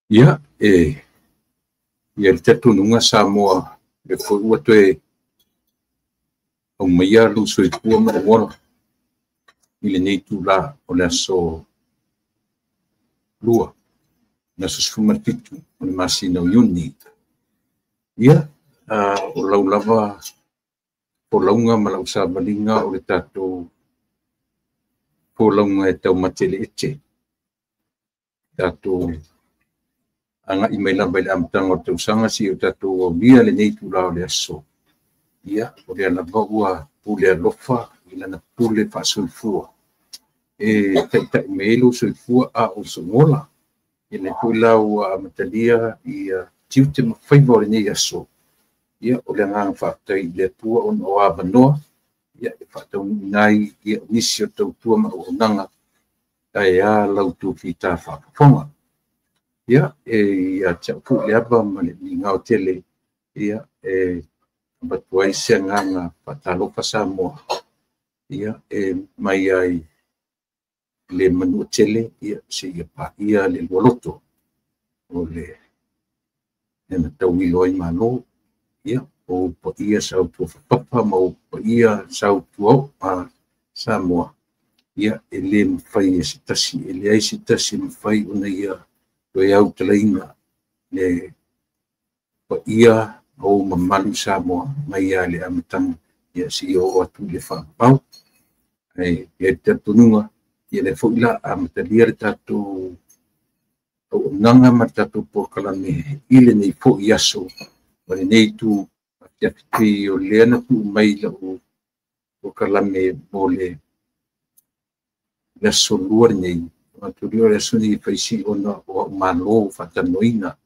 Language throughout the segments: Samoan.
Ia, e i ai le talitonuga Samoa, lea foi ua toe aumaia lou soifua ma lou ola i lenei itula o le aso Lua, le aso 17 o le masina o Iuni. Ia, o lau lava folauga ma lau savaliga o le tatou folauga e taumate i le ete. Tatou agai mai lava i le amataga o le tausaga seia o tatou aulia lenei itula o le aso. Ia, o lea lava ua pule alofa i lana pule faasoifua e taitai mai ai lou soifua a o sou ola. Ia lea foi la ua amatalia ia tiute ma faiva o lenei aso. Ia, o le agaga faafetai i le Atua ona o avanoa ia e faataunuuina ai ia nisi o tautua ma auaunaga ae a lau fita faafofoga. Ia, e ia te au foi le ava ma le migao tele, ia, e avatu ai se agaga faatalofa Samoa, ia, e mai ai le Manuatele, ia, seia paia le lualoto o le mea na tauilo ai Malo. Ia, o paia sautuafapapa ma o paia sautuaoa Samoa, ia, e le mafai e se tasi, e leai se tasi e mafai ona ia toe autalaina le paia o mamalu Samoa mai lava i le amataga, ia, seia oo atu i le faavavau. Ae i ai le talitonuga, ia lea foi la amatalia le tatou auaunaga ma le tatou polokalame i lenei foi aso ma lenei itu afiafi. Pei o lea na tuu mai lau polokalame mo le aso Lua lenei, manatu o le aso lenei e fai si ona o au malo faatalanoaina.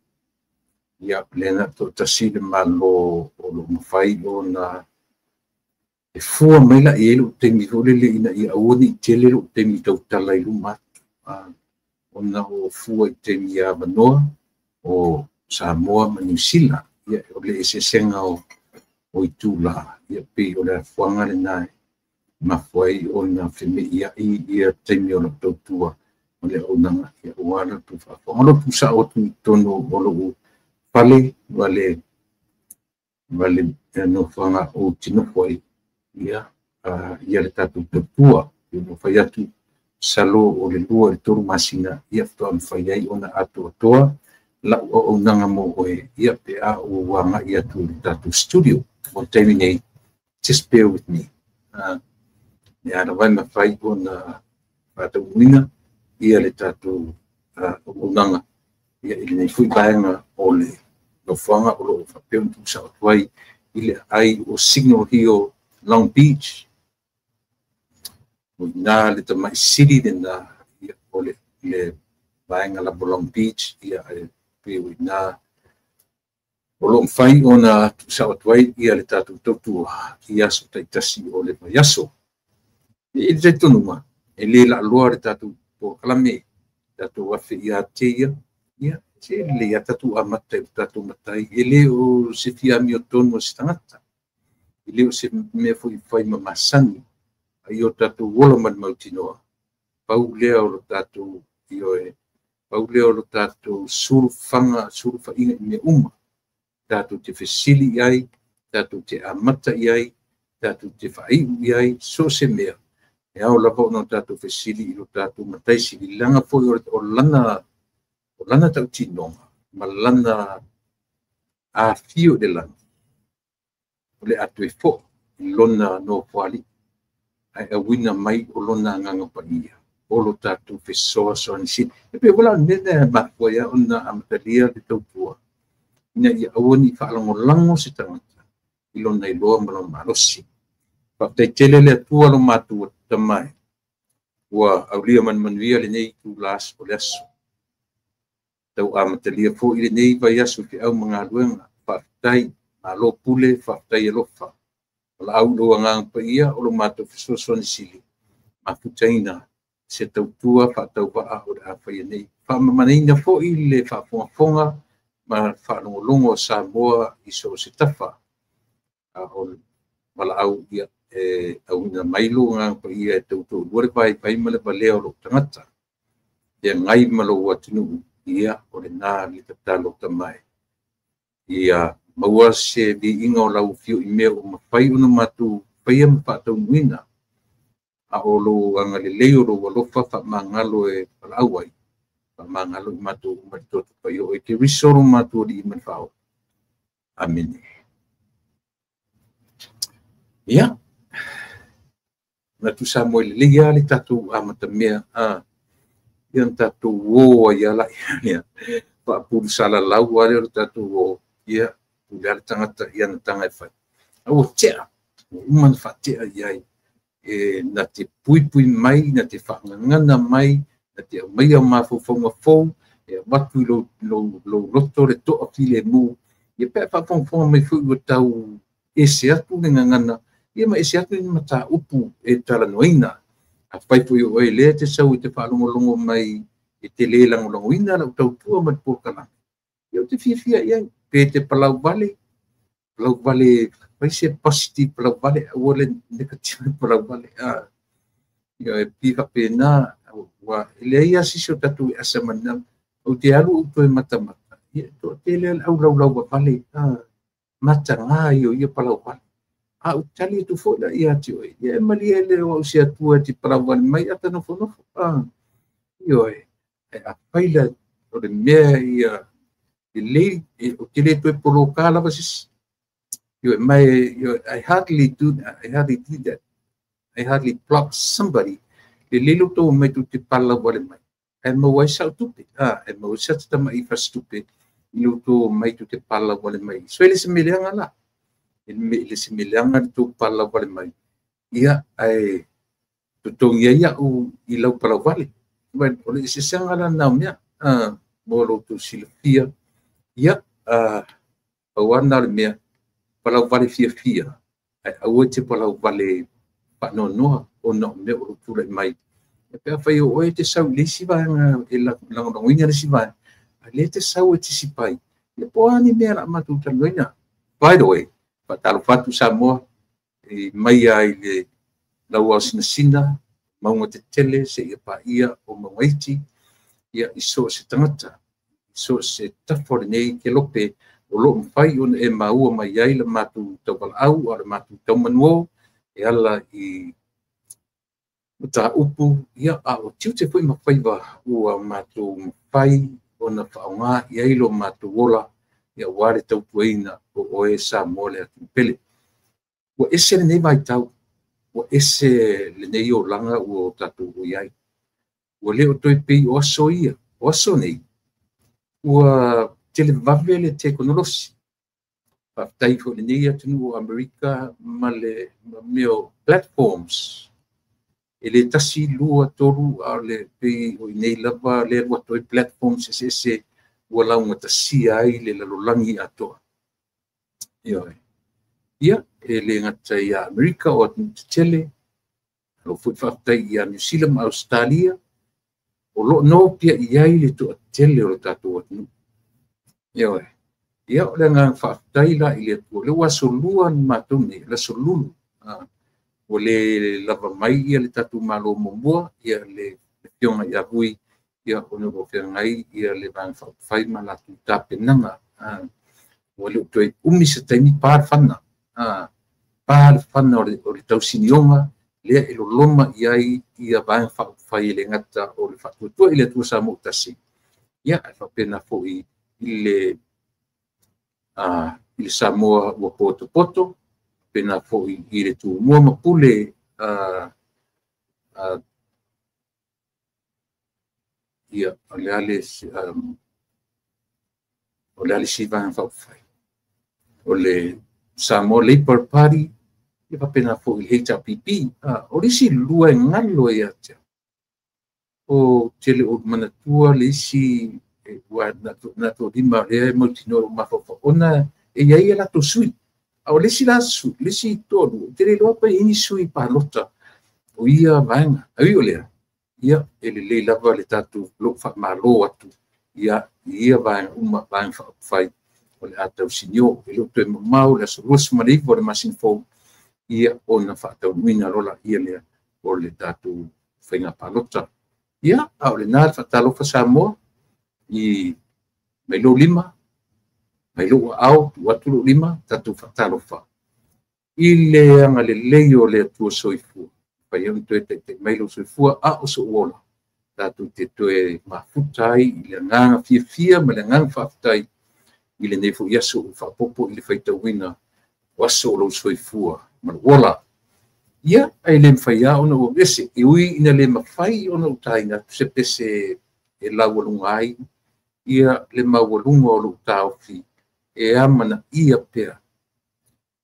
Ia, lea na toatasi le malo o lo o mafai ona e fua mai la i ai lou taimi foi lele ina ia aua ne i tele lou taimi tautala i luma atu, ona o fua i taimi avanoa o Samoa ma Niu Sila. Ia, o le eseesega o itula, ia, pei o le afuaga lena e mafua ai ona femeiai ia taimi o lau tautua o le auaunaga, ia, aua le tou faafofoga. O lou tuusao atu i totonu o lou fale ma le nofoaga ou te nofo ai, ia, ia le tatou tautua. E fai atu masalo o le 2 i le 3 masina, ia, faatoa mafai ai ona atoatoa lau auaunaga mo oe, ia, pe a ou agai atu i le tatou studio. O le taimi nei, just bear with me. Ia lava e mafai ona faataunuuina ia le tatou auaunaga, ia, i lenei foi vaega o le nofoaga o lo o faapea ona tuusao atu ai i le aai o Signal Hill, Long Beach. O i ina le tamai sili lena, ia, o le vaega lava Long Beach, ia, e pei o i ina o lo o mafai ona tuusao atu ai ia le tatou tautua i aso taitasi o le vaiaso. I le talitonuga, e le laaloa le tatou polokalame, tatou afe ia te ia, ia, se lelei lava tatou amata i le tatou matai, e le o se fia amiotonu o se tagata, e le o se mea foi fai ma masani, ai o tatou ola ma le mautinoa, pau lea o lo tatou, ioe, pau lea o lo tatou sulufaga, sulufaiga i mea uma, tatou te fesili i ai, tatou te amata i ai, tatou te faaiu i ai, so o se mea, e ao lava ona tatou fesili i lo tatou matai sililaga foi o lana tautinoga ma lana afio i le lagi, o le a toe foi i lona nofoalii, ae auina mai o lona agaga paia, o lo tatou fesoasoani sili. E pei ua la o le mea lea e mafua ai ona amatalia le tautua, ina ia aua ne i faalagolago se tagata i lona iloa ma lona malosi. Faafetai tele le Atua lo matou Tamai, ua aulia manumanuia lenei itula o le aso. Tau amatalia foi lenei vaiaso i feau ma galuega. Faafetai, malo pule, faafetai alofa. O laau i lou agaga paia o lo matou fesoasoani sili, mafutaina se tautua faatauvaa o le a faia nei. Faamamanaina foi le faafogafoga ma faalogologo o Samoa i so o se tafa. A o valaau, ia, e auina mai lou agaga paia e tautoalua le vaivai ma le valea o lou tagata. Feagai ma lou atunuu, Ia o lena le tatalo tamai. Ia maua se viiga o lau afio i mea ua mafai ona matou faia ma faataunuuina. A o lou agalelei o lou alofa faamagalo e valaau ai. Faamagalo i matou uma i le toto paia o Keriso lo matou Alii ma le Faaola. Amene. Ia, manatu Samoa e lelei lava le tatou amatamea ia na tatou o ai lava laia faapulusalalau lava lea o le tatou o, ia pule lava le tagata i ana taga e fai. A ua tea, ua uma ona faatea i ai e na te puipui mai, na te faagagana mai, na te aumaia o mafaufauga fou, e avatu i lou loto le toafilemu, ia pe a faafogafoga mai foi ua tau ese atu le gagana, ia ma ese atu ni mataupu e talanoaina. Afai foi o oe lea e te sau e te faalogologo mai e te le lagolagoina lau tautua ma le polokalame, ia ou te fiafia i ai. Pe te palau vale, fai se positive palau vale, aua le negative palau vale. Ia e pei faapena, ua leai lava se isi o tatou e asa ma lena. Ou te alu ou toe matamata, ia e toatele lava le aulaulau vavale, mataga ia o ia palau vale. A ou tali atu foi la ia te oe, ia e malie le o au se atua e te palau vale mai a ta nofonofo. Ioe, e afai la o le mea ia lelei, ou te le toe poloka lava se isi. Ioe, mai, ioe, I hardly do that. I hardly block somebody. Lelei lo tou omai tou te palau vale mai. Ae maua ai sau tupe. E maua ai sa tamai fasitupe i lo tou omai tou te palau vale mai. So e le se mea leaga la. E le se mea leaga le tou palau vale mai. Ia, ae totogi ai au i lau palau vale. O le eseesega la na o mea. Mo lo tou silafia. Ia, pau lava lena o le mea. Palau vale fiafia. Ae aua e te palau vale faanoanoa ona o mea o lo o tulai mai. E pe afai o oe e te sau i le isi vaega e lagolagoina le isi vaega, a lea te sau e tisipai, ia po o a ni mea o le a matou talanoaina. By the way, faatalofa atu Samoa, e mai lava i le lau aosinasina, mauga tetele seia paia o mauga iti, ia i so o se tagata, i so o se tafa o lenei kelope o lo o mafai ona e maua mai ai le matou tauvalaau a o le matou taumanuo e ala i mataupu, ia a o tiute foi ma faiva ua matou mafai ona faaaoga i ai lo matou ola, ia aua le tautuaina o oe Samoa le atunuu pele. Ua ese lenei vaitau, ua ese lenei olaga ua o tatou i ai. Ua le o toe pei o aso ia, o aso nei, ua televave le tekonolosi. Faafetai foi i lenei atunuu o Amerika ma le mea o platforms. E le 1, 2, 3, a o le pei o i nei lava le alu atu ai platforms eseese ua laugatasia ai le lalolagi atoa. Ioe. Ia, e le gata ia Amerika o atunuu tetele, alo foi faafetai ia Niu Sila ma Ausetalia, o lo o nopia i ai le toatele o le tatou atunuu. Ioe. Ia, o le agaga faafetai la i le Atua. Le ua aso lua ni matou nei, le aso Lulu. Ua le lava mai ia le tatou malo muamua, ia le afioga ia Vui, ia ona ua feagai ia le Vaega Faaupufai ma latou tapenaga. Ua le o toe umi se taimi, pa le fana. Pa le fana o le tausinioga, lea e loloma i ai ia Vaega Faaupufai e le gata o le Faatuatua i le Atua Samoa ua tasi. Ia, e faapena foi i le Samoa ua potopoto, faapena foi i le Tumua ma Pule, ia, o le a le isi Vaega Faaupufai, o le Samoa Labour Party, ia faapena foi i le HRPP. O le isi lua e galo ia te au, o te le o manatua le isi ua na toalima lea e mautinoa o mafaufau, ona e i ai a latou sui. A o le isi la sui, le isi toalua, te le iloa pe i ai ni sui palota o ia vaega. Ai o lea, ia e lelei lava le tatou lou faamalo atu ia i ia vaega uma, Vaega Faaupufai o le a tausinio. E le o toe mamao le aso 29 o le masina fou, ia ona faataunuuina loa laia lea o le tatou faiga palota. Ia, a o lena le faatalofa Samoa, I mai lou lima, mai lou aao, tuu atu lou lima, tatou faatalofa i le agalelei o le Atua soifua, mafai ai ona toe taitai mai lou soifua a o sou ola, tatou te toe mafuta ai i le agaga fiafia ma le agaga faafetai i lenei foi aso ua faaopoopo i le faitauina o aso o lou soifua ma lou ola. Ia, ae le mafai lava ona ou ese, e ui ina le mafai ona ou taina atu se pese e laualuga ai ia le maualuga o lou taofi e amanaia pea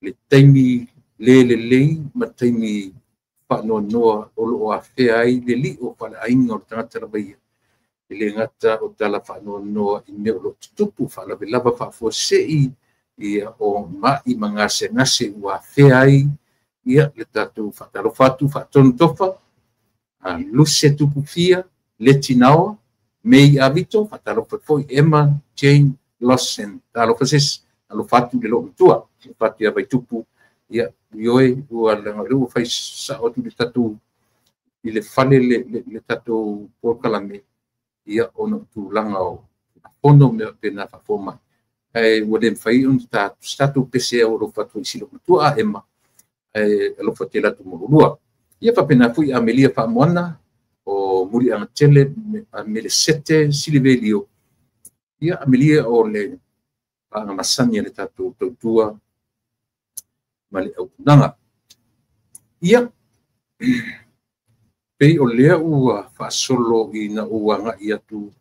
le taimi le lelei ma taimi faanoanoa o loo afea ai le lio faaleaiga o le tagata lava ia, e le gata o tala faanoanoa i mea o lo o tutupu faalavelava faafuasei ia o mai ma gasegase ua afea ai ia le tatou faatalofa atu faatonu tofa a Luse Tupufia Leti Naoa Mei Avito, faatalofa foi Emma Jane Lawson, talofa sesi, alofa atu le loo matua, alofa atu ia Vaitupu, ia ioe ua laga ua fai sao atu le tatou i le fale le tatou polokalame ia ona o tulaga o fono mea pena faafomai ae ua le mafai ona tatou pese au alofa atu i si loo matua a Emma ae alofa tele atu mo lua. Ia faapena foi Amelia Faamoana o Muliaga Tele Melesete Silivelio, ia Amelia o le paaga masani a le tatou tautua ma le auaunaga. Ia pei o lea ua faasolo ina ou agai atu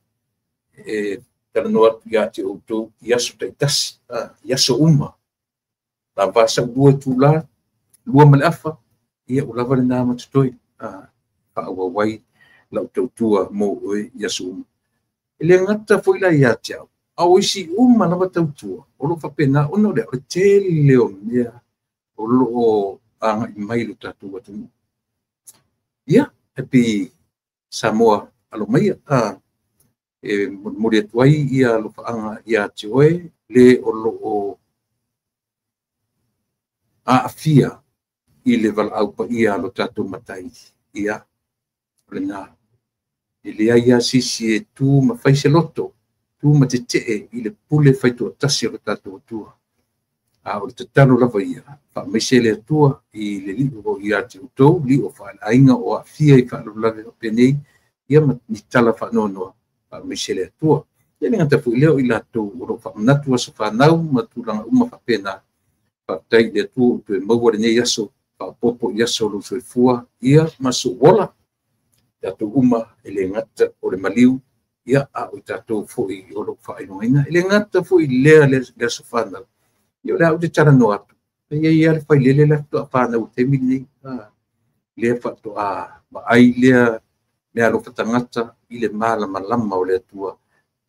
e talanoa atu ia te outou i aso taitasi, i aso uma. Lava sau lua itula, lua ma le afa, ia ua lava lena ma totoe faaauau ai lau tautua mo oe i aso uma. E le gata foi la ia te au, a o isi uma lava tautua o loo faapena ona o lea o le tele o mea o loo agai mai lo tatou atunuu. Ia, happy Samoa alo maia, e molimoli atu ai ia alofaaga ia te oe le o loo aafia i le valaau paia a lo tatou matai. Ia, o lena. E leai lava sisi e tu ma fai se loto, tu ma tetee i le pule faitoatasi o lo tatou Atua. A o le tatalo lava ia, faamaise le Atua i le lio o ia te outou, lio faaleaiga o aafia i faalavelave faapenei, ia ma ni tala faanoanoa, faamaise le Atua. Ia le gata foi lea o i latou o loo faamanatu aso fanau ma tulaga uma faapena, faafetai i le Atua ua toe maua lenei aso, faaopoopo i aso o lou soifua, ia ma sou ola. Tatou uma e le gata o le maliu, ia a o tatou foi o loo faailogaina. E le gata foi lea le aso fanau, ia o le a ou te talanoa atu, e iai lava le failele le faatoa fanau i le taimi lenei, lea faatoa vaai lea meaalofa tagata i le malamalama o le Atua,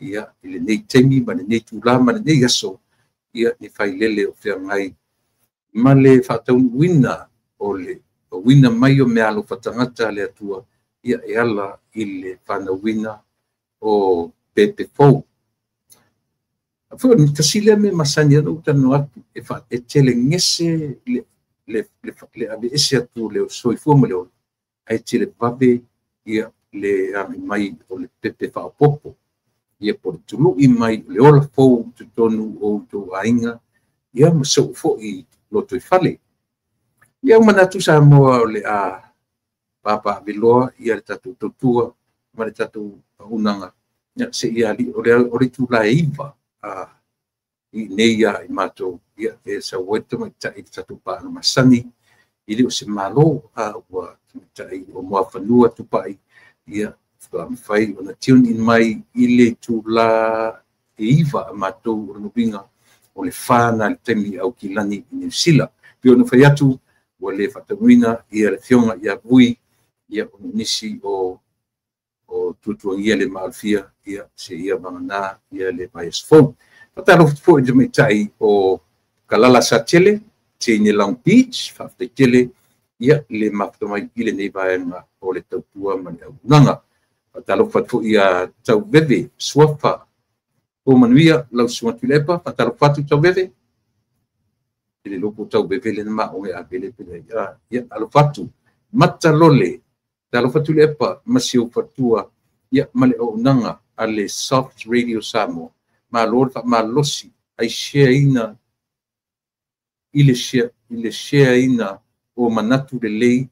ia i lenei taimi ma lenei tula ma lenei aso, ia ni failele o feagai ma le faataunuuina o le auina mai o meaalofa tagata a le Atua, ia e ala i le fanauina o pepe fou. Foi o tasi lea mea masani ai ona ou talanoa atu, e telegese le aveese atu o le soifua ma le ola, ae televave ia le agai mai o le pepe faaopoopo, ia po o le tului mai o le ola fou i totonu o outou aiga, ia ma sou foi lotoifale. Ia ua manatu Samoa o le a papaaveloa ia le tatou tautua ma le tatou auaunaga, ia seia alii o le itula e 9 i nei ia i matou, ia e sau ai le tamaitai i le tatou paaga masani, e le o se malo, a ua tamaitai o Muafanua Tupai, ia faatoa mafai ona tune in mai i le itula e 9 a matou o le uiga o le 4 na le taimi Aukilani i Niu Sila. Pei ona fai atu ua le faataunuina ia le afioga ia Vui, ia o nisi o tuatuagia le maalofia, ia seia vagana ia le vaiaso fou. Faatalofa foi i le tamaitai o Kalala Satele, Teine Long Beach, faafetai tele ia le mafuta mai i lenei vaega o le tautua ma le auaunaga. Faatalofa foi ia Tauveve Suafa o Manuia lau susuga Tuilaepa, faatalofa atu Tauveve. I le lopo Tauveve le ma o e avele pele ia alofa atu. Matalole, talofa Tuilaepa ma si ou fatua ia ma le auaunaga a le Soft Radio Samoa. Malo le faamalosi ai share-ina i le share-ina o manatu lelei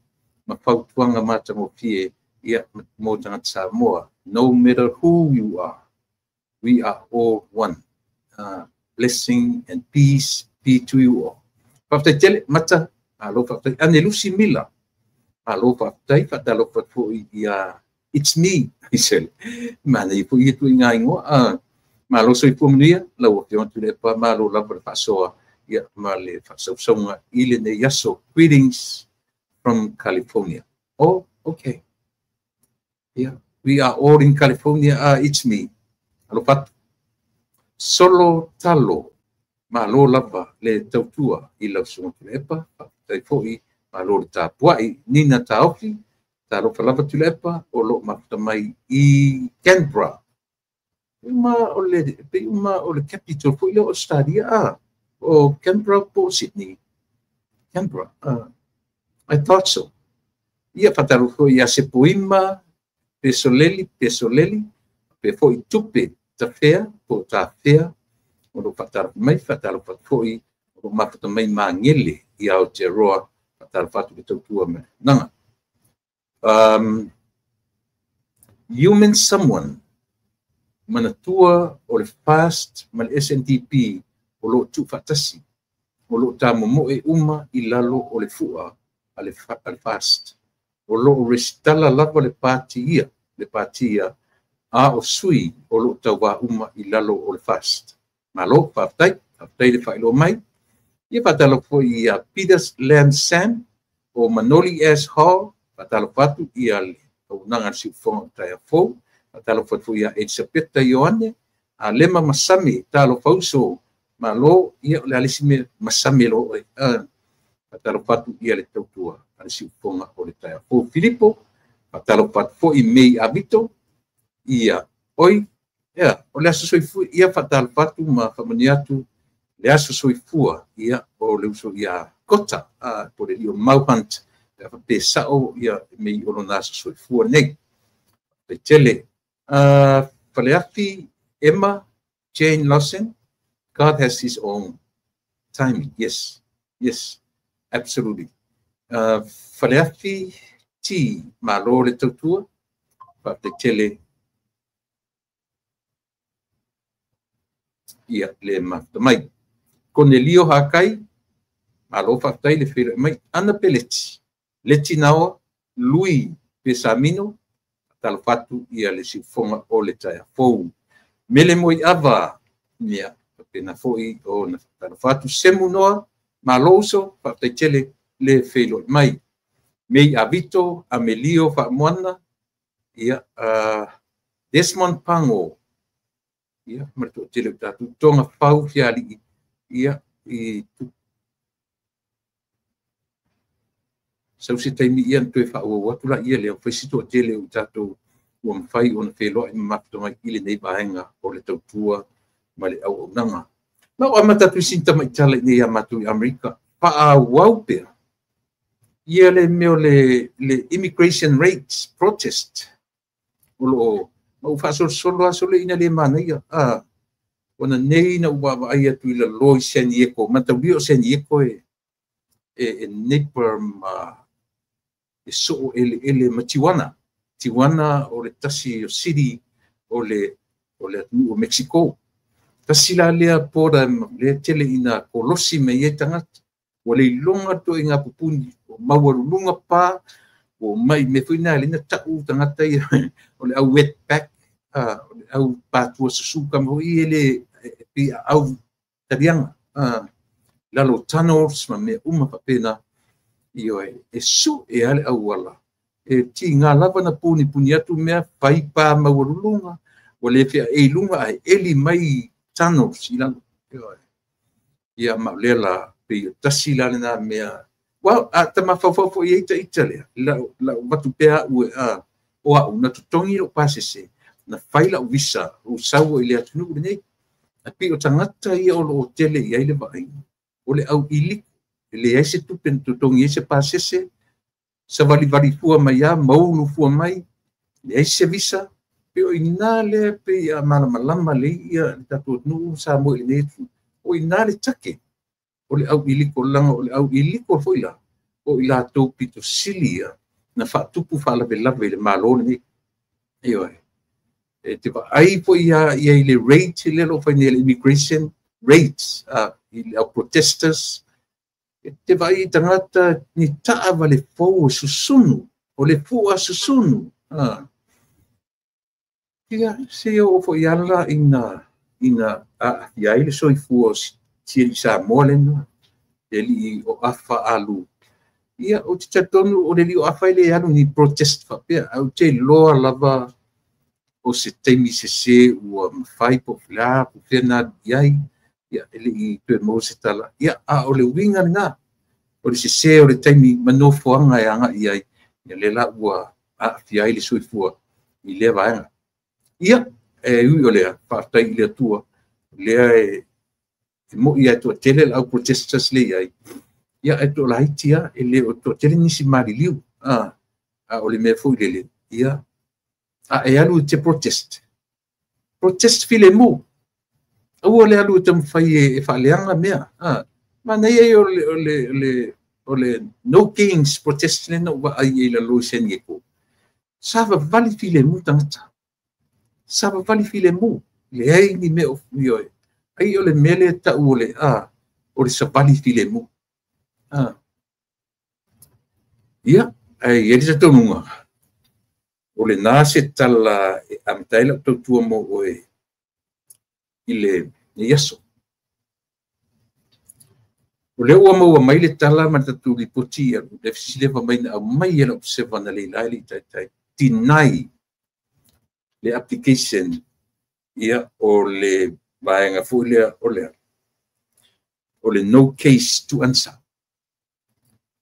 ma fautuaga matagofie ia mo tagata Samoa. No matter who you are, we are all one. Blessing and peace be to you all. Faafetai tele mata, malo faafetai. Ane Lusi Mila, malo faafetai, faatalofa foi ia It's Me, Isel. Mana i foi tu inga ingoa. Malo soifua manuia, lau afioga Tuilaepa, malo lava le faasoa ia ma le faasausauga i lenei aso. Greetings from California. Oh, okay. Yeah, we are all in California. It's me. Alofa atu. Solo talo, malo lava le tautua i lau susuga Tuilaepa, faafetai foi, malo le tapuai. Nina Taofi, talofa lava Tuilaepa, o loo mafuta mai i Canberra. Uma o le, pe uma o le capital foi lea o Australia, o Canberra po Sydney. Canberra, I thought so. Ia faatalofa foi ia Sepuima, Pesoleli, Pesoleli, pe foi Tupe, Tafea, po Tafea, o lo faatalofa mai, faatalofa foi, o lo mafuta mai Magele i Aotearoa, faatalofa atu le tautua me naga. Human Someone, manatua o le FAST ma le SNDP o loo tuufaatasi, o loo tamomoe uma i lalo o le fua a le FAST. O loo resitala lava le pati ia, le patia a o sui o loo tauvā uma i lalo o le FAST. Malo, faafetai, faafetai le faailoa mai. Ia faatalofa foi ia Peter Lam Sam o Manoli S. Hall, faatalofa atu ia le auaunaga a le Siufofoga o Taeao Fou, faatalofa atu foi ia Elisapeta Ioane, a Lema Masami, talofa uso, malo, ia o le alisi mea masami lo oe. Faatalofa atu ia le tautua a le Siufofoga o le Taeao Fou. Filipo, faatalofa atu foi Mei Avito, ia oi, ia, o le aso soifua, ia faatalofa atu ma faamanuia atu le aso soifua, ia, o le uso ia Kota, po le lio Mauhunt, pe sao, ia, mei o lona aso soifua nei. Pe tele. Faleafi, Emma, Jane Lawson, God has his own timing. Yes, yes, absolutely. Faleafi, T, malo le tautua, faafetai tele ia le mafuta mai. Konelio Hakai, malo faafetai le feiloai mai. Ana Peleti, Leti Naoa, Lui Pesamino, faatalofa atu ia le siufofoga o le Taeao Fou. Mele Moi Ava, ia, faapena foi ona faatalofa atu. Semu Noa, malo uso, faafetai tele le feiloai mai. Mei Avito, Amelio Faamoana, ia, Desmond Pango, ia, ma le toatele o tatou Tonga Fau Fialii, ia, i sau se taimi ia na toe faaauau atu la ia lea, fai si toatele o tatou ua mafai ona feloai ma mafuta mai i lenei vaega o le tautua ma le auaunaga. Ma o amata atu i sina tamaitala i nei ia matou i Amerika, faaauau pea ia le mea o le immigration rates protest o loo ma ua faasolosolo aso le ina le manaia ona nei na ua vaavaai atu i lalo i San Diego, mataulia o San Diego e neighbor ma e soo eleele ma Tijuana. Tijuana o le tasi o city o le atunuu o Mexico. Tasi la lea border lea tele ina kolosi mai ai tagata. Ua leiloga toaiga pupuni o maualuluga pa o mai me foi na lena tau tagata ia o le au wetback, o le au patua susu ka mo i ele pi au taliaga lalo tunnels ma mea uma faapena. Ioe, e su e ale auala e tiga lava na punipuni atu mea fai pa maualuluga ua le feaei luga ae eli mai tunnels i lalo. Ioe, ia ma o lea la pei o tasi la lena mea. Well, a tamafaufau foi ai taita lea lau vatu pea au e o au na totogi lou pasese na fai lau visa ou sau i le atunuu lenei. A pei o tagata ia o loo tele i ai le vaaiga o le au iliku e leai se tupe na totogi ai se pasese, savalivali fua mai a maulu fua mai, leai se visa, Pe o ina lea pei a malamalama lelei ia le tatou atunuu sa mo i lenei o ina le take o le au iliko langa o le au iliko foi la o i latou pito sili ia na faatupu faalavelave i le Malo lenei. Ioe. E te vaai foi ia i le rate le lo fai nei le immigration rates i le au protesters. E te vaai i tagata ni taavale fou susunu o le fua susunu. Ia se o foi ala ina ia ai le soifua si Samoa lena e li o afa alu. Ia o te talitonu o le li o afa ile alu ni protest faapea au te loa lava o se taimi sese ua mafai po o po fea iai ia ele i toe maua se tala. Ia a o le uiga lena o le sese o le taimi manofoaga e agai ai ia le la ua aafia ai le soifua i lea vaega. Ia e ui o lea faafetai i le Atua lea e moi ai toatele le au protesters le iai ia e toalaiti ia e le o toatele nisi maliliu a o le mea foi lele ia a e alu i te protest filemu aua le alu e taumafai e faaleaga mea manaia ia o le no kings protest le na ua vaai ai i lalo i San Diego sa vavali filemu tagata sa vavali filemu leai ni mea o ioe ai o le mea lea tau o le o le savali filemu. Ia ai e le taunuga o le na se tala e amata ai lau tautua mo oe i le aso. O lea ua maua mai le tala ma le tatou lipoti le fesili mai na aumai e lau observer na leila i le taitai deny le application ia o le vaega foi lea o le no case to answer.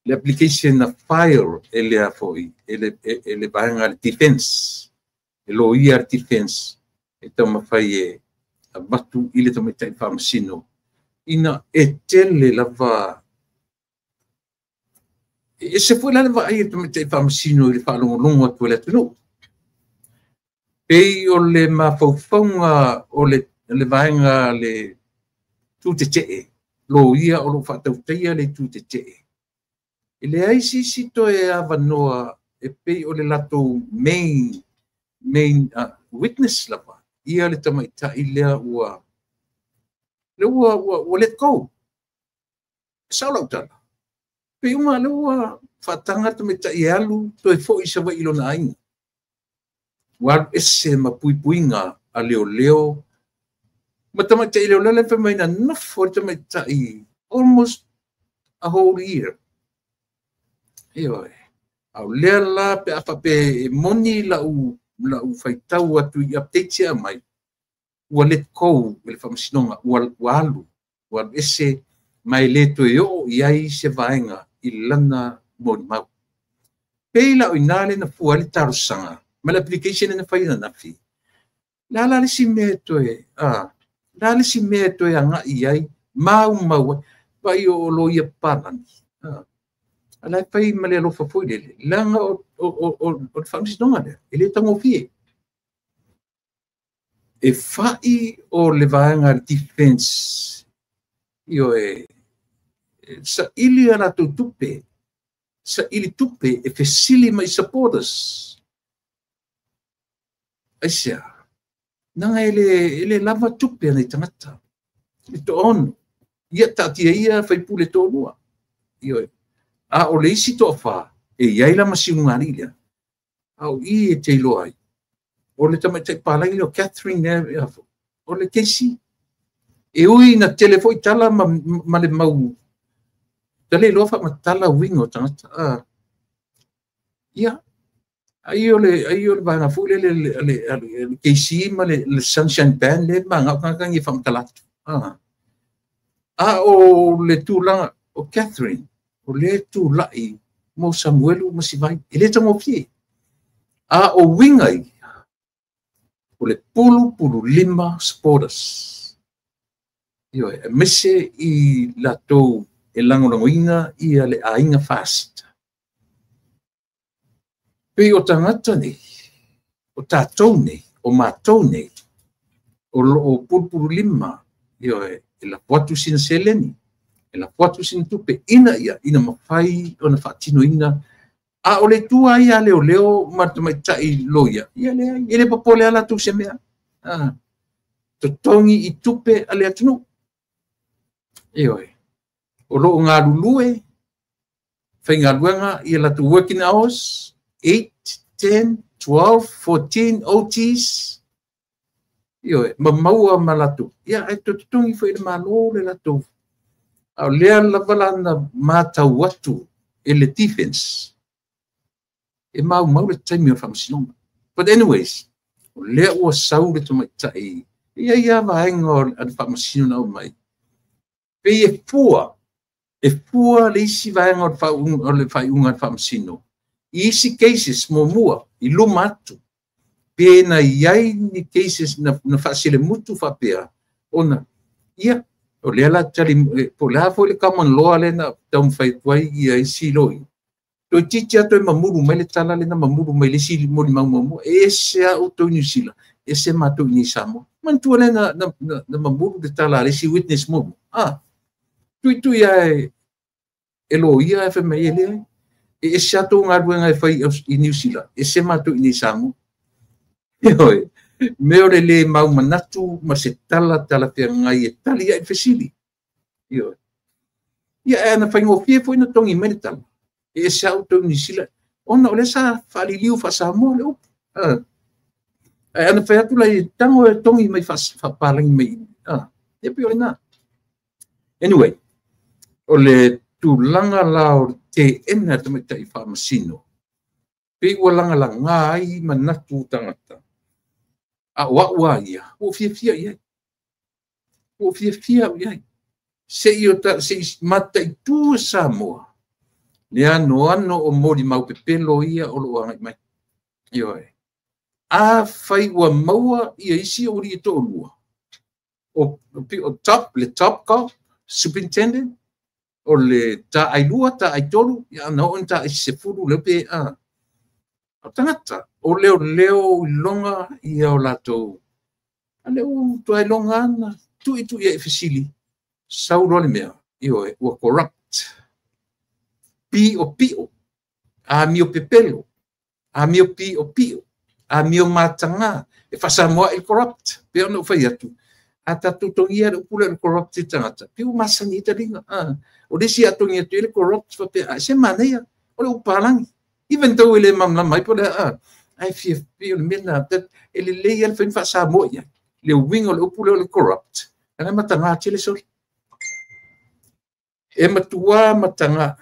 Le application na file e lea foi e le vaega le defense e loia le defense e taumafai e avatu i le tamaitai faamasino ina e tele lava e se foi la le vaai e tamaitai faamasino i le faalogologo atu e le atunuu. Pei o le mafaufauga o le vaega le tutetee loia o lo faatautaia le tutetee. E leai sisi toe avanoa e pei o le latou main witness lava ia le tamaitai lea ua let go. Sao lau tala. Pei uma lea ua faataga le tamaitai e alu toe foi i Savaii i lona aiga. Ua alu ese ma puipuiga a leoleo ma tamaitai leoleo le fai mai na nofo le tamaitai almost a whole year. Ioe. A o lea la pe a faapea e moni lau faitau atu i updates ia mai, ua let go i le faamasinoga, ua alu ese ma e le toe oo i ai se vaega i lana molimau. Pei la o ina le na fua ai le talosaga ma le application na fai ananafi. La la le si mea toe, la le si mea toe agai i ai, maumau ai, vai o loia palagi. Ala e fai ma le alofa foi lele, leaga o le faamasinoga lea, e le taugofie. E fai o le vaega defense, ioe, saili a latou tupe, saili tupe e fesili mai supporters. Aisea, nanga e le lava tupe nei tagata. Le toaono, ia taatia ia faipule toalua. Ioe. A o le isi toafa, e iai la masiuga lea. A o i e te iloa ai. O le tamaitai palagi lea o Catherine, o le Casey. E ui na tele foi tala ma le mau. Tale iloa faamatala uiga o tagata. Ia, ai o le vaega foi lele le Casey ma le Sunshine Band le manao tagata e faamatala atu. A o le tulaga o Catherine, o le tulai mo Samuelu ma Sivai, e le taugofie. A o uiga ia, o le 15 supporters. Ioe, aemaise i latou e lagolagoina ia le aiga fasita. Pei o tagata nei, o tatou nei, O matou nei, o loo pulupulu lima, ioe, e lafo atu sina seleni, e lafo atu sina tupe, ina ia, ina mafai ona faatinoina. A o le tua ia leo leo ma tamaitai loia, ia leai, e le popole ala tu se mea. Totogi i tupe a le atunuu. Ioe, o loo galulue, faigaluega ia latou working hours, 8, 10, 12, 14 OTs. Ioe, ma maua ma latou. Ia, e totogi foi le malo le latou. A o lea lava la na matau atu e le defense, e maumau le taimi o le faamasinoga. But anyways, o lea ua sau le tamaitai, ia ia vaega o le faamasino na aumai. Pei e fua le isi vaega o le faaiuga a le faamasino. I isi cases muamua, i luma atu, pe na iai ni cases na faaselemutu faapea, ona, ia, o lea la tali, po o le a foi le common law lea na taumafai atu ai ia isi loia. Toe titi atu e mamulu mai le tala lea na mamulu mai le isi molimau muamua. E ese a outou i Niu Sila, ese matou i Samoa. Manatua lea na mamulu le tala a le isi witness muamua. Tuitui a e loia e fai mai e leai. E ese atu galuega e fai i Niu Sila, ese matou i Samoa. Ioe, mea o le le mau manatu ma se tala talafeagai e tali ai fesili. Ioe. Ia, e na faigofie foi na togi mai le tala. E ese au tau Niu Sila, ona o lea sa faaliliu faasamoa le upu. Ae ana fai atu lai tango e togi mai faapalagi mai. E pei o lena. Anyway, o le tulaga la o le teena tamaitai faamasino, pei ua lagalaga ai manatu tagata. A o au a ia, ua fiafia i ai. Ua fiafia au i ai. Se i mataitu e Samoa, le anoano o molimau pepelo ia o loo agai mai. Ioe. A fai ua maua ia isi o li e to'olua. O top, le top cop, superintendent, o le ta'ailua, ta'aitolu, ia na oo ni ta'aisefulu leo pe a. O tagata, o leo leo iloga ia o latou. A leo tuai loga ana, tui tui e fesili, sau loa le mea, ioe, ua corrupt. Pio pio, amio pepelo, amio pio pio, amio mataga, e faasamoa i le corrupt, pe ona ou fai atu. A tatou togia le upu lea o le corrupt i tagata, pe ua masani ai taliga. O le isi a togi atu i le corrupt faapea, se manaia, o le upu palagi. Even though e le malamalama ai po o le ae fiafia o le mea lena, e lelei lava le fai ma faasamoa i ai. Le uiga o le upu lea o le corrupt, leaga e mataga tele soli. E matua mataga.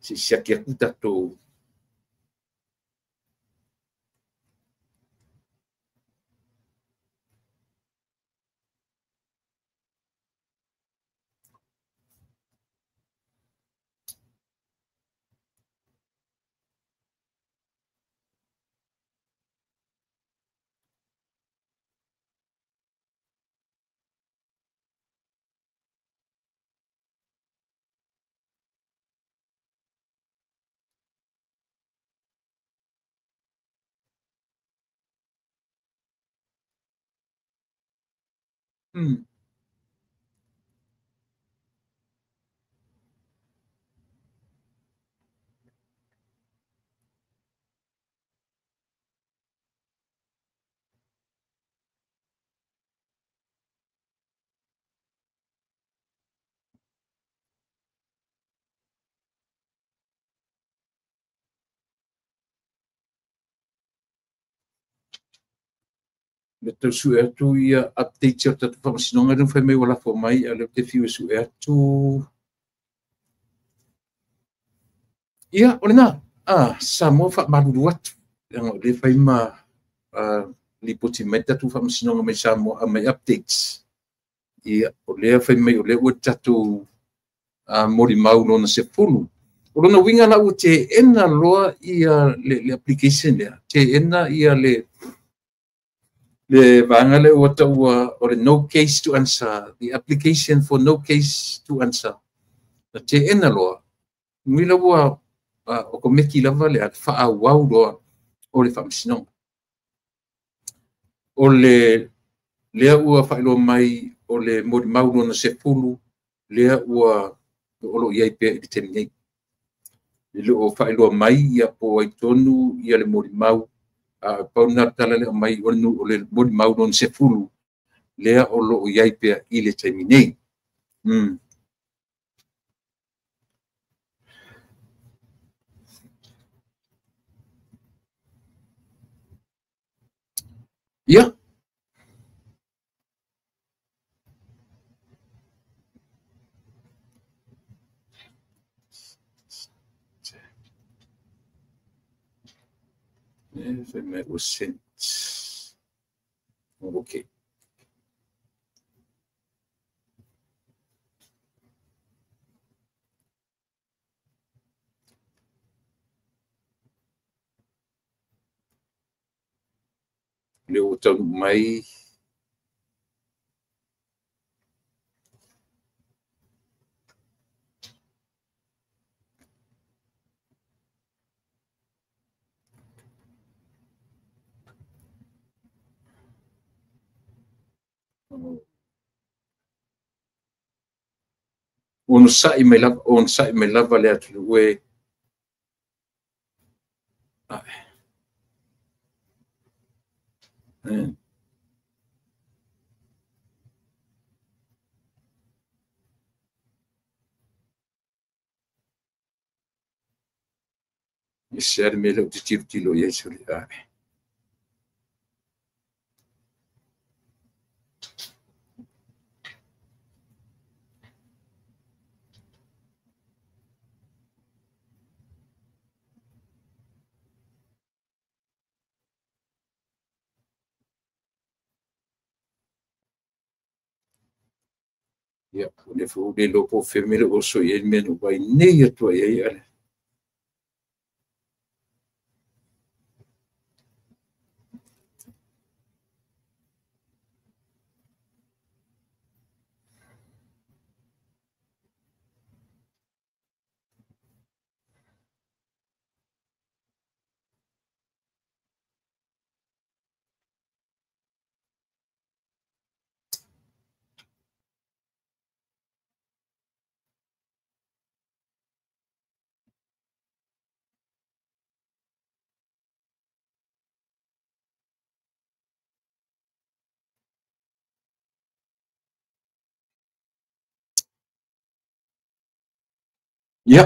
Se siaki atu tatou. Le tau sue atu ia update o tatou faamasinoga lea na fai mai ua lafo mai, a o lea ou te fiu e sue atu. Ia, o lena, Samoa faamalulu atu. Leaga o lea fai ma lipoti mai tatou faamasinoga mai Samoa mai updates. Ia, o lea fai mai o lea ua tatou molimau lona 10. O lona uiga la ua teena loa ia le application lea. Teena ia le vaega lea ua taua o le no case to answer, the application for no case to answer. Na teena loa, ngui la ua o komeki lava le faaauau loa o le Faamasinoga. O le lea ua faailoa mai o le molimau lona 10 lea ua o lo o i ai pea i le taimi nei. E le o faailoa mai ia po o ai tonu ia le molimau, a pau lena tala lea mai o le molimau lona 10 lea o lo o i ai pea i le taimi nei. Ia. Was sent. Okay. Le o tau mai onosai mai lava le atunuu e. E se ale mele o te tiro i ai se le. Ia, o le fuu le lopo femele o so i mea vai nei atua i ai. Ia,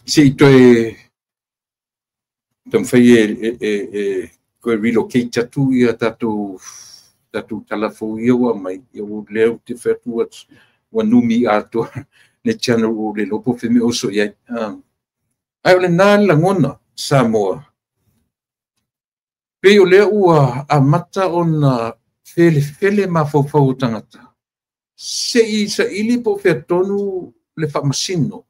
se i toe taumafai e toe relocate atu ia tatou tala fou ia ua aumai, ia ua lea ou te fai atu ua numi atoa le channel o le lopo feme oso i ai. Ai o lena lagona Samoa, pei o lea ua amata ona felefele mafaufau o tagata, se i saili po o fea tonu le faamasino.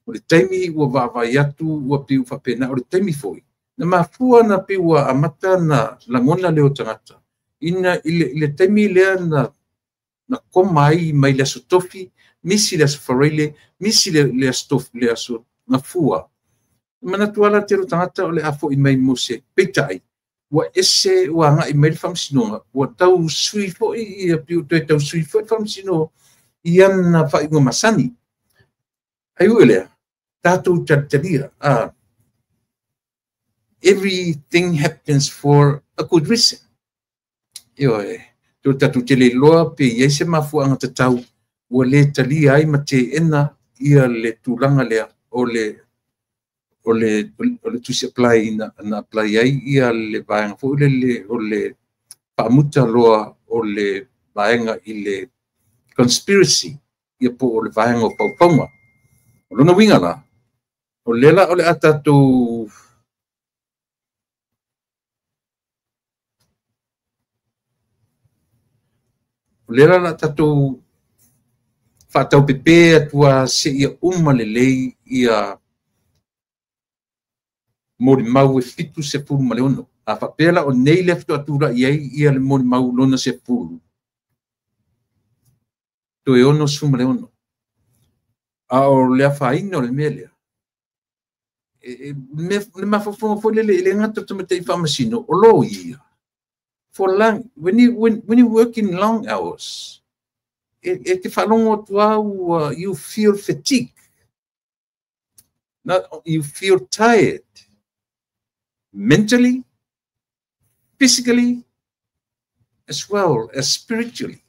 O le taimi ua vaavaai atu ua pei ua faapena, o le taimi foi na mafua na pei ua amata na lagona leo tagata ina i le taimi lea na koma ai mai le aso Tofi, misi le aso Faraile, misi le aso Tofi, le aso Gafua. Manatu ala tele o tagata o le a fo'i mai mo se peitai ua ese ua agai mai le faamasinoga, ua tau sui foi ia pei ua toe tau sui foi le faamasinoga i ana faaiuga masani. Ai ui lea, tatou talitalia. Everything happens for a good reason. Ioe, tō tatou te leiloa pe i ai se mafuaanga tatau ua le talia ai ma teena ia le tulaga lea o le tusi apply na apply ai ia le vaega foi lele o le faamuta loa o le vaega i le conspiracy ia po o le vaega o paupauga. O lona uiga la, o lea la o le a tatou o lea la tatou faataupepe atua seia uma lelei ia molimau e 76. A faapea la o nei le faatoa tulai ai ia le molimau lona 10, toe 66. A o le afaina o le mea lea, Le mafaufauga foi lele e le gata o tamaitai faamasino o loia. For long, when you work in long hours, e te faalogo atu au, you feel fatigue. Not, you feel tired mentally, physically, as well as spiritually.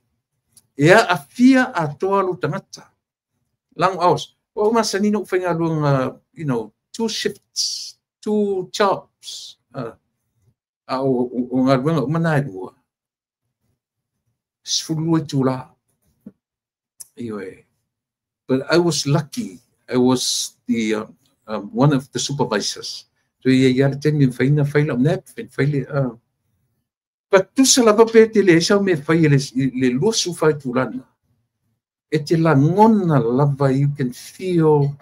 E aafia atoa lou tagata. Long hours. O masani ona ou faigaluega, two shifts, two jobs. A o galuega uma na e lua. 12 itulā. Ioe. But I was lucky. I was the one of the supervisors. So ia ia le taimi e faina fai lau nap, fai le but tusa lava pe te le sau me fai le 24 itulā na. E te lagona lava, you can feel,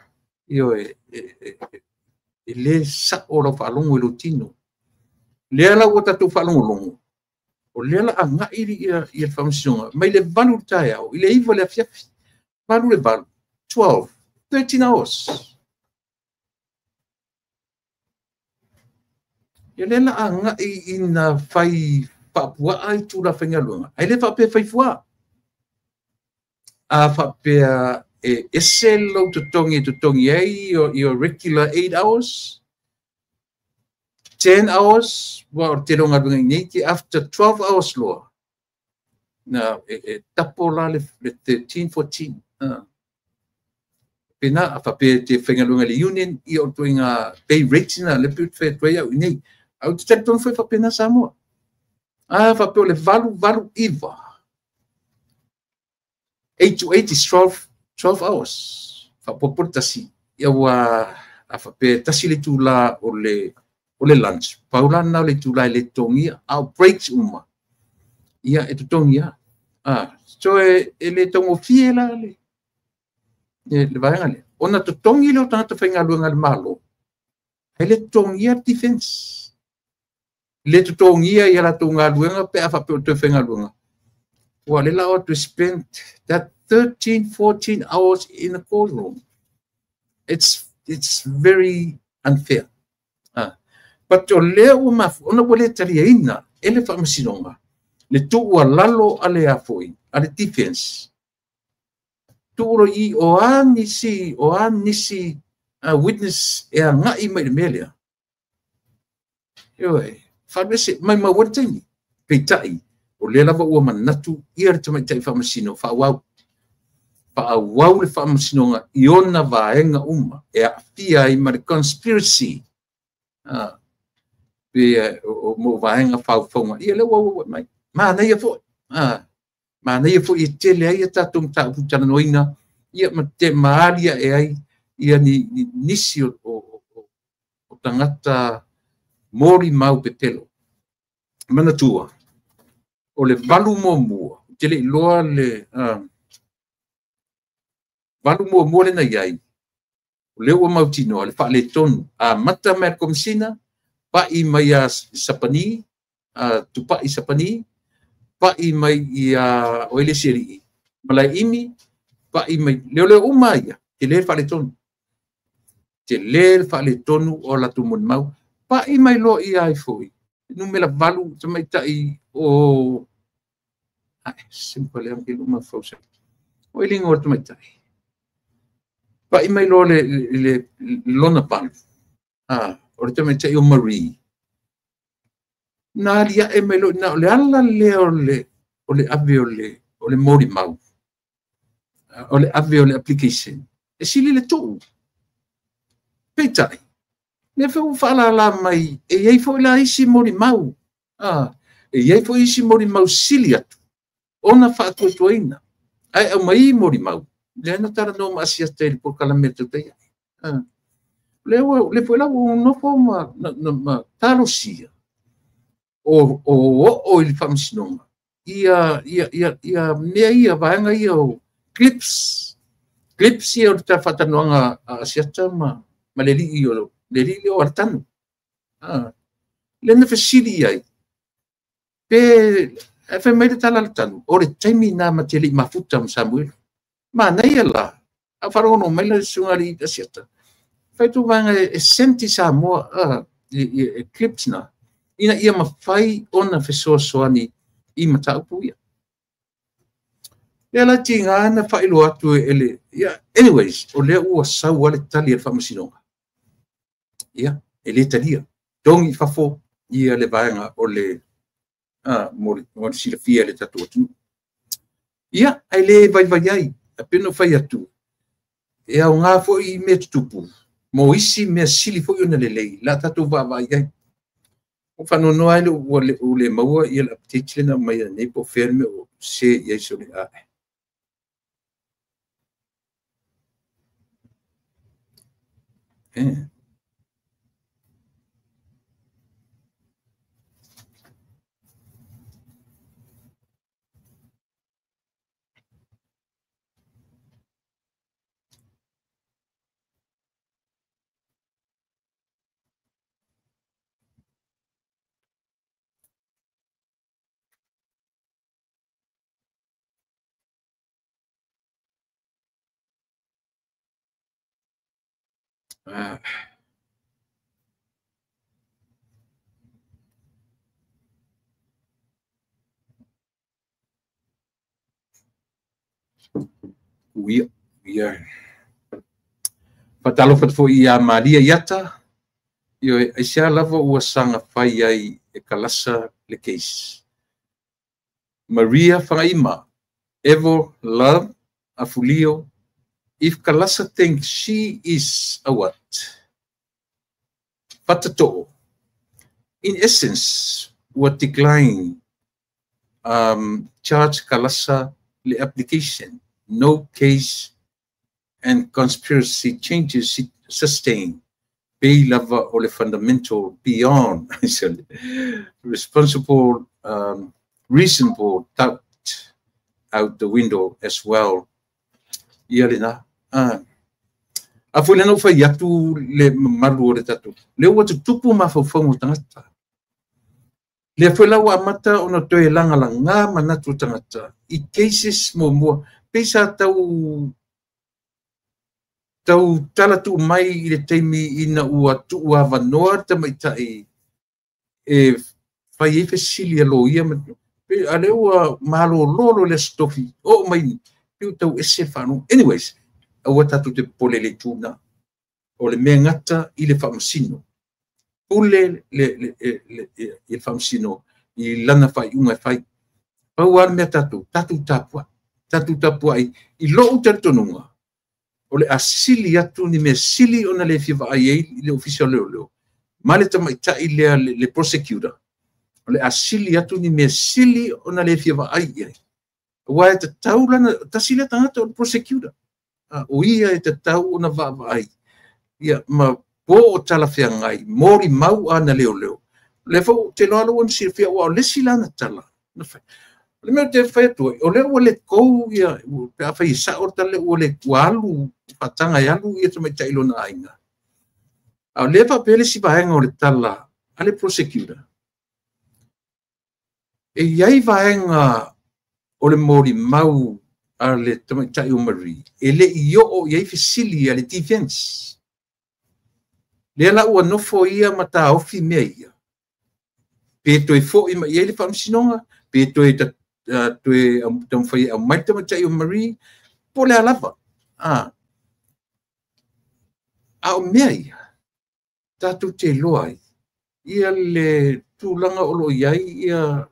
ioe, e le sa'o lau faalogo i lou tino. Lea la ua tatou faalogologo, o lea la aga'i ia le faamasinoga, mai le 8 le taeao, i le 9 le afiafi. 8 le 8, 12, 13 hours. Ia lea la aga'i ina fai faapua'a itulā faigaluega, ae le faapea fai fuā. A faapea e ese lou totogi e totogi ai your regular 8 hours, 10 hours, ua o le tele o galuega i nei, after 12 hours loa, na e tapo la le 13, 14. Pena a faapea te faigaluega le union, ia o ituaiga pay rates na le pe fai atu ai au i nei. Ae ou te talitonu foi faapena Samoa. A faapea o le 8, 8, 9. 8 to 8 is 12 hours. Faaopoopo le tasi. Ia ua a faapea tasi le itulā o le lunch. Pau la lena o le itulā e le totogia, a o breaks uma. Ia e totogia. So e le taugofie la le vaega lea. Ona totogi lea o tagata faigaluega a le Malo, ae le totogia le defense. Le totogia ia latou galuega pe a faapea o toe faigaluega. Ua le la o to spend that 13, 14 hours in the courtroom. It's very unfair. But o lea ua mafu, ona ua le taliaina e le faamasinoga, le tuualalo a le afoi, a le defense. Tuulo i o a nisi witness e agai mai le mea lea. Ioe, faaluese, mai maua le taimi. Peitai, o lea lava ua manatu ia le tamaitai faamasino, faaauau. Faaauau le faamasinoga i ona vaega uma e aafia ai ma le conspiracy. Pe o mo vaega faufauga. Ia lea ua ua mai. Manaia foi. Manaia foi e tele ai ia tatou mataupu talanoaina, ia ma te maali e ai ia ni nisi o tagata molimau pepelo. Manatua, o le 81, te le iloa le 81 lena i ai, o lea ua mautinoa le faaletonu, amata mai le Komesina, pa'i mai ia Sapani, Tupai Sapani, pa'i mai ia o le isi alii, Malaeimi, pa'i mai, leoleo uma ia, tele le faaletonu. Tele le faaletonu o latou molimau, pa'i mai loa ia ai foi, numera 8 tamaitai o ai, simple le ke luma fausa. O i lingo o tamaitai. Pa'i mai loa le lona 8. O le tamaitai o Marie. Na alia'e mai loa na o le ala lea o le ave o le molimau. O le ave o le application. E sili le tuu. Peitai, lea foi ua faalala mai, e i ai foi la isi molimau. E i ai foi isi molimau sili atu, ona faatuatuaina. Ae aumai molimau, lea na talanoa ma Asiata i le polokalame tautai ai. Lea ua, lea foi la ua nofo ma talosia o oo i le faamasinoga ia mea ia, vaega ia o clips. Clips ia o le faatalanoaga a Asiata ma le alii o le alii o Alatano. Lea na fesili i ai, pe e fai mai le tala Alatano, o le taimi na ma te le i mafuta ma Samuelu. Manaia la, a faalogo mai le susuga alii Asiata. Fai atu vaega e send i Samoa i clips na, ina ia mafai ona fesoasoani i mataupu ia. Lea la tiga na faailoa atu e le... Yeah, anyways, o lea ua sau le tali a le faamasinoga. Ia, e le talia. Togi i fafo ia le vaega o le mo le silafia e le tatou atunuu. Ia, ae le vaivai ai, a pei ona fai atu, e aoga foi i mea tutupu, mo isi mea sili foi ona lelei, la tatou vaavaai ai. O faanoanoa ai ua le maua ia le update lena mai nei po o fea le mea o se i ai sole ae. Ia. Faatalofa atu foi ia Maria Iata, ioe, aisea lava ua saga fai ai e kalasa le case. Maria Fagaima, Evo Love Afulio, if Kalasa thinks she is a what? Fatato'o. In essence, ua decline charge Kalasa le application. No case and conspiracy changes sustained. Pei lava o le fundamental beyond responsible, reasonable doubt out the window as well. Ia lena. A foi lena ua fai atu le mamalu o le tatou. Le ua tutupu mafaufauga o tagata. Lea foi la ua amata ona toe lagalaga manatu o tagata i cases muamua. Pei sa tau tala tuu mai i le taimi ina ua tuu avanoa le tamaitai e fai ai fesili a loia. A lea ua malolo le Aso Tofi oo mai pei ua tau ese le faalogo. Anyways, aua tatou te popole i le itu lena. O le mea gata i le faamasino. Pule le faamasino i lana faaiuga e fai. Pau lava le mea tatou, tatou tapuai. Tatou tapuai i lou talitonuga, o le asili atu ni mea sili ona le fia vaai ai i le ofisa o leoleo, ma le tamaitai lea le prosecutor, o le asili atu ni mea sili ona le fia vaai i ai. Aua e tatau lana, tasi lea tagata o le prosecutor. O ia e tatau ona vaavaai. Ia, ma po o talafeagai, molimau ana leoleo. Le foi ou te iloa lea ua na silafia, aua o le isi lana tala na fai. O le mea ou te fai atu ai, o lea ua let go ia, pe a fai e sao le tala lea ua let, ua alu, faataga e alu ia tamaitai i lona aiga. A o lea faapea le isi vaega o le tala a le prosecutor. E i ai vaega o le molimau a le tamaitai o Marie, e le i oo i ai fesili a le defense. Lea la ua nofo ia ma taofi mea ia. Pe toe foi mai i ai le faamasinoga, pe toe taumafai e aumai le tamaitai o Marie, po o le a lava. A o mea ia, tatou te iloa ai ia le tulaga o lo o i ai ia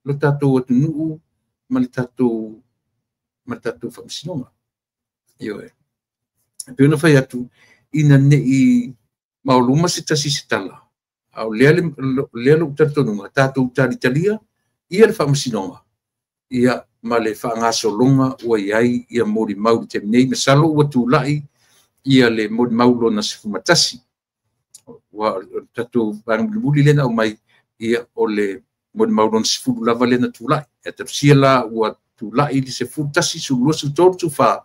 lo tatou atunuu ma le tatou faamasinoga. Ioe. E pei ona fai atu, ina nei maoluma se tasi se tala, a o lea lou talitonuga, tatou talitalia ia le faamasinoga, ia ma le faagasologa ua i ai ia molimau i le taimi nei. Masalo ua tulai ia le molimau lona 11. Ua o le tatou vaega mulimuli lea na aumai, ia o le molimau lona 10 lava lea na tulai. E tausia la ua tulai le 11, 12, 13, 14.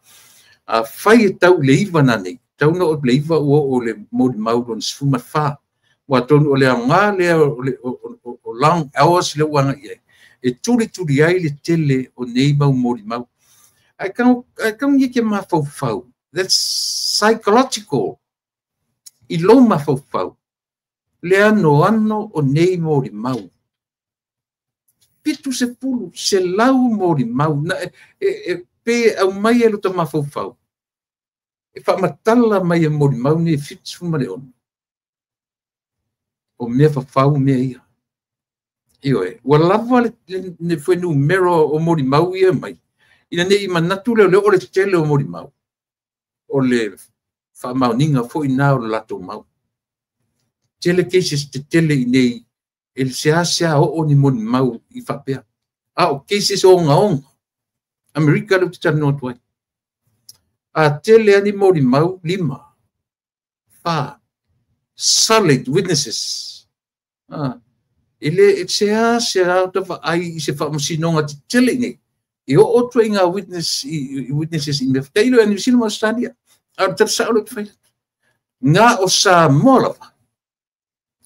A fai e tau le 9 na nei, tau na o le 9 ua oo le molimau lona 14. Ua atonu o le aoga lea o long hours lea ua agai ai, e tulituli ai le tele o nei mau molimau. Ae kau ia ke mafaufau. That's psychological. I lou mafaufau, le anoano o nei molimau. 70, 100 molimau, na e pe au mai e lo ta mafaufau. E faamatala mai e molimau nei 76. O mea fafau mea ia. Ioe, ua lava le fuainumera o molimau ia mai. Ina nei manatu lea o le tele o molimau. O le faamaoniga foi na o le latou mau. Tele cases te tele i nei, e sea oo ni molimau i faapea. A o cases o ongaonga. Amerika le te talanoa atu ai. A tele ani molimau 5, 4, solid witnesses. E le sea ta ai i se faamasinoga te tele nei. E o otu i ngā witnesses i mea. Tailo e New Zealand Australia. A o tata sao le te whai. Ngā o Samoa lava.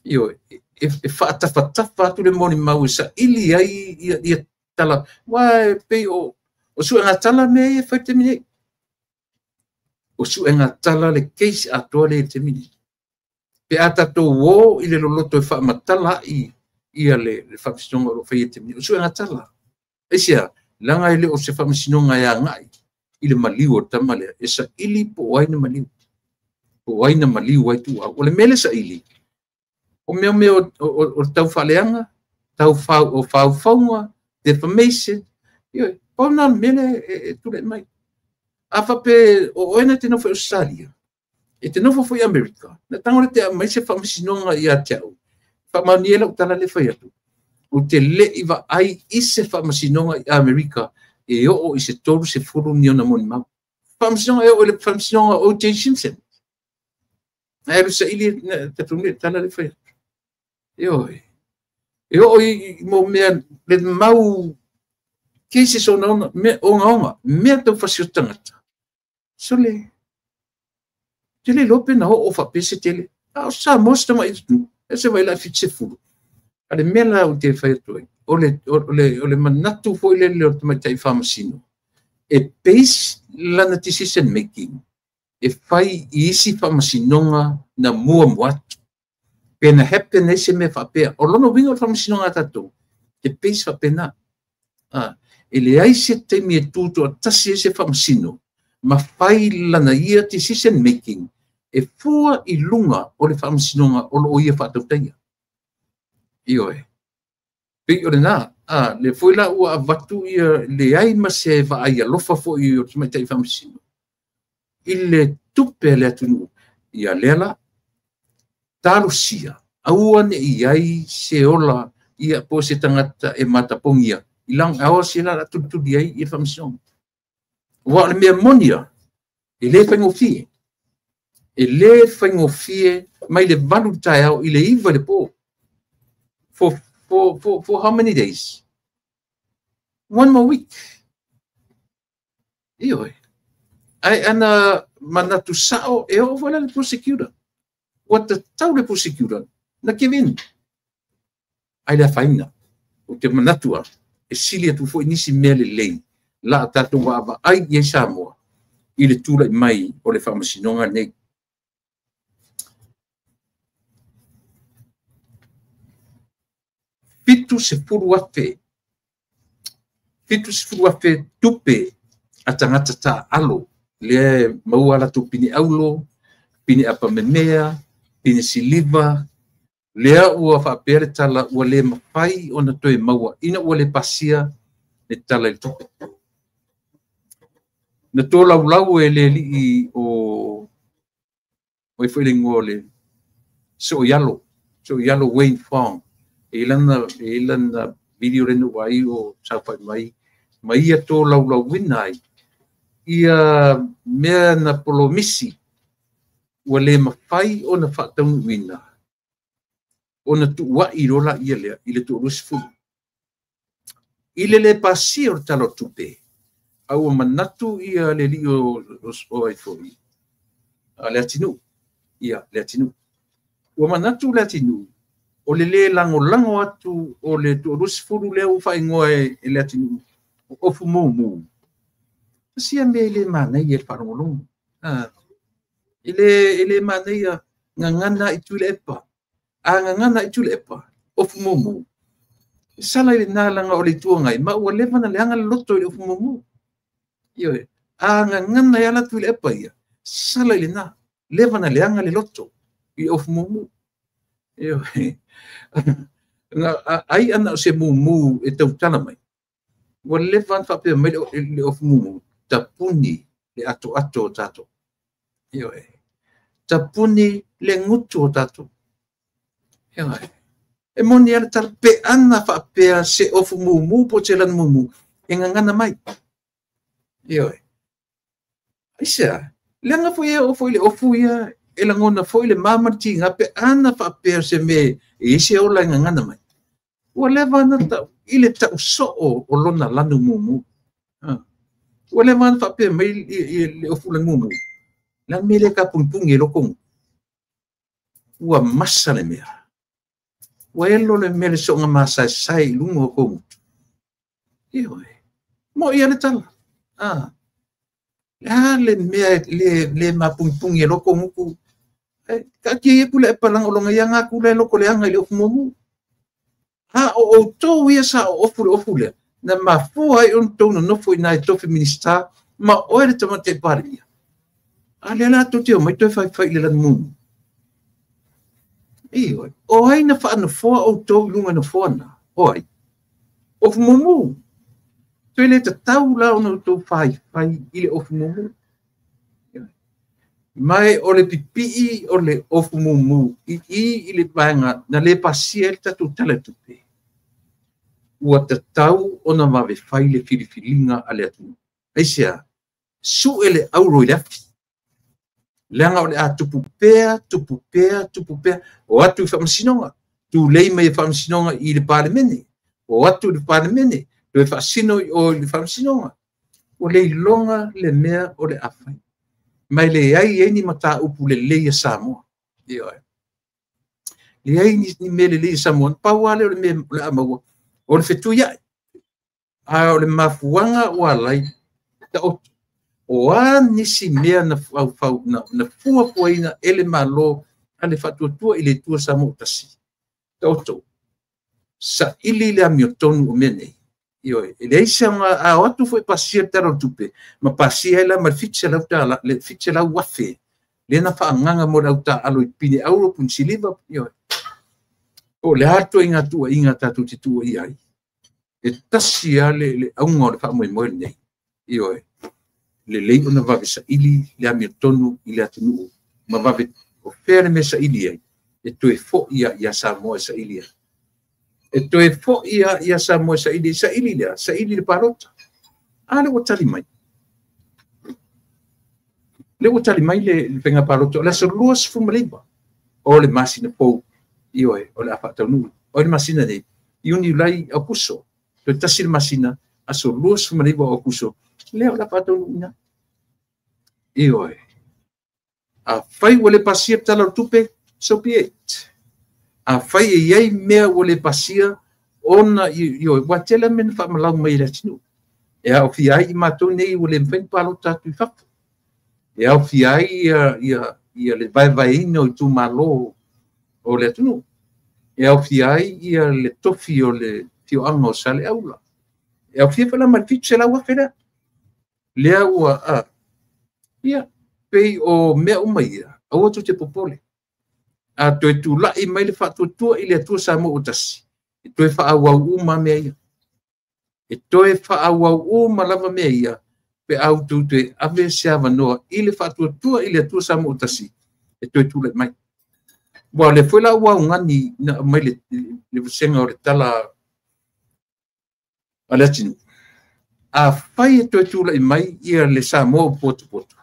Io, e whaatawhatafa atu le molimau e sa ili ai ia tala. Wai pei o sue ngā tala me e whai te mine. O sue ngā tala le case atoa le te mine. Pe a tātou o i le loloto e whaamatala i ia le whaamasinoga o lo whai e te mine. O sue ngā tala. Eisia, langa ele o se whaamasinoga e a ngai i le maliu o tamalea. E sa ili po o aina maliu. Po o aina maliu ai tu au. O le mele sa ili. O mea mea o tau whaleanga, tau o whaufaunga, defamation. Io, pau nā mele e tule mai. A whape o oena te nofo Australia, e te nofo foi Amerika. Na tangore te mai se whaamasinoga i a te au. Whaamaunia lau tala le whai atu. O te le iwa ai i se whaamasinoga i Amerika e oo i se 30 ni ona moni mau. Whaamasinoga e o le whaamasinoga o O.J. Simpson. Na eru sa ili te tune tala le whai atu. Ioe. E oo i mo mea le mau cases o ongaonga, mea tau whasi o tangata. So le, te le lope na o whapese tele. A o sa mosta mai tu, e se vai la 70. A le mea la o te whai atu ai. O le manatu foi le o te maitai whamasino. E base lana decision making. E whai i isi whamasinonga na mua muatu. Pe na happen e se mea whapea. O lono winga o whamasinonga tātou. Te base whapena. E le ai se teimi e tūtu a tasi e se whamasino. Ma whai lana ia decision making. E fua i lunga o le whamasinonga o lo o ia whātautaia. Ioe. Pei o le nā, le foi la ua avatu ia le ai ma se vaai alofa foi o te maitai whamasino. I le tupe le atunu. Ia lea talosia, aua ne i ai se ola ia po se tangata e matapongia. I lang aua se la tutuli ai i whamasinoga. Wa le mea monia, e le whaingofie. E le whaingofie mai le 8 taeao i le 9 le pō. For how many days? One more week. Ioe. Ai ana manatu sao e o wala le prosecutor. Ua tatau le prosecutor na Kevin. Ai le whaina. O te manatua. E sili atu foi nisi mea le lei. La tātou wa ai i Samoa. I le tūlai mai o le whaamasinoga nei. 70,000. 70,000 tupe a tangata tā alo. Le maua la tu pini aulo, pini apamemea, pini siliva. Lea ua whaapea le tala ua le mawhai o na toe maua. Ina ua le pasia le tala i tupe. Na tō laulau e le lii o i whaile ngoa le Soialo. Soialo Wayne Fong. E lana video renu wai o saupai mai. Mai ia tō laulau wina ai. Ia mea na polomisi ua le mawhai o na whaataunu wina. O na tuua i rola ia lea i le 20. I le le pasia o talo tupe. Au manatu ia le li o ai foi. A le atinu. Ia le atinu. Ua manatu le atinu. O le le lango lango atu o le 20 lea u whaingoa e le atinu. O ofu mō. Sia me le mana ia le wharongolongo. E le mana ia. Gagana i Tuilaepa. A gagana i Tuilaepa, ofu mumu. Sala i lena laga o le Itu Agai, ma ua leva ona leaga le loto i le ofu mumu. Ioe. A gagana e ala Tuilaepa ia, sala i lena, leva ona leaga le loto i le ofu mumu. Ioe. Ai ana o se mumu e tautala mai, ua leva ona faapea mai le ofu mumu, tapuni le atoato o tatou. Ioe. Tapuni le gutu o tatou. Ioe. E moni lava le tala, pe ana faapea se ofu mumu po o se lanu mumu, e gagana mai. Ioe. Aisea, leaga foi e oo foi le ofu ia, e lagona foi le ma ma le tiga, pe ana faapea se mea e i ai se ola e gagana mai. Ua leva ona i le tausoo o lona lanu mumu. Ua leva ona faapea mai le ofu lanu mumu, le a le mea lea ka punipuni e loko. Ua masa le mea. Ua elo le mea le soonga masaesae i luga o kou gutu. Ioe. Mo ia le tala. Le a le mea le mapunipuni e loko gutu. Taatia ia Tuilaepa laga o lona ia gatu la e loko leaga i le ofu mumu. A o outou ia sa o ofu le ofu lea, na mafua ai ona tou nonofo i na e tofi Minisita ma oe le Tamaitai Palemia. A lea la tou te omai toe faifai i le lanu mumu. Ioe. O ai na faanofoa outou i luga nofoa na? O ai? Ofu mumu. Toe le tatau la ona outou faifai i le ofu mumu. Mai o le pipii o le ofu mumu i le vaega na le pasia ai le tatou Tala i le Tupe. Ua tatau ona vave fai le filifiliga a le atunuu. Aisea, sue le auro i le afi. Leaga o le a tupu pea, tupu pea, tupu pea. O atu i faamasinoga, tulei mai e faamasinoga i le Palemene. O atu i le Palemene, toe faasino i o i le faamasinoga. Ua le iloga le mea o le a fai. Ma e leai ai ni mataupu lelei a Samoa. Ioe. Leai ni mea lelei a Samoa. Pau lava lea o le mea o le a maua, o le fetuiai. A o le mafuaga ua alai taoto. O a nisi mea na fuafuaina e le Malo a le faatuatua i le Atua Samoa tasi. Taoto, saili le amiotonu o mea nei. Ioe, e leai se aoga, a o atu foi pasia le Tala o le Tupe, ma pasia ai la ma le $700,000, le $700,000, lea na faaagaga mo le autaaalo i pine auro, pine siliva, ioe. O le a ituaiga tuuaiga tatou te tuuaia ai. E tasi lava le auga o le faamoemoe lenei. Ioe. Lelei ona vave saili le amiotonu i le atunuu, ma vave o fea le mea saili ai, e toe foi ia Samoa e saili ai. E toe foi ia Samoa e saili, saili lea, saili le palota. A le ua tali mai. Le ua tali mai le faiga palota, o le aso 29 o le masina fou, ioe, o le a faataunuu. O le masina nei, Iuni, Iulai, Aokuso, toe tasi le masina, aso 29 o Aokuso, lea o le a faataunuuina. Ioe. A fai ua le pasia le Tala o le Tupe, so be it. A fai e iai mea ua le pasia, ona, ioe, ua tele mea na faamalau mai i le atunuu. E aofia ai i matou nei ua le mafai ona palota atu i fafo. E aofia ai ia le vaevaeina o itumalo o le atunuu. E aofia ai ia le tofi o le afioaga o Saleaula. E aofia foi la ma le $700,000 lea. Lea ua, ia, pei o mea uma ia, aua tou te popole. A toe tulai mai le faatuatua i le Atua Samoa ua tasi, e toe faaauau uma mea ia. E toe faaauau uma lava mea ia, pe a outou toe ave se avanoa i le faatuatua i le Atua Samoa ua tasi, e toe tulai mai. Ua le foi la ua augani na aumai le vasega o le tala a le atunuu. A fai e toe tulai mai ia le Samoa o potopoto,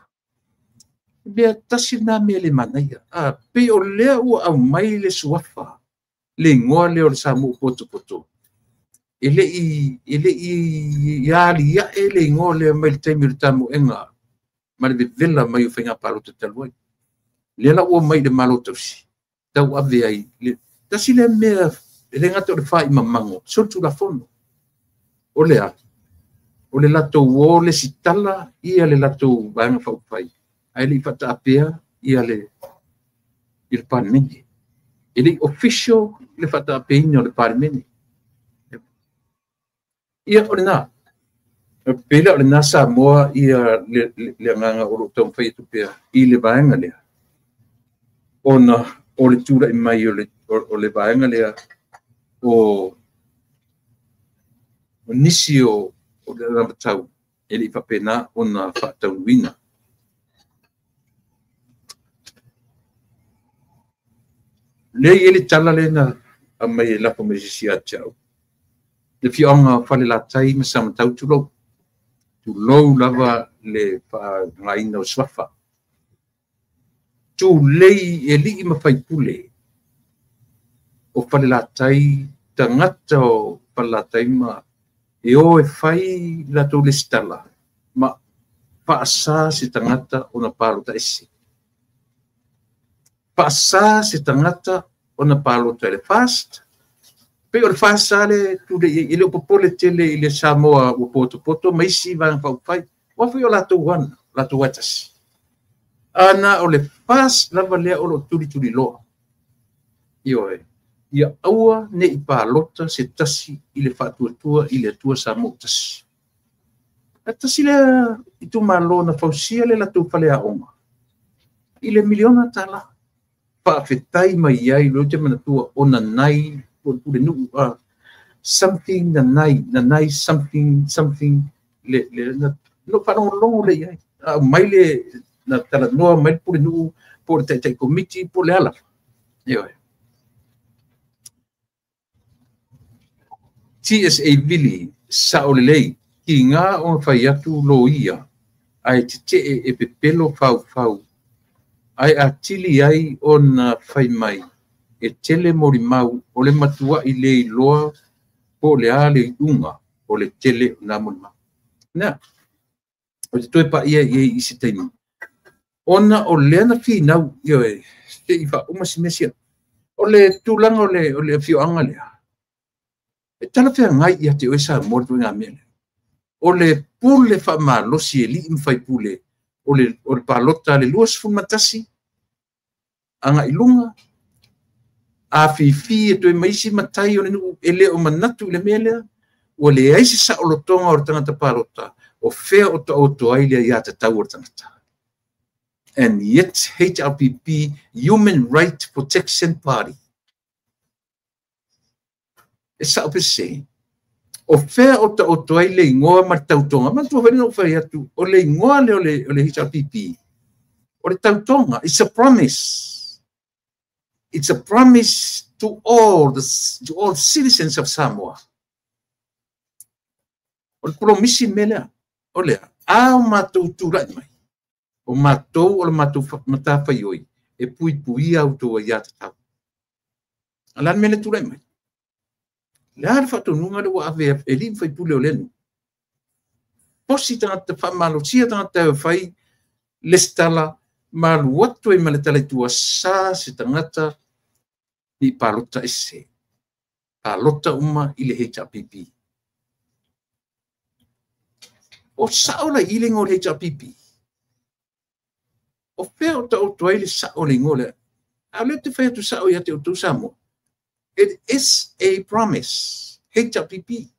mea tasi lena mea le manaia. A pei o lea ua aumai le suafa, le igoa lea o le Samoa o potopoto, e le i aliae le igoa lea mai le taimi o le tamoega ma le vevela mai o faiga palota talu ai. Lea la ua mai le Malo tausi, tau ave ai. Tasi lea mea, e le gata o le faimamago, solitulafono. O le a, o le latou o le sitala ia le latou vaega faaupufai, ae le i faataapea ia le i le Palemene. E le official le faataapeina o le Palemene. Ia o lena. Pele o lena Samoa ia le agaga o lo o taumafai atu pea i le vaega lea. Ona o le tula'i mai o le vaega lea o nisi o le anavatau e le i faapena ona faataunuuina. Lea e i ai le tala lea na aumai e lafo mai e se isi ia te au. Le afioaga o Falelatai ma Samatau, tulou. Tulou lava le faaaogaina o suafa. Tulei e alii ma faipule o Falelatai, tagata o Falelatai ma e o e fai latou lesitala ma faasa se tagata ona palota ese. Faasa se tagata ona palota i le FAST. Pei o le FAST sa le tulei e le o popole tele i le Samoa ua potopoto ma isi vaega faaupufai. Ua foi o latou ana, latou atasi. Ana o le FAST lava lea o lo o tulituliloa. Ioe, ia aua ne i palota se tasi i le faatuatua i le Atua Samoa tasi. A tasi lea itumalo na fausia le latou faleaoga i le $1 miliona. Faafetai mai ai lo te manatua o nanai pule nuu something nanai something something le le no faalogologo le iai mai le na talanoa mai le pule nuu po le taitai komiti po le ala. Ioe. TSA Vili sao lelei ki ngā o whai atu lo ia ai te te e pepelo faufau ai a tili ai ona whai mai e tele mori mau o le matua i le iloa po le a le unga o le tele o nā mori mau. Nā, o te toe pa ia i se taimi. Ona o lea na whinau, ioe, te i wha uma si mesia. O le tūlanga o le afioanga lea. E talawhea ngai ia te oe sa mori tui ngā mea lea. O le pule whaamalosi e lii mwhai pule, o le palota le 21, anga i lunga, a fifi e toe maisi matai o le nuu e le o manatu i le mea lea, ua le ai se saolotoga o le tagata palota, o fea o taoto ai lea ia tatau o le tagata. And yet HRPP, Human Right Protection Party, e sao pese, o fea o taoto ai le ingoa ma le tautoga, manatua foi na ou fai atu, o le ingoa lea o le HRPP, o le tautoga, it's a promise. It's a promise to all to all citizens of Samoa. O le promisi mea lea, o lea, a o matou tula'i mai, o matou o le matou matafaioi, e puipuia outou aiā tatau. A le a le mea le tula'i mai? Le a le faatonuga le ua ave e alii ma faipule o le nuu. Posi tagata faamalosia tagata e fai lesitala ma alu atu ai ma le tala i tua sa se tagata i palota ese. Palota uma i le HRPP. O sao la i le ingoa o le HRPP. O fea o taoto ai le sao le ingoa lea. A lea te fai atu sao ia te outou Samoa. It is a promise. HRPP.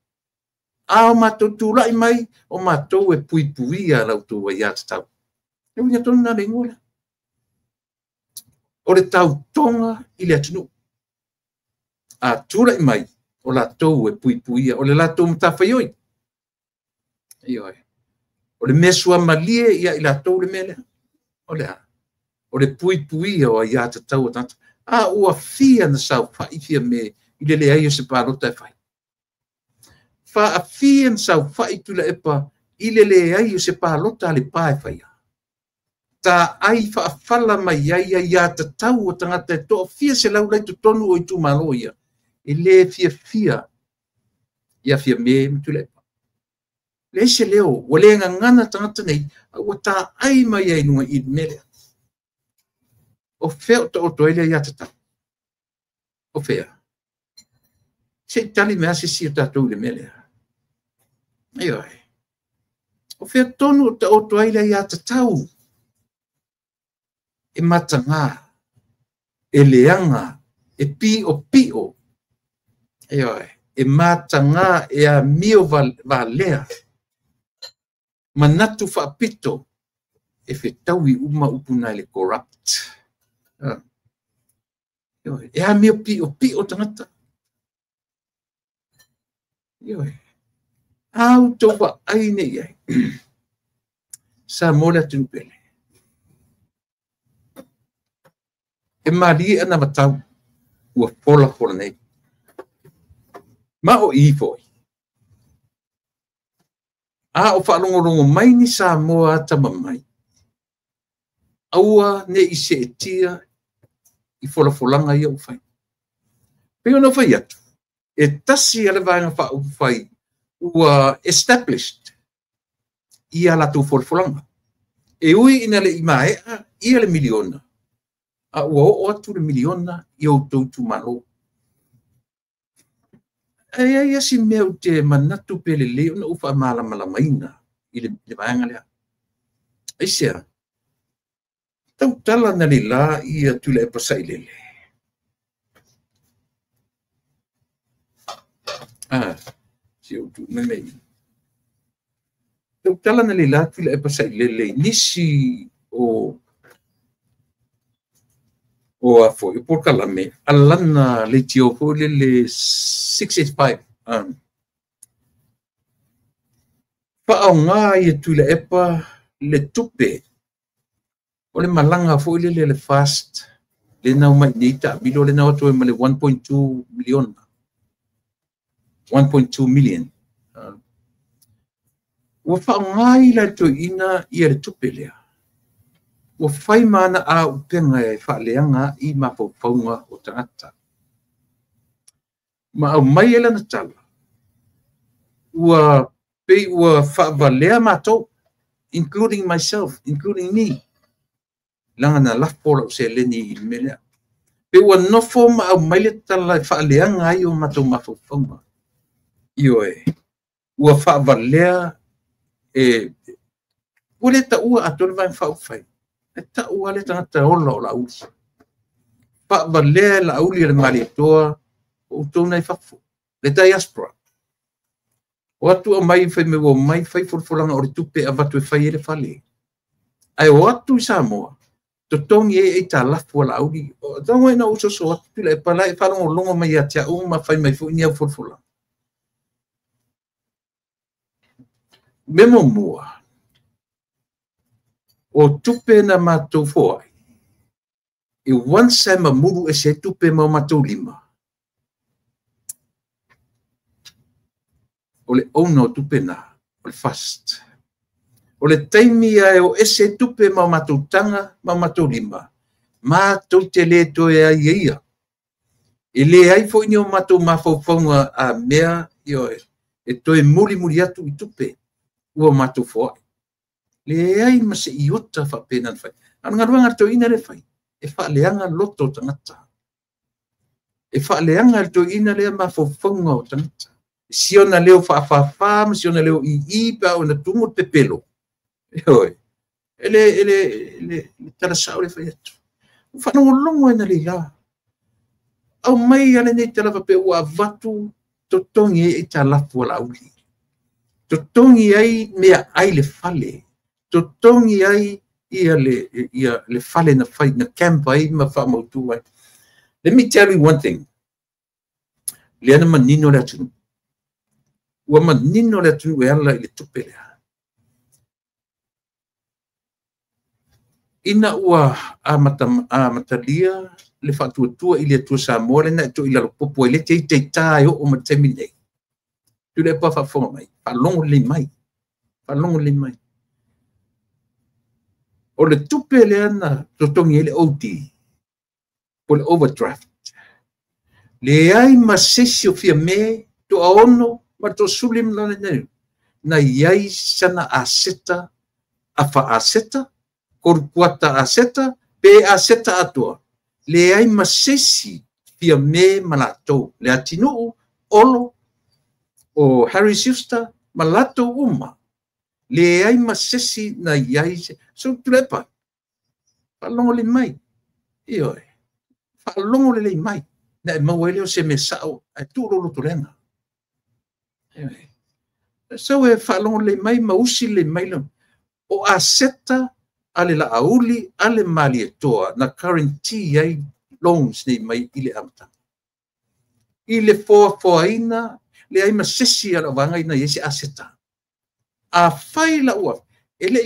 A o matou tula'i mai, o matou e puipuia la outou aiā tatau. E uiga tonu na le ingoa lea. O le tautoga i le atunuu. A tula'i mai, o latou e puipuia, o le latou matafaioi. Ioe. O le mea suamalie ia i latou le mea lea. O le a? O le puipuia o aiā tatau o tagata. A ua fia na saofai fia me i le leai o se palota e fai. Faafia na saofai Tuilaepa i le leai o se palota a le pa e faia. Ta ai faafala mai ai aiā tatau o tagata e toafia 100 lai totonu o itumalo ia. E le fiafia ia fia me ma Tuilaepa. Le se leo, ua le gagana tagata nei, a ua taai mai ai luga i le mea lea. O fea o taoto ai le aiā tatau. O fea. Se i tali mea se si o tatou i le mea lea. Ioe. O fea tonu o taoto ai le aiā tatau. E mataga. E leaga, e piopio, e mataga, e amio valea, manatu faapito, e fetaui uma upu na i le corrupt. E amio piopio tagata. A outou vaai nei ai. Samoa le atunuu pele. E malie ana matau ua folafola nei. Ma o i foi. A o faalogologo mai ni Samoa atama mai. Aua ne i seetia i folafolaga ia ua fai. Pei ona fai atu, e tasi a le vaega faaupufai ua established ia latou folafolaga. E ui ina le i maea ia le miliona, a ua oo atu le miliona i outou itumalo. E ai asi mea ou te manatu pe lelei ona ou faamalamalamaina i le vaega lea. Aisea, tautala na le la ia Tuilaepa Sailele. Si ou tu me. Tautala na le la Tuilaepa Sailele nisi o a foi, o polokalame, alana le tio foi le 685. Faaoga ia Tuilaepa le tupe o le malaga foi le le fast le nau mai nei taamilo le nau atu ai ma le 1.2 miliona. 1.2 million. Ua faaoga i la toeaina ia le tupe lea. Ua fai ma ana auupega e faaleaga i mafaufauga o tagata. Ma aumai e lana tala, ua pei ua faavalea matou, including myself, including me. Laga na lafo lau seleni i le mea lea. Pe ua nofo ma aumai le tala e faaleaga ai o matou mafaufauga. Ioe, ua faavalea e ua le taua atoa le vaega faaupufai. E taua le tagata ola o Laauli. Faavalea e Laauli e le Malietoa o outou nai fafo, le diaspora. O atu aumai fai mai ua mai fai folafolaga o le tupe avatu e fai ai le fale. Ae o atu i Samoa, totogi ai aitalafu a Laauli. O tago ina ou soso atu Tuilaepa la e faalogologo mai ia te au ma fai mai foi ni au folafolaga. Me muamua, o tupe na matou foai, e once e mamulu e se tupe ma o matou lima. O le owner o tupe na, o le fast. O le taimi ae o ese tupe ma o matou taga ma o matou lima, matou te le toe ai e ia. E le ai foi ni o matou mafaufauga a mea e toe mulimuli atu i tupe ua matou foai. Leai ma se iota faapena na fai. A o le galuega a le toeaina lea e fai, e faaleaga loto o tagata. E faaleaga le toeaina lea mafaufauga o tagata. Si ona leo faafafa ma si ona leo ii pe a ona tumu le pepelo. Ioe, e le tala sao le fai atu. Ua faalogologo ai na leila. Aumai a lenei tala faapea ua avatu totogi ai aitalafu a Laauli. Totogi ai mea ai le fale. Totogi ai ia le fale na fai, na camp ai ma faamautu ai. Let me tell you one thing. Lea na manino le atunuu. Ua manino le atunuu e ala i le tupe lea. Ina ua amatalia le faatuatua i le Atua Samoa lena e to'i lalopopo ai le teiteitā e oo ma le taimi nei. Tuilaepa faafofoga mai, faalogo lelei mai, faalogo lelei mai. O le tupe lea na totogi ai le OD, po le overdraft. Leai ma se isi o Fiame, toaono ma le toasefulu ma lana nei, na iai sana aseta, afa aseta, korukuata aseta, pe aseta atoa. Leai ma se isi Fiame ma latou, le atinuu, Olo, o Harry Schuster, ma latou uma. Leai ma se isi na iai se. So Tuilaepa, faalogo lelei mai. Ioe. Faalogo lelei mai, na e maua ai lea o se mea sao, ae tuu lou lotoleaga. Sau e faalogo lelei mai ma usi lelei mai o aseta a le Laauli a le Malietoa na guarantee ai loans nei mai i le amataga. I le foafoaina leai ma sesi a le vaega ina ia se aseta. A fai la ua e le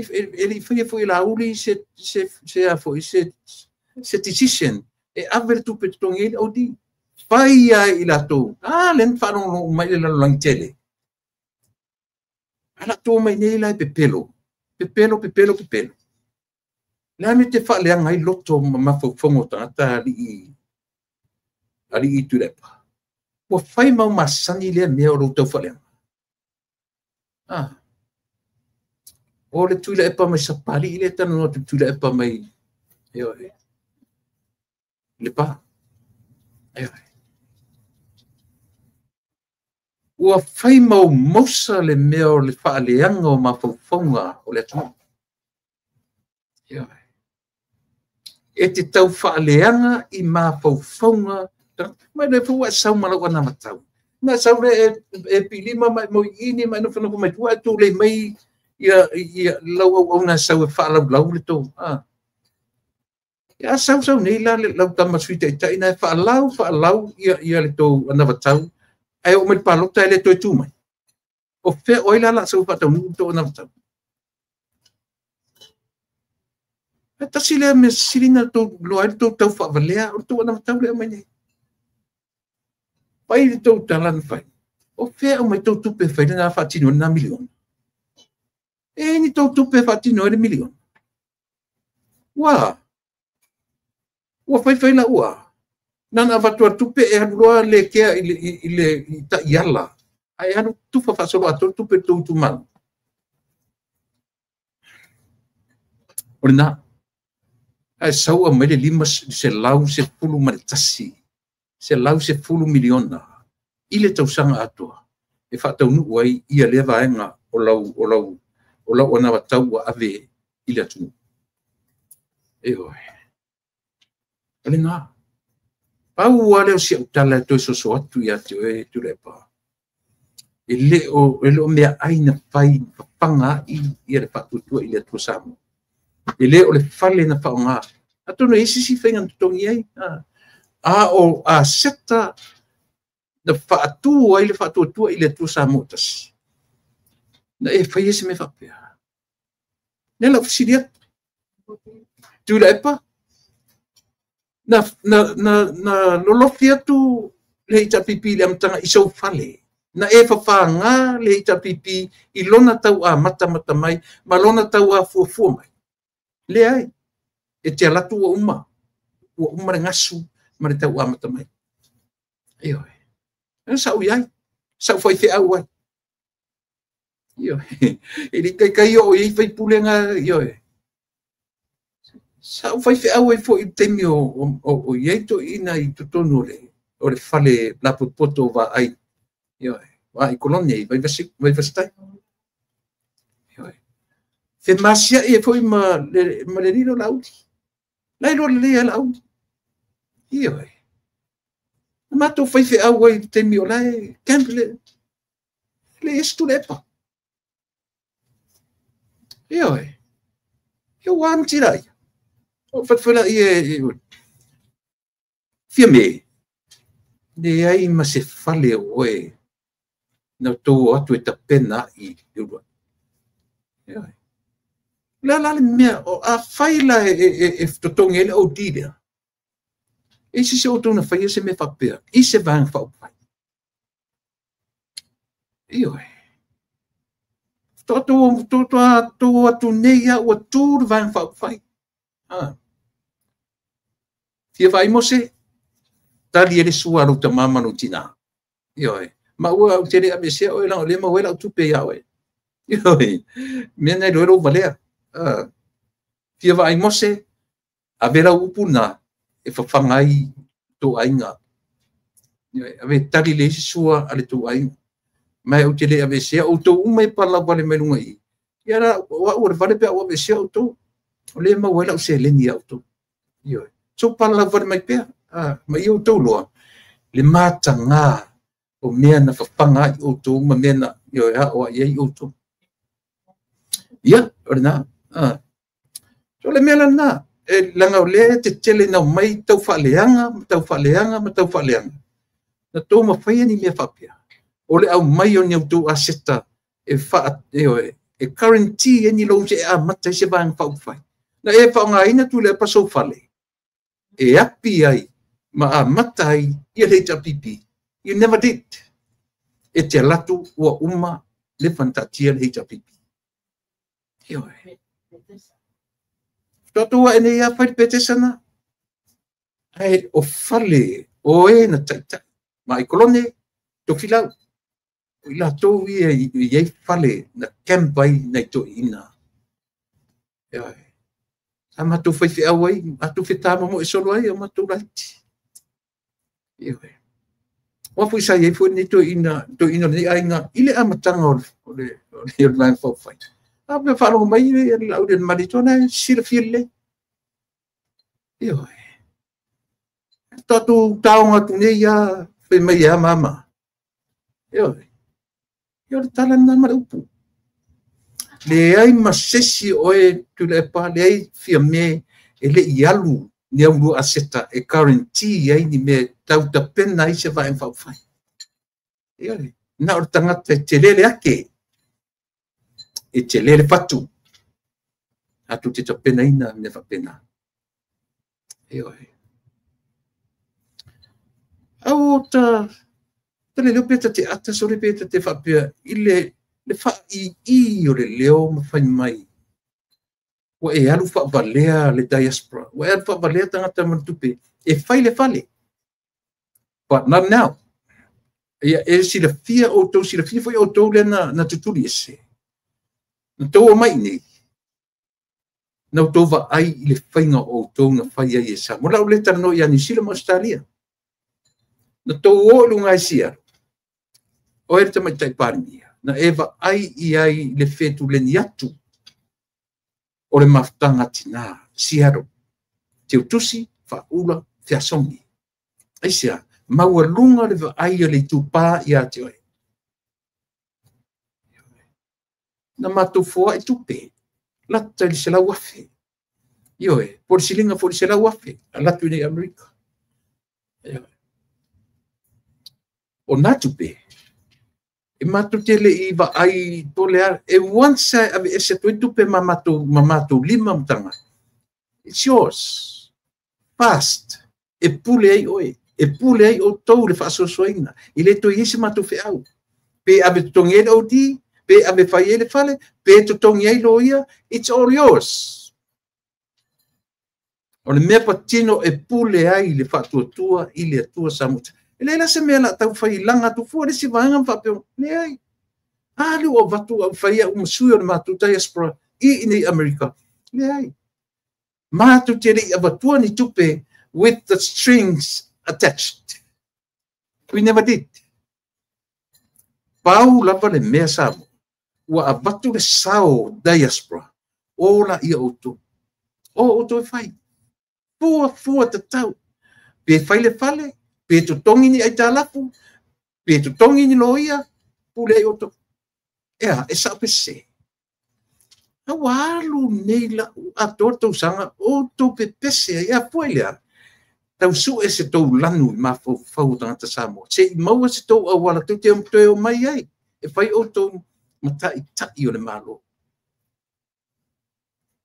i faia foi e Laauli se decision e ave le tupe totogi ai le OD. Fai ai i latou, le na faalogologo mai le lalolagi tele. A latou mai nei la e pepelo, pepelo, pepelo, pepelo. Le a me te faaleaga ai loto ma mafaufauga o tagata alii Tuilaepa. Ua fai mau masani lea mea o lou tau faaleaga. O le Tuilaepa mai Sapalii lea talanoa atu Tuilaepa mai Lepa. Ua fai mau mausa le mea o le faaleaga o mafaufauga o le atunuu. E te tau faaleaga i mafaufauga mai le fua e sau ma lau anavatau. Na sau le e pilima mai moi ini mai no fana mai tua tu le mai ia lau au na sau e faalaulau le tou. Ia sau sau nei la lau tama sui taitai na e faalau faalau ia le tou anavatau. Ai o mai palota ele toe tu mai. O fea oi la la sau faataunuu tou anavatau. E tasi lea mea sili na tou loa ai le tou tau faavalea o le tou anavatau lea mai nei. Fai le tou tala na fai. O fea o mai tou tupe fai lena faatino lena miliona. E ni tou tupe faatino ai le miliona. Ua. Ua fai fai la ua. Nana avatu a tupe e alu loa le kea i le taiala. Ai alu tufa faasolo atoa tupe tou itumalo. O lena. Ae sau a mai le 511 110 miliona i le tausaga atoa e faataunuu ai ia lea vaega o lau anavatau ua ave i le atunuu. E oe. O lena. Pau lava lea o si au tala e toe soso atu ia te oe Tuilaepa. E le o mea ai na fai fafaga ai ia le faatuatua i le Atua Samoa. E le o le fale na faaaoga. Atonu e isi si faiga na totogi ai. A o aseta na faatu ai le faatuatua i le Atua Samoa tasi. Na e fai e se mea faapea. Lea lau fesili atu. Tuilaepa, na lolofi atu le HRPP i le amataga i sou fale. Na e fafaga le HRPP i lona tau amatamata mai ma lona tau afuafua mai. Leai, e te alatu ua uma le gasu ma le tau amata mai. Ioe. Sau iai, sau faifeau ai. Ioe. E le kaikai o i faipulega, ioe. Sau faifeau ai foi i le taimi o iai toeaiina i totonu o le fale lapotopoto o vaai. Ioe. Vaai kolone i Vaivasitai. Ioe. Femasiai ai foi ma le lilo Laauli. La iloa lelei ai Laauli. Ioe. Na matou faifeau ai i le taimi o la e camp le isi Tuilaepa. Ioe. Ia ua amati laia. O fatufela ia e fia me. Leai ma se fale o oe na tou atu e tapena i le uluai. Ioe. Le la le mea o a fai la e totogi ai le OD lea. E isi se outou na faia se mea faapea. I se vaega faaupufai. Ioe. Tou atu nei a ua tu le vaega faaupufai. Fia vaai Mose, tali e le sua lou tama ma lou tina. Ioe. Ma ua au te le avesea oe laga o lea maua ai lau tupe ia oe. Ioe. Mea na iloa lou valea. Fia vaai Mose, ave lau upu na e fafaga ai tou aiga. Ioe. Ave tali le isi sua a le tou aiga. Mai au te le avesea outou uma e palau vale mai luga i. Ia la o au o le vale pe au avesea outou. O lea maua ai lau seleni ia outou. Ioe. So palau vale mai pea. Ma ia outou loa le mataga o mea na fafaga ai outou ma mea na ao ai outou. Ia, o lena. So le mea lena, e laga o lea e tetele nau mai tau faaleaga, ma tau faaleaga, ma tau faaleaga. Na tou mafai ni mea faapea. O le au mai o ni outou aseta e e guarantee e ni loan se amata se vaega faaupufai. Na e faaaogaina Tuilaepa soufale e api ai ma amata ai ia le HRPP. You never did. E te alatu ua uma le fantatia le HRPP. Ioe. Tatou e nei a fai petesana. Ai o fale o e na taitai. Ma i kolone tofilau. O i latou ia i fale na camp ai na i toeaiina. Ioe. Sa matou faifeau ai, matou fetamomoe solo ai o matou laiti. Ioe. Ua foi sa iai foi lenei toeaina lenei aiga i le amataga o le Vaega Faaupufai. A pe faalogo mai le Laaulialemalietoa na silafia lelei. Ioe. Tatou taoga atu nei ia fai mai e ama ama. Ioe. Ia o le tala lena ma le upu. Leai ma sesi oe Tuilaepa, leai Fiame e le i alu ni au lua aseta e guarantee ai ni mea tau tapena ai se vaega faaupufai. Ioe. Na o le tagata e telele ake, e telele fatu, atu te tapenaina mea faapena. Ioe. Au ta le leo pe ta te ata sole pe ta te faapea i le faaii o le leo ma fai mai. Ua e alu faavalea le diaspora. Ua e alu faavalea tagata ma le tupe. E fai le fale. But not now. Ia e silafia outou, silafia foi outou lea na tutuli ese. Na tou o mai nei. Na outou vaai i le faiga o outou na fai ai e sa. Mo lau le talanoa ia New Zealand ma Australia. Na tou o i luga ai sia. O e le tamaitai Palemia. Na e vaai i ai le fetuleni atu o le mafutaga tina, Seattle. Teutusi, faaula, feasogi. Aisea, maualuga le vaai a le itupa ia te oe. Na matou foai tupe, lata i le 100,000. Ioe, po le siliga foi le 100,000, alatu i nei Amerika. Ioe. O nā tupe, e matou te le i vaai tole a, e once a ave ese atu ai tupe ma matou lima ma tagata. It's yours. Fast. E pule ai oe. E pule ai outou le faasoasoaina. I le toe i ai se matou feau. Pe ave totogi ai le OD, pe ave fai ai le fale, pe totogi ai loia, it's all yours. O le mea patino e pule ai le faatuatua i le Atua Samoa. E le la se mea la tau fai langa atu fua le si vaega ma faapea, leai. A le ua avatu au fai au ma sui o le matou diaspora i nei Amerika. Leai. Matou te le i avatua ni tupe with the strings attached. We never did. Pau lava le mea Samoa. Ua avatu le sao diaspora. O la ia outou. O outou e fai. Fua fua tatau. Pe fai le fale, pe totogi ni aitalafu, pe totogi ni loia, pule ai outou. Ea, e sao pese. Ua alu nei lau atoa tausaga outou pepese ai. Ea fua i lea. Tau sue se tou lanu i mafaufau o tagata Samoa. Se i maua se tou auala tou te toe o mai ai. E fai outou mataitai o le Malo.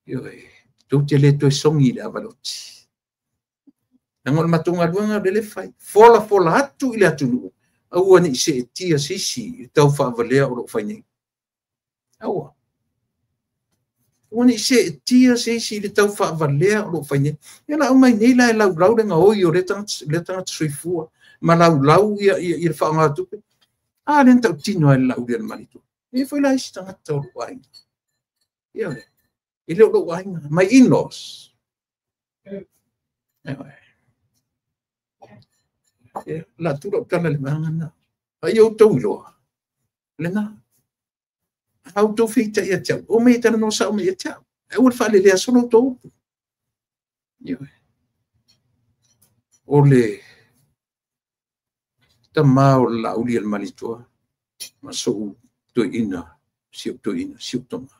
Ioe, tou te le toe sogi i le avaloti. Leaga o le matou galuega o le le fai. Fola fola atu i le atunuu. Aua ne i seetia se isi i tau faavalea o loo fai nei. Aua. Aua ne i seetia se isi i le tau faavalea o loo fai nei. Ia la aumai nei la e laulau le gaoi o le tagata soifua. Ma laulau ia le faaaoga tupe. A le na tautino ai le Laaulialemalietoa. E foi la isi tagata o lou aiga. Ioe. E le o lou aiga. My in-laws. Ioe. La tu lau tala le vaega na. A ia outou iloa. Lena. A outou feitai ia te au. O mea talanoa sao mai ia te au. Aua le faalelea solo outou upu. Ioe. O le tamā o le Laauli a le Malietoa ma so'u toeaina, si ou toeaina, si ou tama.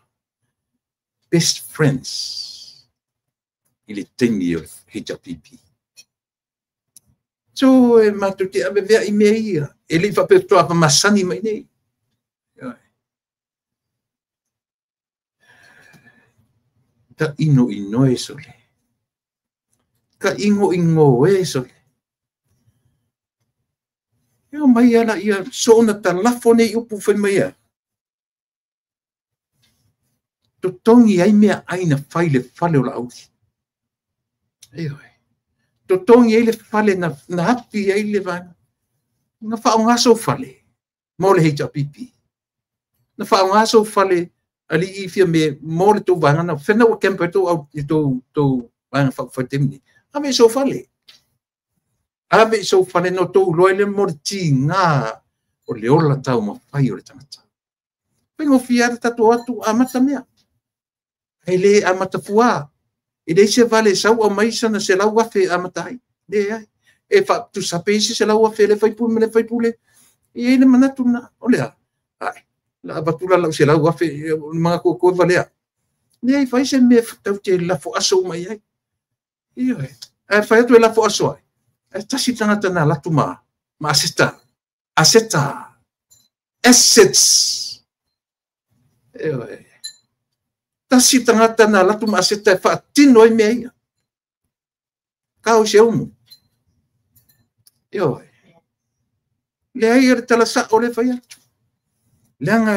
Best friends i le taimi o le HRPP. So e matou te aveveai mea ia, e le i faapea faatoa masani mai nei. Ta inoinoe sole. Ta inoinoe sole. E o mai ala ia soona talafo nei upu fai mai a. Totogi ai mea ai na fai le fale o Laauli. Ioe. Totogi ai le fale na api ai le vaega. Na faaaoga sou fale mo le HRPP. Na faaaoga sou fale alii fia me mo le tou vaega na whena ua kempa tou au tou vaega whautaimi nei. Ave i sou fale. Ave i sou fale no tou loa le mo le tiga o le ola tau mawhai o le tangata. Faigofie lava le tatou atu amata mea. E le amata fua. E leai se vale sau au mai sana 100,000 amata ai. Leai. E faatusa pe isi 100,000 le faipule ma le faipule. E i ai le manatu na. O le a? Ai. La avatu la lau 100,000 mga koko e valea. Leai, fai se mea tau te lafo aso mai ai. Ioe. Ae fai atu e lafo aso ai. Ae tasi tagata na latu ma aseta. Aseta. Assets. Ioe. Tasi tagata na latu ma aseta e faatino ai mea ia. Kau se umu. Ioe. Leai e le talasa o le fai atu. Leaga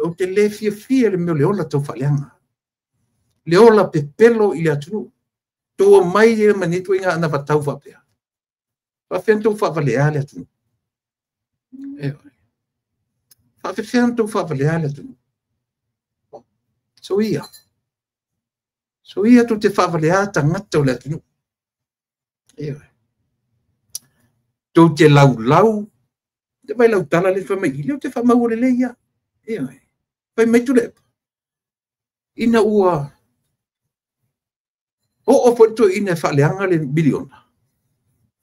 o te le fiafia le mea o le ola tau faaleaga. Le ola pepelo i le atunuu. Tou mai le manitu i ngā ana vatau faapea. Faafefea tou faavalea le atunuu. Ioe. Faafefea tou faavalea le atunuu. So ia. So ia tou te faavalea tagata o le atunuu. Ioe. Tou te laulau. Te vai lau tala le fai mai i leo te whaamaua le leia. Ioe. Fai mai Tuilaepa. Ina ua o foi toeaina e faaleaga le miliona.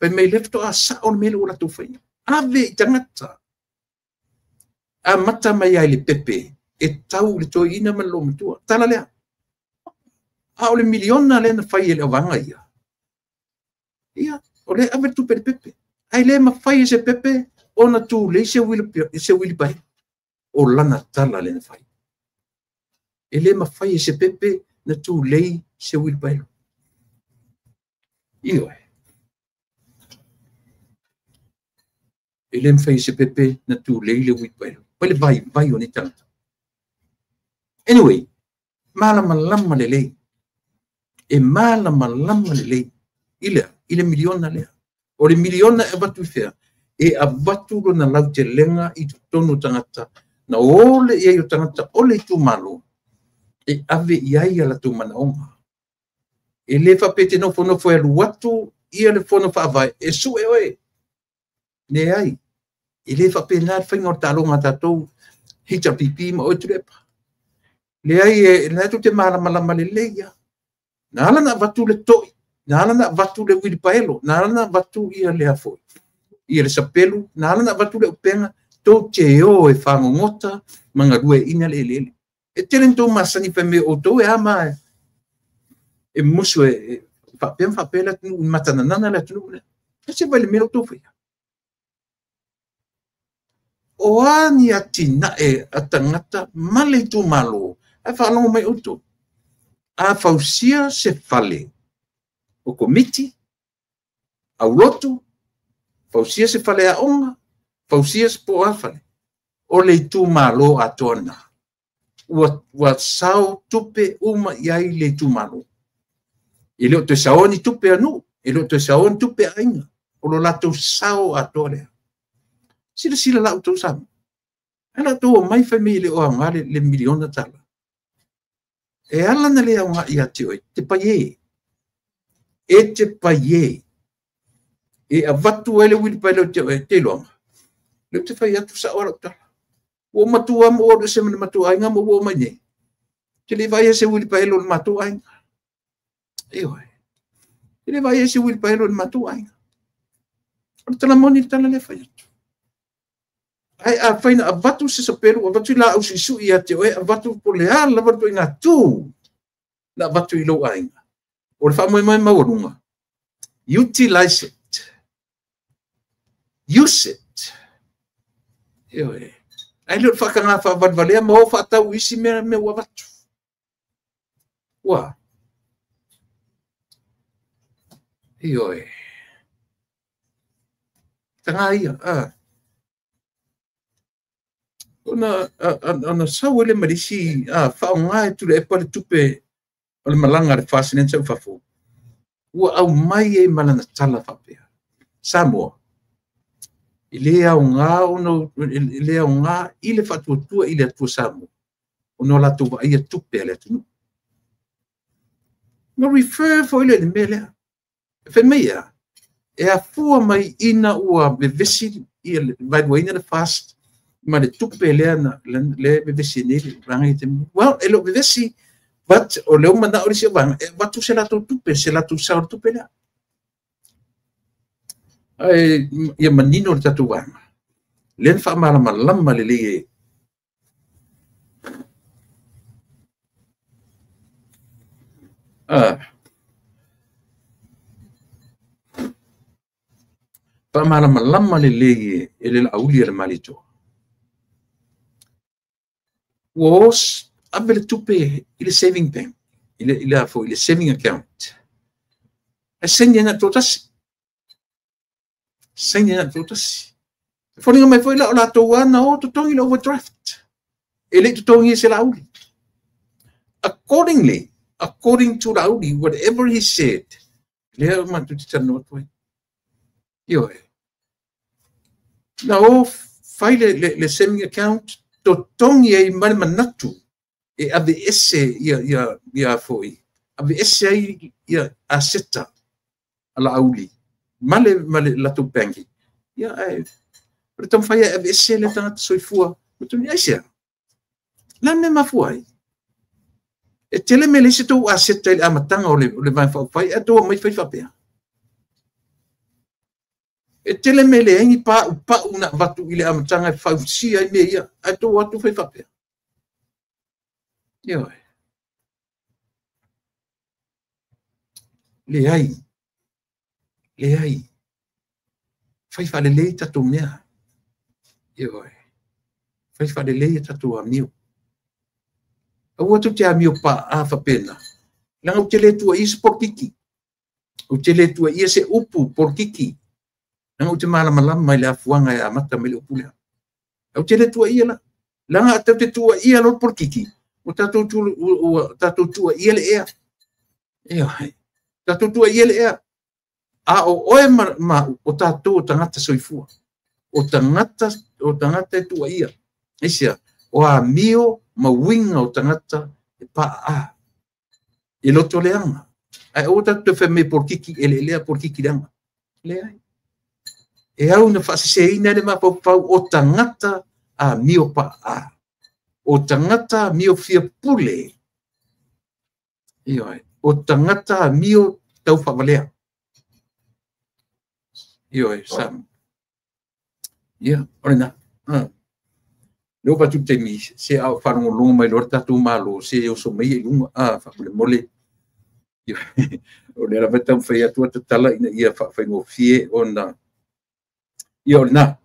Fai mai le faatoa sao le mea lea ua latou faia. Ave i tagata. Amata mai ai le pepe e tau le toeaina ma le loomatua. Tala lea. A o le miliona lea na fai e le auvaega ia. Ia, o le ave le tupe le pepe. Ai le mawhai e se pepe ona tūlei se wilipai. O lana tala le na fai. E le mawhai e se pepe na tūlei se wilipai. Ioe. E le mawhai e se pepe na tūlei le wilipai. Pai le vai vai o ni tangata. Anyway, malama lama le lei. E malama lama le lei. I le miliona lea. O le miliona e avatu i fea. E avatu lona lautelega i totonu tagata. Na ole i ai o tagata o le itumalo. E ave i ai a latou manaoga. E le faapea te nofonofo e alu atu ia le fono faavae. E sue oe. Leai. E le faapena le faiga o le taaloga a tatou HRPP ma oe Tuilaepa. Leai e na atu te malamalama lelei ia. Na ala na avatu le toi. Na ala na avatu le wilipaelo. Na ala na avatu ia le afoi. Ia le sapelu, na ala na avatu le upenga, tō te o e whangongota, ma ngalue ina le elele. E tele tō masani pe me o tō e ama e musu e whapea whapea le atunu, matananana le atunu. E se vai le mea o tō whaia. O ani atina e atangata male tō malo, e whaalongo mai o tō. A fausia se fale o komiti, au lotu, fausia se fale a onga, fausia se po a fale. O le itumalo a tōna. Ua sao tupe uma i ai le itumalo. E leo te sao ni tupe anu, e leo te sao ni tupe a inga. O lo latou sao a toa lea. Sila sila lau tau sama. E la tau o mai whai mei le o ngā le miliona tala. E ala na le au ngā ia te oi, te pai e. E te pai e. E avatu ai le wilipai leo te oi, te loanga. Leo te whai atu sa o lau tala. Ua matua mo o se mana matua ainga mo ua mai nei. Te le vai e se wilipai leo le matua ainga. E oi. Te le vai e se wilipai leo le matua ainga. O le tala moni le tala le fai atu. Ai a fai na avatu se sapelu, avatu la au suisui ia te oe, avatu po le a lava le toina tu, na avatu i lou aiga. O le faamoemoe maualuga, utilize it. Use it. Ioe. Ai le o le faakaga faavalevalea ma o faatau isi mea mea ua avatu. Ua. Ioe. Taga ia. Ah. Ona ona sau ele ma le isi faaaoga e Tuilaepa le tupe o le malaga a le FAST sau fafo. Ua aumai ai ma lana tala faapea. Samoa, e le aoga ona e le aoga i le faatuatua i le Atua Samoa ona o latou vaaia tupe a le atunuu. Na refer foi le mea lea. E fai mai ea, e afua mai ina ua vevesi ia le vaeluaina le FAST ma le tupe lea na le vevesi nei le vaega i te. Well, e le o vevesi, but o lea ua manao le isi o vaega, e avatu se latou tupe, se latou sao i le tupe lea. Ae ia manino le tatou vaega. Lea na faamalamalama lelei e faamalamalama lelei e le Laauli a le Malietoa. Ua ave le tupe i le saving bank, i le foi, i le saving account. Ae saini ai na o le toatasi. Saini ai na o le toatasi. E foliga mai foi la o latou ana o totogi le overdraft. E le i totogi e se Laauli. Accordingly, according to Laauli, whatever he said, lea matou te talanoa atu ai. Ioe. Na o fai le saving account, totogi ai ma le manatu e ave ese ia foi. Ave ese ai ia aseta a Laauli ma le latou banking. Ia ae o le taumafai e ave ese le tagata soifua. Ai sea. La mea mafua ai. E tele me le isi tou aseta i le amataga o le Vaega Faaupufai, ae tou aumai fai faapea. E tele me le ai ni paupau na avatu i le amataga e fausia ai mea ia, ae tou atu fai faapea. Ioe. Leai. Leai. Fai faalelei tatou mea. Ioe. Fai faalelei tatou amio. Aua tou te amio paa faapena. Leaga ou te le tuuaia se polokiki. Ou te le tuuaia se upu polokiki. Leaga ou te malamalama i le afuaga e amata mai le upu lea. Ou te le tuuaia la. Leaga a tatou te tuuaia loa le polokiki, ua tatou tuuaia le ea. Ioe. Tatou tuuaia le ea. A o oe ma o tatou o tagata soifua. O tagata e tuuaia. Aisea, o amio ma uiga o tagata e paa e loto leaga. Ae aua tatou te fai mai polokiki eleelea polokiki leaga. Leai. E au na faaseseina le mafaufau o tagata amio paa. O tagata amio fia pule. Ioe. O tagata amio taufaavalea. Ioe, Sam. Ia, o lena. Leo patu taimi se au faalogologo mai loa le tatou malo se oso mai i luga faamolemole. O lea lava e taumafai atu a tatala ina ia faafaigofie ona ia o lena.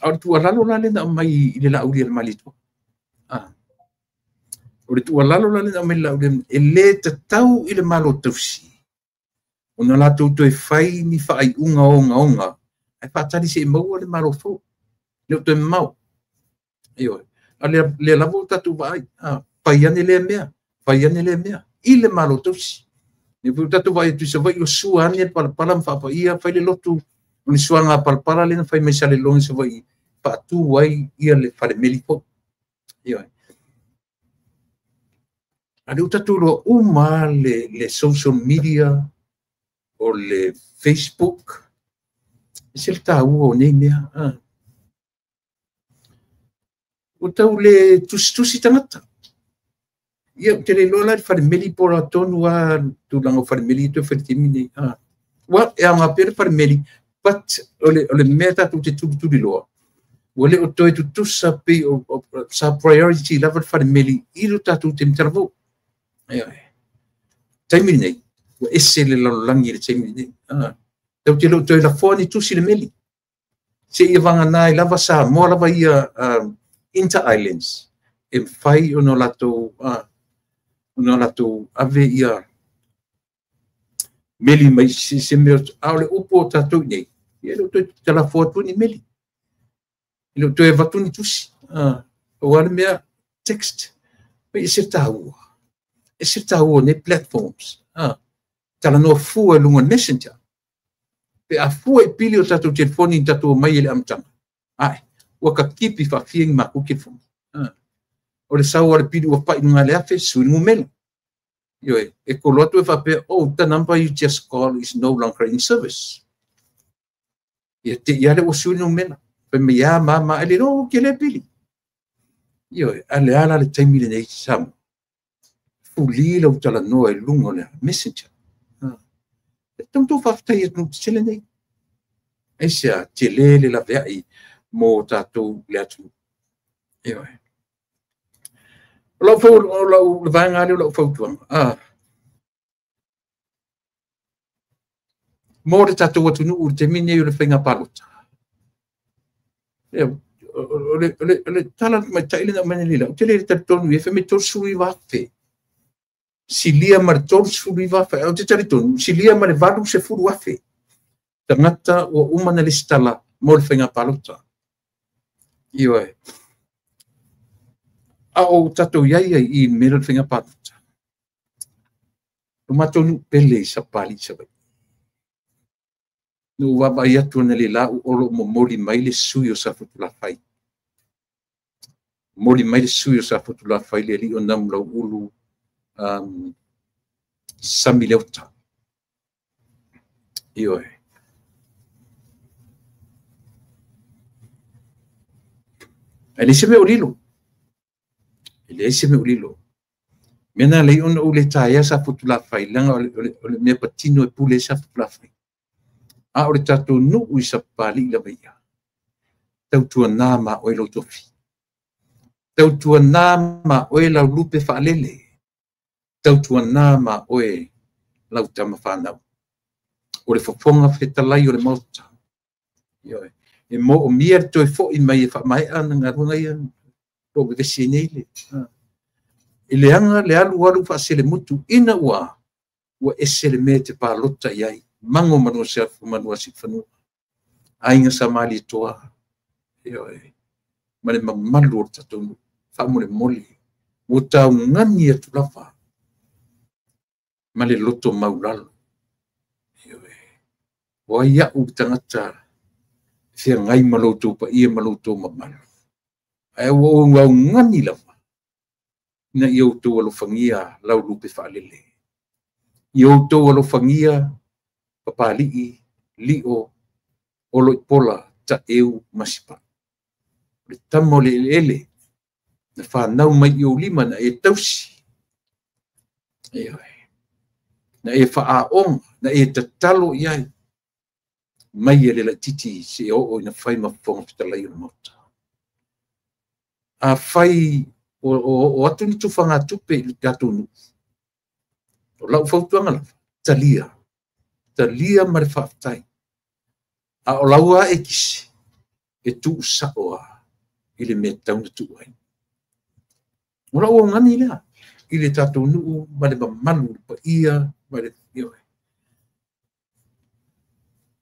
A o le tuualalo la lea na aumai i le Laauli a le Malietoa. O le tuualalo la lea na aumai i le Laauli, e le tatau i le Malo tausi ona latou toe fai ni faaiuga ogaoga ae faatali se i maua le Malo fou. Le o toe mamao. Ioe. A lea lava o tatou vaai. Fai ane lea mea. Fai ane lea mea. I le Malo tausi. Ne foi o tatou vaai atu i Savaii o sua ane le palapala ma faapaia, fai le lotu o ni suaga palapala lea na fai mai Salelologa i Savaii faatu ai ia le falemeli fou. Ioe. A lea ua tatou iloa uma le social media o le Facebook. E se le tāua o nei mea. Ua tau le tusitusi tagata. Ia, ou te le iloa la i le falemeli po o tonu lava tulaga o falemeli e toe fai i le taimi lenei. Well, e aoga pea le falemeli, but o le mea tatou te tulituliloa, ua le o toe tutusa pei o sa priority lava le falemeli i lo tatou taimi talavou. Ioe. Taimi lenei, ua ese le lalolagi i le taimi lenei. Tatou te le o toe lafoa ni tusi i le meli. Seia vagana ai lava Samoa lava ia inter-islands e mafai ona latou ave ia meli mai se mea, a o le upu o tatou nei, e le o toe talafoa atu ni meli. E le o toe avatu ni tusi. O le mea text. E se tāua. E se tāua nei platforms. Talanoa fua i luga Messenger. Pe a fua i pili o tatou telefoni i tatou mai e le amataga. Ai, ua ka kipi faafia ni makou telefoni. O le sau o le pili ua pai luga le afe, sui numela. Ioe, e kolo atu e faapea, oh, the number you just call is no longer in service. Ia te ia le ua sui numela. Fai mai ia ma e le no ke le pili. Ioe, a le ala le taimi lenei Samoa. Fuli lau talanoa i luga o le Messenger. E tautou faafetai atu tele nei. E se a tele le laveai mo tatou le atunuu. Ioe. O lau fau, o lau vaega lea o lau fautuaga. Mo le tatou atunuu i le taimi nei o le faiga palota. O le tala tamaitai lena aumai nei lau, ou te le talitonu i e fai mai 39,000. Silia ma le 39,000, ou te talitonu, silia ma le 80,000. Tagata ua uma na lesitala mo le faiga palota. Ioe. A o tatou iai ai i mea le faiga palota. O matou nuu pele i Sapali i Savaii. Na ou vaavaai atu ana le lau o lo o momoli mai le sui o Safotulafai. Momoli mai le sui o Safotulafai le alii o Namulauulu Sami Leota. Ioe. Ae leai se mea o lilo. E leai se mea o lilo. Mea na lei ona ou le taea Safotulafai, leaga o le mea patino e pule ai Safotulafai. A o le tatou nuu i Sapali lava ia. Tautuana ma oe lau tofi. Tautuana ma oe lau lupe faalele. Tautuana ma oe lau tama whanau. O le fofoga fetalai o le Maota. Ioe. E mo o mia le toe foi mai e whaamaea na galuega ia lo vevesi nei le. I le anga le alu alu faaselemutu ina ua ese le mea te palota i ai. Mango manua se afu manua si whanua. Aiga sa Malietoa. Ioe. Ma le mamalu o le tatou nuu. Faamolemole. Ua taugani atu lava. Ma le loto maulalo. Ioe. O ai au le tagata feagai ma loutou paia ma loutou mamalu. Ae ua ou augani lava ina ia outou alofagia lau lupe faalele. Ia outou alofagia papali'i, lio, oloipola, taeu, masipa. O le tama o le eleele, na whanau mai i o lima na e tausi. Ioe. Na e whaaonga, na e tatalo i ai. Mai e le laititi se o o ina whai ma fofoga fetalai o le Maota. A whai o atu ni tufanga tupe i le tatou nuu. O lau fautuaga lava, talia. Talia ma le faafetai. A o laua e kisi, e tuu sao a i le mea tatau na tuu ai. O lau augani lea, i le tatou nuu ma le mamalu, le paia, ma le ioe.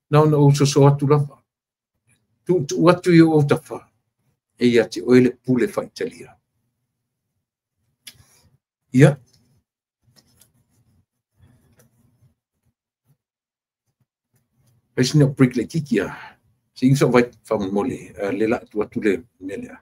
Na ona ou soso atu lava. Tuutuu atu i o ou tafa, e ia te oe le pule faitalia. Ia. Fai sina break le kiki a. Se inga sau vai faamolemole, le la atu atu le mea lea.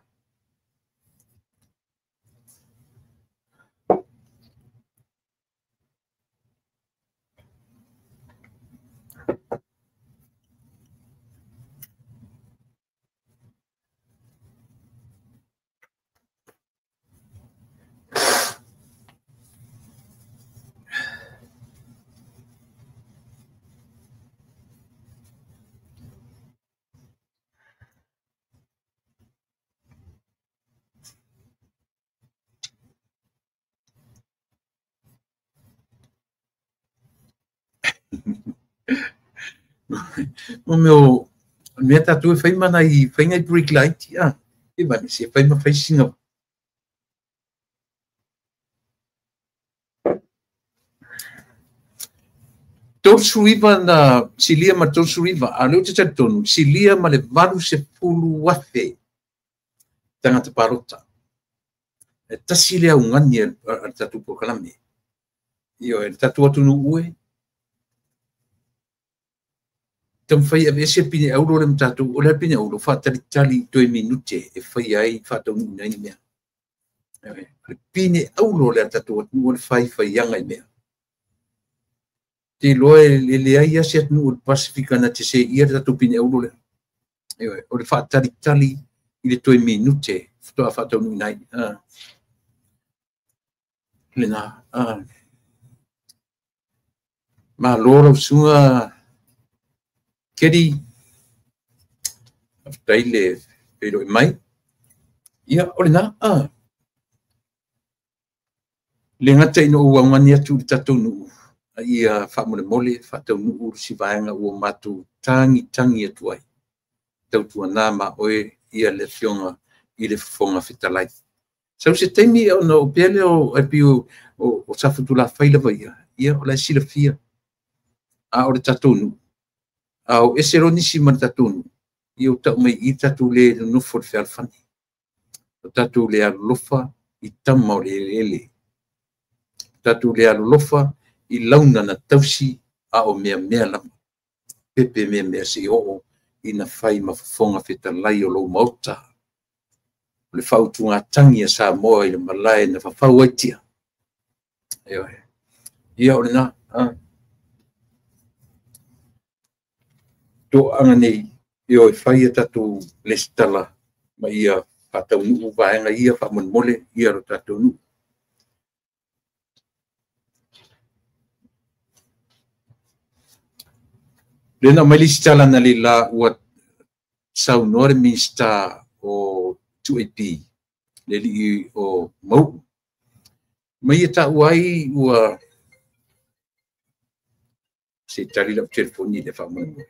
Mo mea o mea tatou e fai ma nai fai nai break laiti, a. E vane se fai ma fai sina 39 na silia ma 39, a o lea ou te talitonu, silia ma le 80,000 tagata palota. E tasi le augani a le tatou polokalame. Ioe, le tatou atunuu e taumafai e aveese le pine auro lea ma tatou. O le a le pine auro? Faatalitali i toe minute e faia ai, faataunuuina ai ni mea. Ioe, o le pine auro lea a le tatou atunuu o le faifaiaga i mea. Te iloa e leai lava se atunuu o le Pasefika na te seia le tatou pine auro lea. Ioe, o le faatalitali i le toe minute faatoa faataunuuina ai. Lena. Malo lau susuga Kedi, faafetai le feiloai mai. Ia, o lena. Le gata ina ou augani atu i le tatou nuu, a ia faamolemole faataunuu si vaega ua matou tagitagi atu ai. Tautuana ma oe ia le Afioga i le Fofoga Fetalai. Sau se taimi ona oo pea lea o, e pei o Safotulafai lava ia, ia o la e silafia. A o le tatou nuu, a o ese loa nisi ma le tatou nuu, ia ua tau mai i i le tatou le nonofo i le fealofani. O tatou le alolofa i tama o le eleele. O tatou le alolofa i launa na tausi a o meamea lava. Pepe meamea seia oo ina fai ma fofoga fetalai o lou Maota. O le faautugatagi a Samoa i le malae na fafau ai tia. Ioe. Ia o lena. Toaga nei, e o e fai a tatou lesitala ma ia faataunuu vaega ia faamolemole ia lo tatou nuu. Lea na aumai le isi tala analeila ua saunoa le Minisita o 2AP, le alii o Mauu, ma ia taua ai ua se i tali lau telefoni lea faamolemole.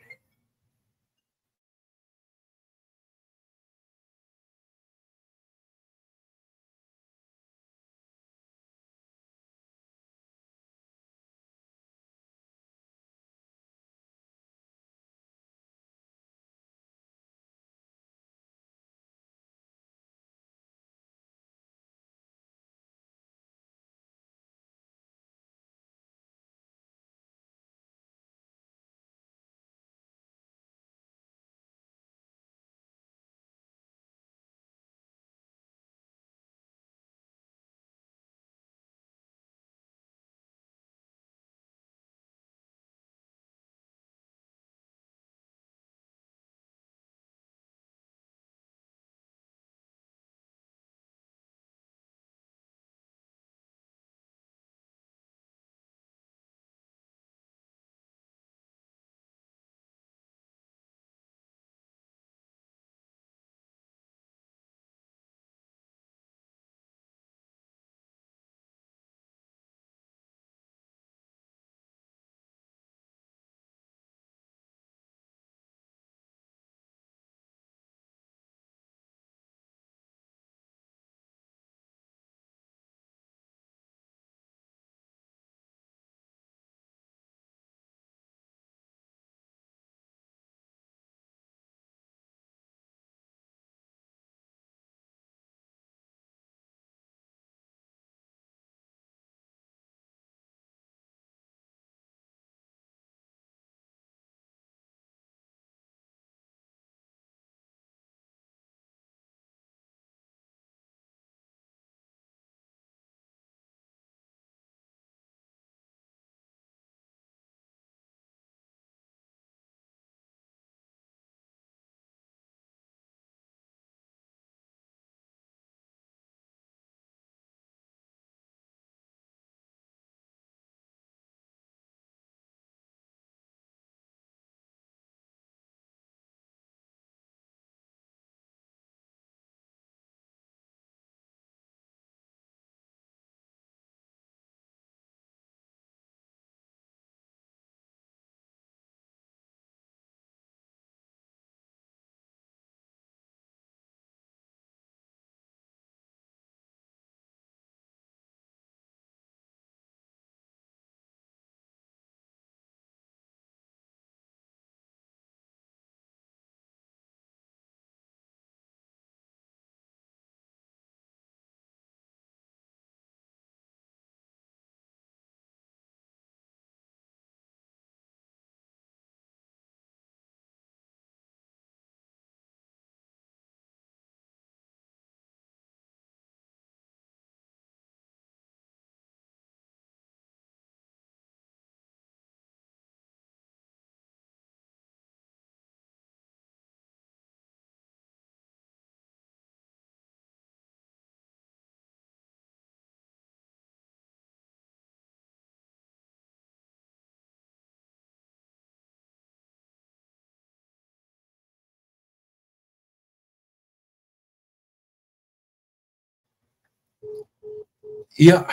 Ia,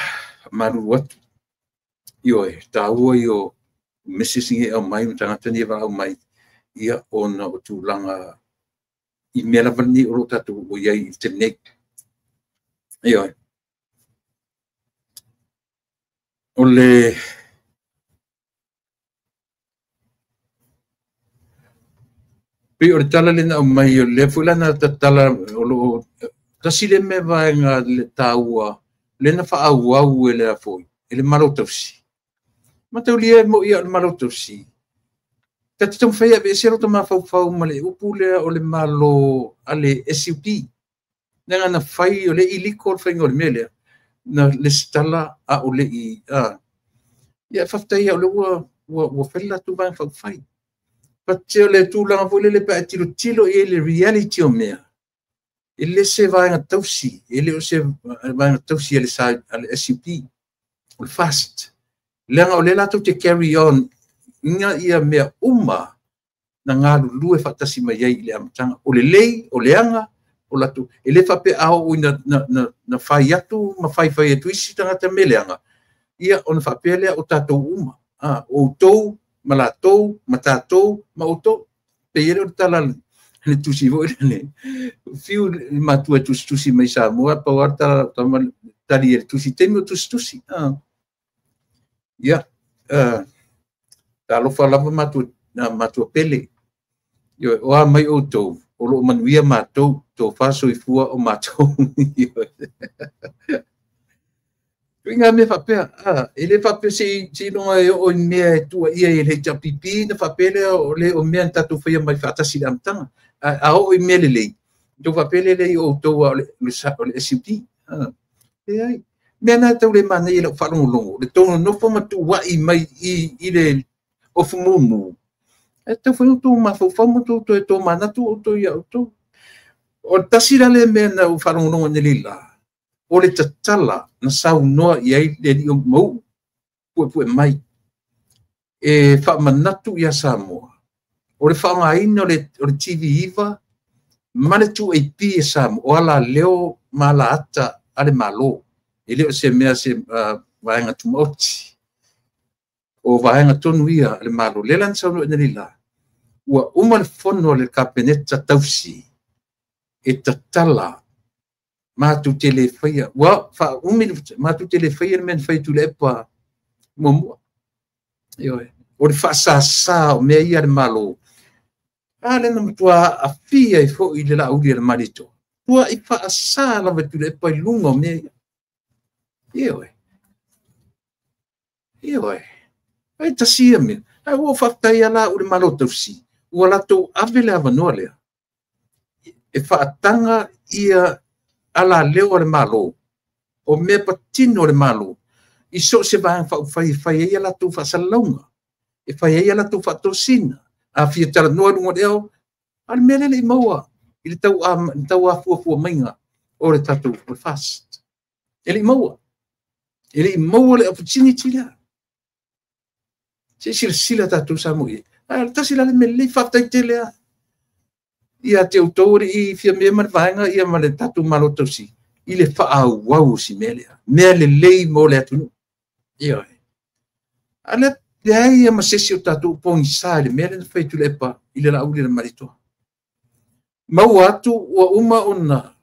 malulu atu. Ioe, tāua i o message nei e aumai ma tagata nei e valaau mai, ia ona o tulaga i mea lava lenei o lo o tatou o i ai i le taimi nei. Ioe. O le pei o le tala lea na aumai, o lea foi la na tatala o lo o tasi le mea vaega le taua lea na faaauau e le a foi e le Malo Tausi. Mataulia mo ia o le Malo Tausi. Ta te taumafai e aveese lota mafaufau ma le upu lea o le Malo a le SUP. Leaga na fai o le iliko le faiga o le mea lea. Na lesitala a o le i... Ia, faafetai o lea ua fai le latou vaega faaupufai. But o le tulaga foi lele pe a e tilotilo i ai le reality o mea, e le se vaega tausi, e le o se vaega tausi a le SUP, o le FAST. Leaga o lea latou te carry on ina ia mea uma na galulue faatasi mai ai i le amataga. O lelei, o leaga, o latou, e le faapea a oo ina na fai atu ma faifai atu isi tagata mea leaga, ia ona faapea lea o tatou uma. Outou ma latou, ma tatou, ma outou. Pe i le o le tala le tusi foi le fiu le matua tusitusi mai Samoa, pau lava le tala tama tali e le tusi, taimi o tusitusi. Ia, talofa lava matua pele. O a mai outou, o loo manuia matou, tofa soifua o matou. Tuiga mea faapea, e le faapea se iloga e oo i mea e tua ia i le HRPP, na faapea lea o le o mea na tatou faia mai faatasi i le amataga. A oo i mea lelei, tou faapea lea i outou o le SUP. Leai. Mea na tau le manaia i lau faalogologo, le tou nonofo ma tuuai mai i le ofu mumu, e tau fai outou mafaufau ma outou toe tomanatu outou ia outou. O le tasi la lea mea na ou faalogologo nei la, o le tatala na saunoa i ai le alii o Mauu, puepue mai, e faamanatu ia Samoa, o le faaaogaina o le TV9 ma le 2AP e Samoa, o ala leo ma ala ata a le Malo. E le o se mea se vaega tumaoti, o vaega tonu ia a le Malo. Lea la na saunoa nei la, ua uma le fono a le Kapeneta tausi e tatala matou te le faia, ua faaumi matou te le faia le mea na fai Tuilaepa muamua. Ioe, o le faasasa o mea ia a le Malo. A lea na matua aafia ai foi le Laauli a le Malietoa. Tua i faasa lava e Tuilaepa i luga o mea ia. Ioe. Ioe. Ai tasi ia mea. Ai ua faafetai ala u le Malo tausi. Ua latou ave le avanoa lea. E faataga ia ala leo a le Malo, o mea patino o le Malo, i so o se vaega faaupufai e fai ai a latou faasalalauga, e fai ai a latou faatosina, a fia talanoa i luga o le ao, a le mea lea le i maua i le tau afuafua maiga o le tatou FAST. E le i maua. E le i maua le opportunity lea. Se silasila tatou Samoa i ai. A tasi la le mea lelei, faafetai tele lava. Ia te outou i fia mea ma le vaega ia ma le tatou Malo tausi i le faaauau o si mea lea. Mea lelei mo le atunuu. Ioe. A lea leai ia ma se isi o tatou pogisa i le mea lea na fai Tuilaepa i le Laauli a le Malietoa. Maua atu ua uma ona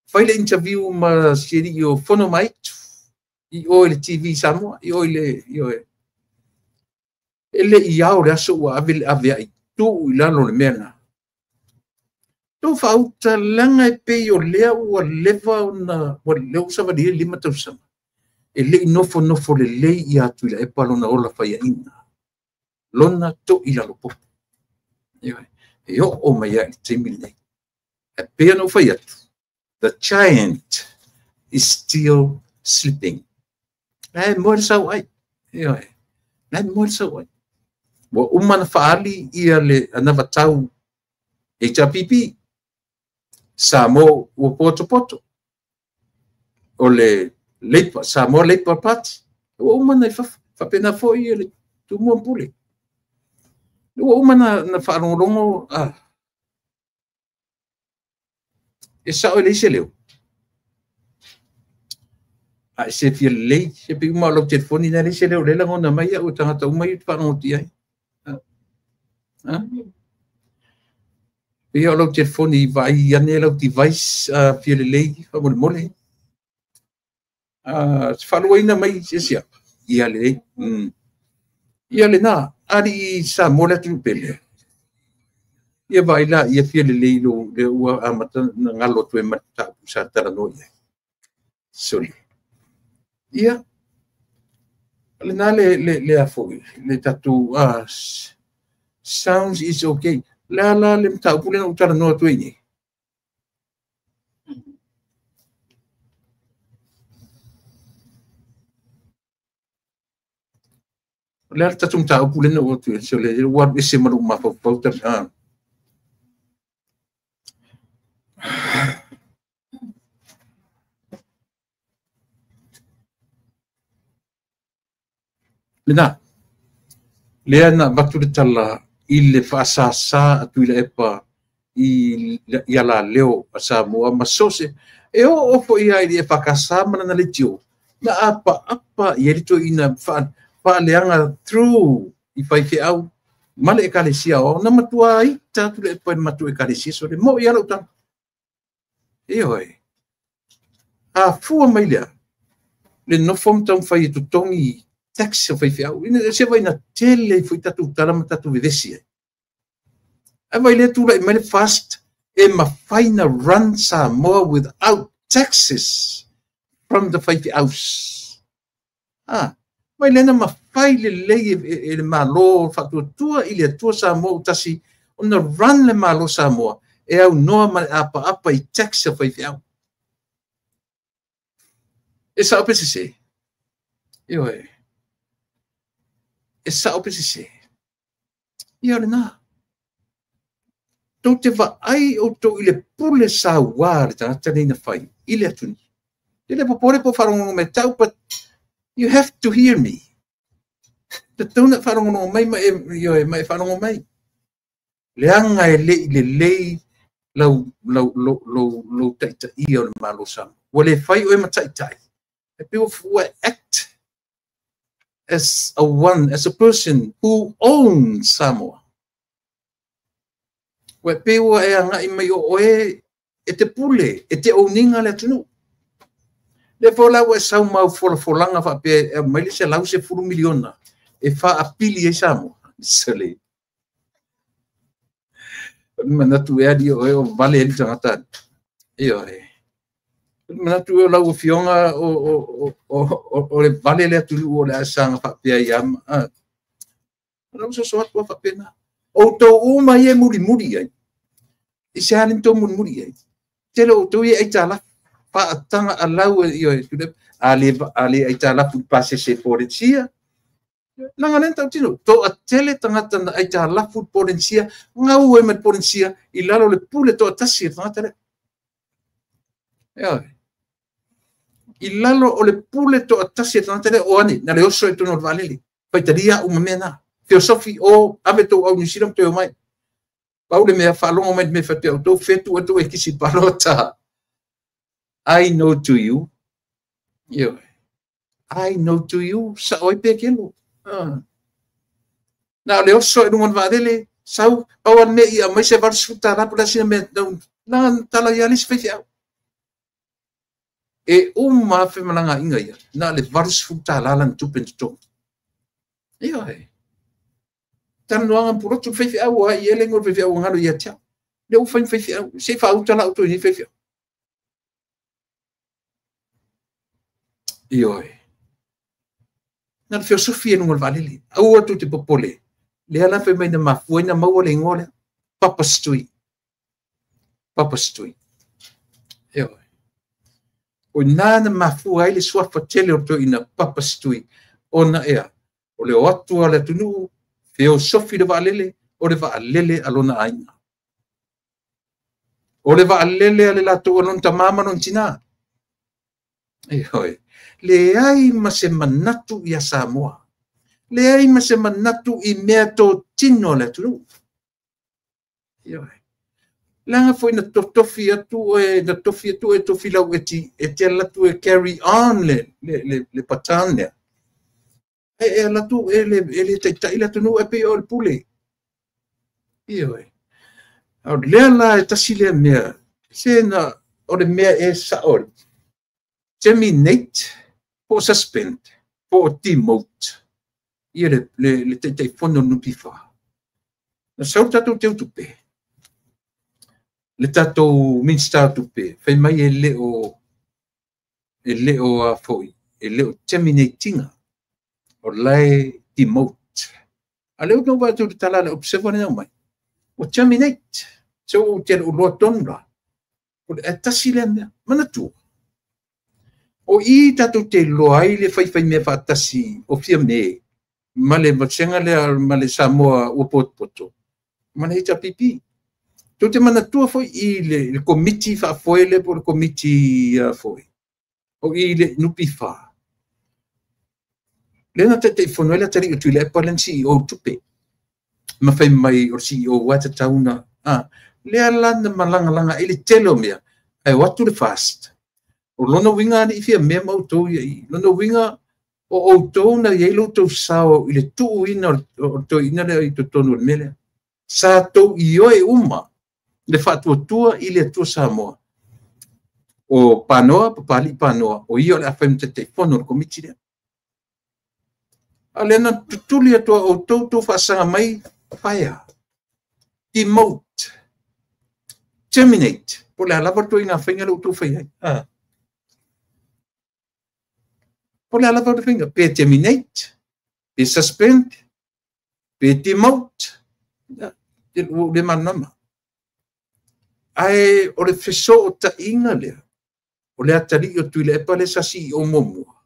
fai le interview ma si alii o Fono Maitu i o i le TV Samoa, i o i le, ioe. E le i ao le aso ua ave le ave ai tuu i lalo le mea lena. Tou faauta leaga e pei o lea ua leva ona, ua lea ua savali ai 5 tausaga. E le i nofonofo lelei ia Tuilaepa lona ola faiaina. Lona toi lalopopo. Ioe. E oo mai ai i le taimi lenei. E pei ona ou fai atu, the giant is still sleeping. La e moe le sau ai. Ioe. La e moe le sau ai. Ua uma na faali ia le anavatau HRPP. Samoa ua potopoto. O le Labour, Samoa Labour Party. Ua uma na i fafo. Faapena foi ia le Tumua ma Pule. Ua uma na faalogologo e sao e leai se leo. A e se fia lelei, se pe uma o lau telefoni na le se leo le lagona mai au tagata uma i te faalogoti ai. Pei o lau telefoni vaai ane lau device fia lelei faamolemole. Se faaluaina mai se sia. Ia lelei. Ia lena, ali sa mo le atunuu pele. Ia vaai la ia fia lelei lo le ua amata na galo atu ai ma le mataupu sa talanoa i ai. Sorry. Ia, lena le afoi, le tatou sounds is okay. Le ala le mataupu lena ua talanoa atu ai nei. Le ala tatou mataupu lena ua atu ai, so le ua alu ese ma lou mafaufau ta. Lena, lea na avatu le tala i le faasāsā a Tuilaepa i ala leo a Samoa ma sose e o foi ia i le whakasa mana na leitio na apa apa i le toina faaleaga through i faifeau ma le ekalesia o na matua ai tatu le epa i le matua ekalesia so le mo i ala utanga. E oe, a fua mai lea, le nofo mtaumfai e totogi tax o faifeau. Ina se vai na tele foi tatu tala ma tatu vevesi ai. Ai vai le tula i mai le fast e mawhai na run Samoa without taxes from the faifeaus. Mai lena mawhai le lei e le malo whatuatua i le atua Samoa utasi ona run le malo Samoa e au noa ma le apa apa i tax o faifeau. E sao pe se. E oe. E sao pe se. Ia le nā. Tau te vaai o tau i le pule sa wā le tangata nei na whai i le atuni. Te le popore po wharongongo me tau, but you have to hear me. Te tauna wharongongo mai ma e, ioe, ma e wharongo mai. Le anga e le i le lei lau, lau, lau, lau, lau taita ia o le malo sama. Ua le whai o e mataitai. E pe ua act as a one, as a person who owns Samoa. Ua pe ua e anga i mai o oe e te pule, e te ouninga le atunu. Le fola ua sau mau folafolanga whaapea e mai le se lau se fulu miliona e whaapili e Samoa. Sole. Manatu e ali o e o vale e tangata. E oe. Manatu e o lau fionga o le vale le atunu o le asanga whaapea i ama. Lau so so atu whaapea na. O tau uma i e muri muri ai. I se halin tau muri muri ai. Tele o tau i e aitala. Paatanga alau e ioe. Ale aitala pu pasese porensia. Nanga len tau tino. To a tele tangata na aitala pu porensia. Ngau e me porensia. I lalo le pule to atasi e tangata le. Ioe. I lalo o le pule to atasi e tangata le. O ane. Na le oso e tono o valele. Paitaria uma mea na. Filosofi o ave tau au New Zealand te o mai. Pau le mea whalongo mai me whatea o tau whetu atu e kisi palota. I know to you. Ioe. I know to you. Sa oi pe kelo. Nā le oso e lungan vaadele. Sau pau an me ia mai se varusuta rapu la sina mea. Nā tala ia lisi whaiwhi au. E uma whemalanga inga ia. Nā le varusuta lalan tupen tutongi. Ioe. Tanoanga purotu whaiwhi au a i ele ngor whaiwhi au ngalo ia tia. Le u whain whaiwhi au. Se wha uta la uto ni whaiwhi au. Ioe. Nā le filosofi e nunga le valele. Au atu te popole. Le ala whai mai na mafua ina maua le ingoa lea. Papastui. Papastui. Ioe. O nā na mafua ai le suafa tele o to ina papastui. Ona ea. O le o atua le atunuu. Filosofi le vaalele, o le vaalele alona aina. O le vaalele ale latou alona tamama non tina. E hoi. Le ai ma se manatu ia Samoa. Le ai ma se manatu i mea tō tino le atunuu. E hoi. Leaga foi na totofi atu e na tofi atu e tofilau e te alu atu e carry on le baton lea. E alu atu e le taitai le atunuu e pei o le pule. Ioe. O lea la e tasi lea mea, se na o le mea e sao, terminate po o suspend po o demote ia le Taitaifono o le NPF. Na sau le tatou teutupe, le tatou Minista o Tupe, fai mai e le o a foi, e le o terminate ina, o lae demote. A lea ua atu le tala a le Observer lea mai, o terminate. So ou te uloa tonu la. O le tasi lea mea, manatua. O i tatou te iloa ai le faifai mea faatasi o Fiame, ma le vasega lea ma le Samoa ua potopoto, ma le HRPP. Tou te manatua foi i le komiti faafoe lea po o le komiti foi, o i le NPF. Lea na taitaifono ai le atalii o Tuilaepa lea na CEO tupe. Ma fai mai o le CEO a tatau na. Lea la na malagalaga ai le tele o mea, ae o atu le fast. O lona uiga alii Fiame ma outou ia i. Lona uiga o outou na iai lo outou sao i le tuuina o le toeaina lea i totonu o le mea lea. Sa tou ioe uma le faatuatua i le Atua Samoa. O Panoa, Papali'i Panoa, o ia o le a fai ma Taitaifono o le komiti lea. A lea na tutuli atu a outou tou faasaga mai, fire, demote, terminate. Po o le a lava le ituaiga faiga lea ua outou fai ai. Po o le a lava le faiga, pe terminate, pe suspend, pe demote, ua ou le malamalama. Ae o le fesootaiga lea, o le atalii o Tuilaepa lea sa CEO muamua,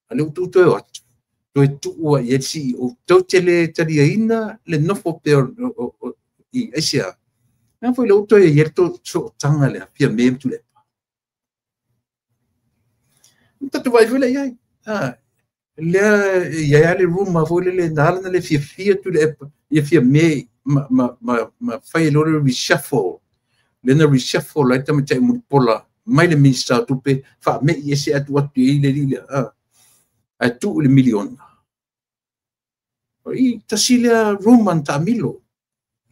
a lea ua tuu toe o atu, toe tuua i ai le CEO, tou te le taliaina le nofo pea i aisea. Lea foi lea ua toe i ai le sootaga lea, Fiame ma Tuilaepa. Tatou vaai foi lea i ai. Lea e i ai le rumor foi lele na ala na le fiafia Tuilaepa, ia Fiame ma fai loa le reshuffle. Lea na reshuffle ai tamaitai Mulipola mai le Minista o Tupe, faamei ese atu atu i le lea. Ae tuu le miliona. I tasi lea rumor na taamilo.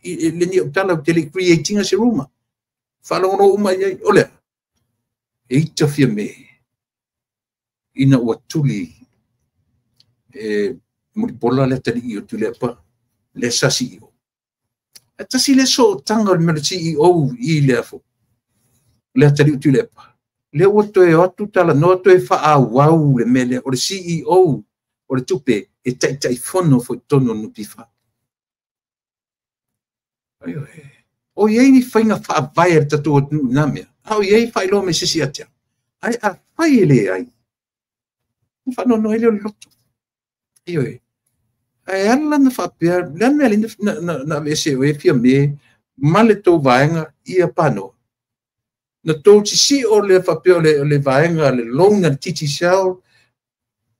I le ni o tala o te le creating se rumor. Faalogologo uma i ai. O lea, e ita Fiame ina ua tuli e Mulipola le atalii o Tuilaepa le sa CEO. E tasi le sootaga o le mea CEO i lea fo. Le atalii o Tuilaepa. Lea ua toe o atu talanoa toe faaauau le mea lea. O le CEO o le tupe e taitaifono foi totonu o le NPF. O i ai ni faiga faavae a le tatou atunuu i na mea. A o i ai faailoa mai se isi ia te au. Ae a fai e leai, na faanoanoa ai lea o le loto. Ioe. Ae ala na faapea, le a le mea alii na aveese o e Fiame ma le tou vaega ia Panoa. Na tou sisio le faapea o le vaega le loan a le Digicel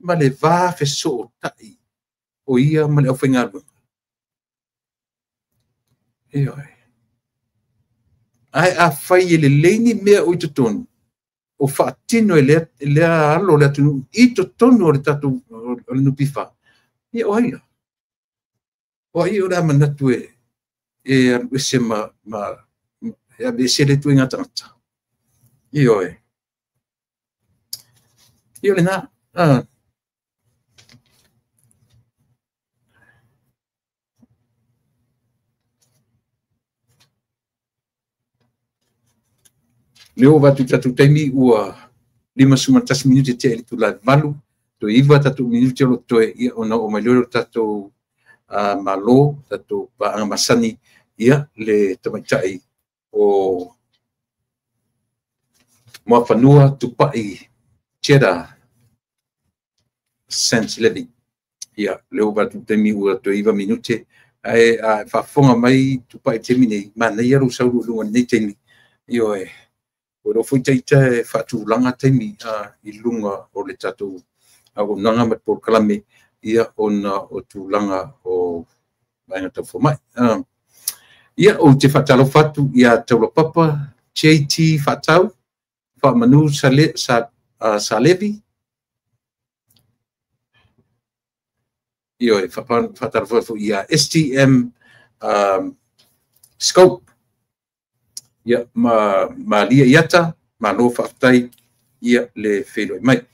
ma le va fesootai o ia ma le aufaigaluega. Ioe. Ae a fai e lelei ni mea o i totonu, o faatino e lea alo o le atunuu i totonu o le tatou o le NPF, ia o ai la? O ai o le a manatu e alu ese ma e aveese le ituaiga tagata. Ioe. Ia o lena. Lea ua avatu i tatou taimi ua 51 minute tea i le itula e 8, toe 9 tatou minute o lo o toe ia ona oo mai loa le tatou malo, tatou paaga masani, ia le tamaitai o Muafanua Tupai Cheddar Sands Levy. Ia, lea ua avatu i le taimi ua toe 9 minute, ae faafofoga mai Tupai i le taimi nei, manaia lou sau lualuga i lenei taimi. Ioe. O lo foi taita e faatulaga taimi i luga o le tatou auaunaga ma le polokalame ia ona o tulaga o vaega tau fomai. Ia, ou te faatalofa atu ia Taulapapa JT Faatau, Faamanu Salevi. Ioe, faatalofa foi ia STM Scope. Ia, ma Malia Iata, malo faafetai ia le feiloai mai.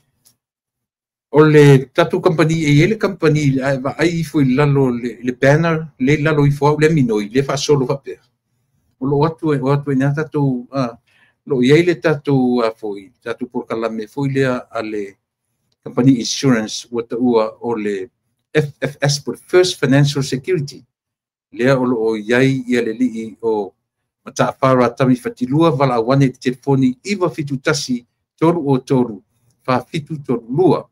O le tatou company, e i ai le company ae vaai ifo i lalo le banner, le lalo ifo au le minoi, le faasolo faapea. O loo atu e o atu e nā tatou, lo i ai le tatou foi, tatou polokalame foi lea a le company insurance ua taua o le FFS po First Financial Security. Lea o loo i ai ia le lii o Mata'afara Tami Fatilua valaau ane i le telefoni 971 303 4732.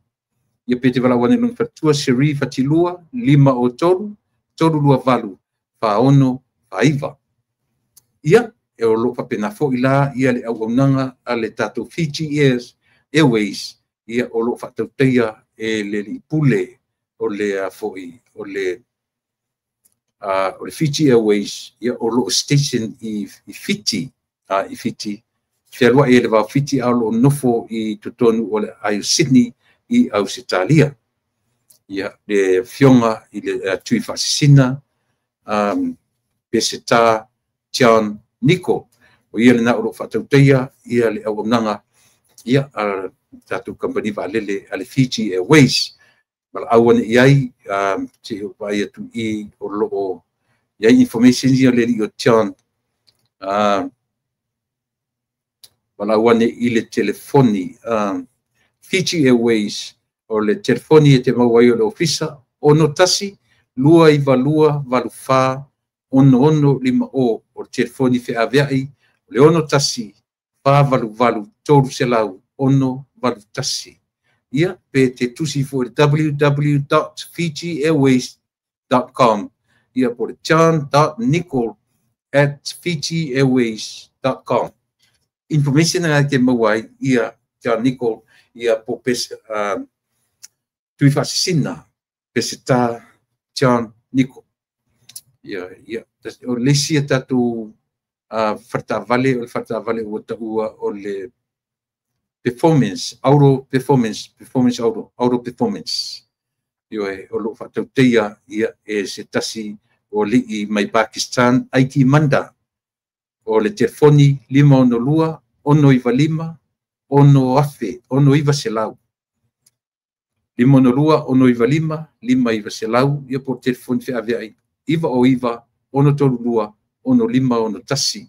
Ia pe te valaau ane lona faletua Seri Fatilua 503 328 4649. Ia, e o loo faapena foi la ia le auaunaga a le tatou Fiji Airways, ia o loo faatautaia e le alii pule o le foi o le Fiji Airways, ia o loo station i Fiti, i Fiti, fealuai e le vao Fiti a o loo nofo i totonu o le aai o Sydney i Ausetalia. Ia le afioga i le Tui Faasisina Peseta John Nico, o ia lena o loo faatautaia ia le auaunaga ia a tatou kamupani vaalele a le Fiji Airways. Valaau ane i ai, se i vaai atu i o loo i ai information ia le alii o John. Valaau ane i le telefoni Fiji Airways, o le telefoni e te maua ai o le ofisa 61 292 84 66 50, o le telefoni feaveai o le 61 488 300 681. Ia, pe te tusi foi le www.fijiairways.com, ia po le john.nicol@fijiairways.com. Information na te maua ai ia John Nicol, ia po pes Tui Faasisina Peseta John Nicol. Ia, ia, o le isi a tatou faataavale, o le faataavale ua taua o le performance, auto performance, performance auto, auto performance. Ioe, o loo faatautaia ia e se tasi o alii mai Pakistan, Aiki Manda. O le telefoni 562 695 6 6 900. 562 695 5900, ia po telefoni feaveai 909 632 6561.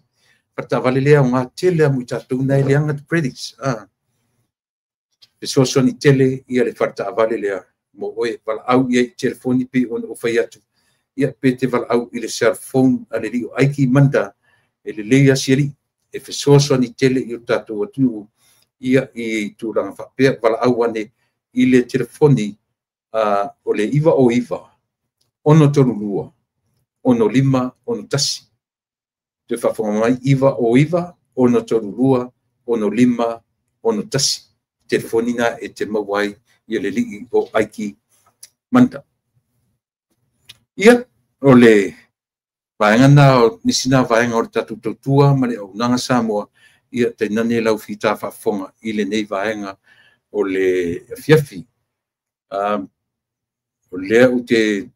Faataavale lea o ngā tele a mo i tatou nai leanga credits. Fesoasoani tele ia le faletaavale lea mo oe, valaau ia i telefoni pe ona o fai atu. Ia pe te valaau i le cell phone a le alii o Aiki Manda, e lelei asiali, e fesoasoani tele i o tatou atunuu ia i tulaga faapea. Valaau ane i le telefoni o le 909 632 6561. Te faafofoga mai 909 632 6561. Telefoni na e te maua ai ia le alii o Aiki Manda. Ia, o le vaega na o nisi na vaega o le tatou tautua ma le auaunaga Samoa, ia tainane lau fita faafofoga i lenei vaega o le afiafi. O lea ou te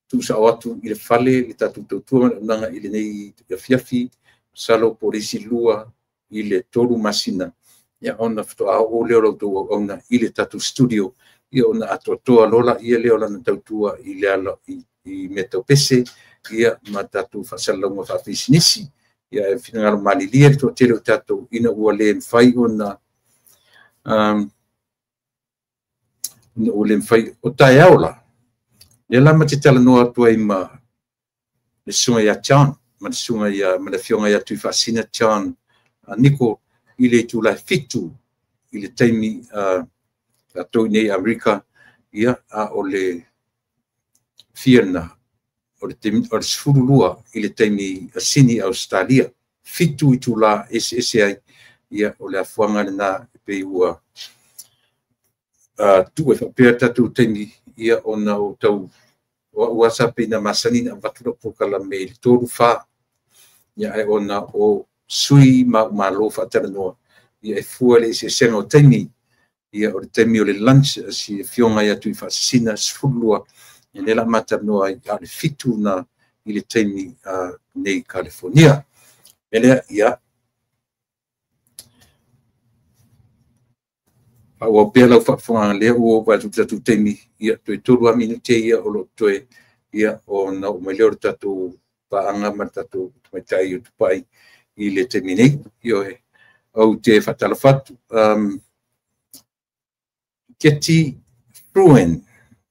tuusao atu i le fale le tatou tautua ma le auaunaga i lenei afiafi, masalo po o le isi 2 i le 3 masina, ia ona faatoa oo lea o la outou auauna i le tatou studio, ia ona atoatoa loa ia lea o lana tautua i le ala i mea tau pese, ia ma tatou faasalalauga faapisinisi. Ia e finagalo malilie le toatele o tatou ina ua le mafai ona ina ua le mafai o taeao la. Lea la ma te talanoa atu ai ma le susuga ia John, ma le susuga ia, ma le afioga ia Tui Faasisina John Nico i le itula e 7 i le taimi tatou nei Amerika, ia a o le fia lena o le taimi o le 12 i le taimi a Sini Australia, 7 itula eseese ai, ia o le afuaga lena e pei ua tuu e faapea tatou taimi, ia ona o tau O ua sa pina masani na avatu lau polokalame i le 3-4. Ia ae ona o sui ma malo faatalanoa, ia e fua le eseesega o taimi. Ia o le taimi o le lunch si afioga ia atu i Faasisina 12, ia lea la matalanoa ai a o le 7 na i le taimi nei California. Me lea, ia, ua pea lau faafofoga lea ua oo atu i le tatou taimi, ia toe 3 minute ia o lo o toe, ia ona oo mai lea o le tatou paaga ma le tatou tamaitai o Tupai i le taimi nei. Ioe, ou te faatalofa atu. Keti Fruen,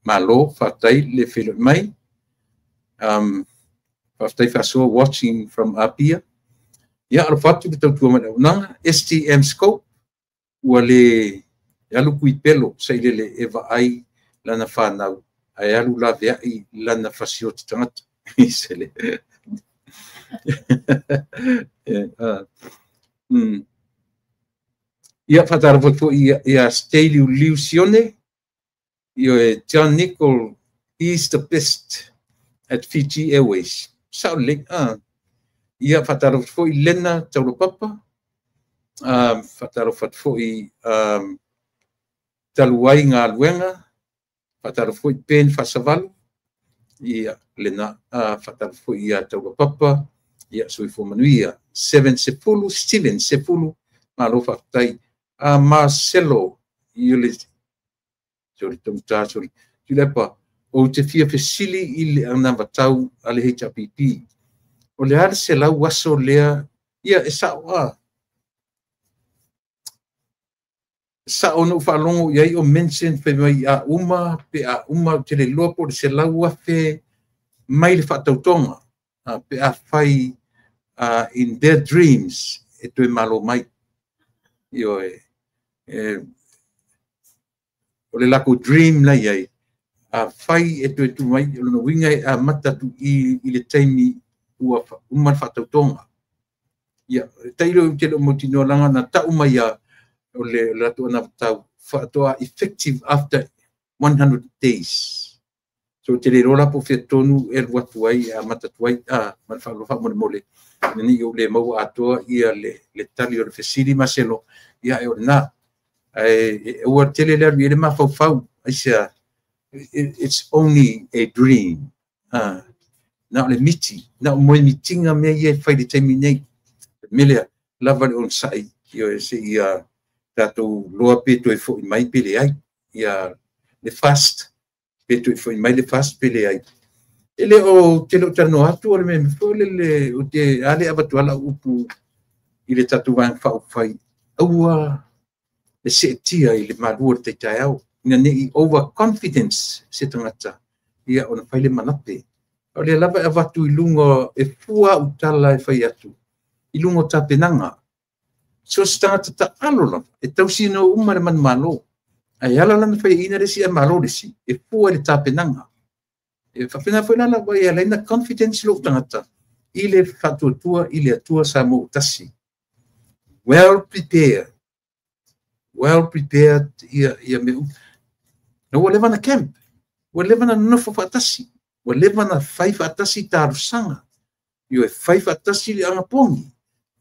malo, faafetai le feiloai mai. Faafetai faasoa watching from Apia. Ia, alofa atu le tautua mai le auaunaga. STM Scope, ua le alu kuipelo sailele e vaai lana whanau, ae alu laveai lana fasioti tagata. Sele. Ia, faatalofa foi ia Staley Liu Sione, ia John Nicol, he's the best at Fiji Airways. Sao lelei. Ia, faatalofa foi Lena Taulapapa, faatalofa foi talu ai galuega, faatalofa foi Ben Fasavalu, ia lena, faatalofa foi ia Taulapapa, ia soifua manuia. Seven Sefulu, Steven Sefulu, malo faafetai. Marcelo, ia le sorry, tauta, sorry. Tuilepa, ou te fia fesili i le anavatau a le HRPP. O le a le 100 aso lea, ia e sao a. Sao na faalogo i ai o mention fai mai a uma, pe a uma, te le iloa po o le 100,000 mai le faatautoga, pe a fai in their dreams e toe malo mai. Ioe, o le lakou dream la iai, a fai e toe tu mai, o lona uiga e amata atu i le taimi ua uma le faatautoga. Ia, tailo ou te le o mautinoa laga na tau mai a o le latou anavatau faatoa effective after 100 days. So te le iloa la po o fea tonu e alu atu ai, e amata atu ai, ma le faaaloalo faamolemole, ina ne i ou le maua atoa ia le tali o le fesili Maselo, ia e o lena. Ae ua tele le alu i ai le mafaufau, aisea, it's only a dream. Na o le miti, na o moe mitiga mea ia e fai i le taimi nei. Le mea lea, lava le onosai, ia se ia tatou loa pe toe foi mai pe leai. Ia le fast, pe toe foi mai le fast pe leai. E le o te le o talanoa atu o le mea foi le o te ale avatu ala upu i le tatou vaega faaupufai. Aua le seetia i le malua o le taitaeao. Ina ne i overconfidence se tagata, ia ona fai le malape. O lea lava e avatu i luga e fua au tala e fai atu, i luga o tapenaga. So se tagata taalo lava, e tausina uma le manumalo. Ae ala lana faiaina le isi ae malo le isi, e fua i le tapenaga. E faapena foi la lava e ala ai na confidence lou tagata i le faatuatua i le Atua Samoa ua tasi. Well prepared. Well prepared ia mea uma. Na ua leva na camp, ua leva na nonofo faatasi, ua leva na fai faatasi talosaga, ioe, fai faatasi le agapogi,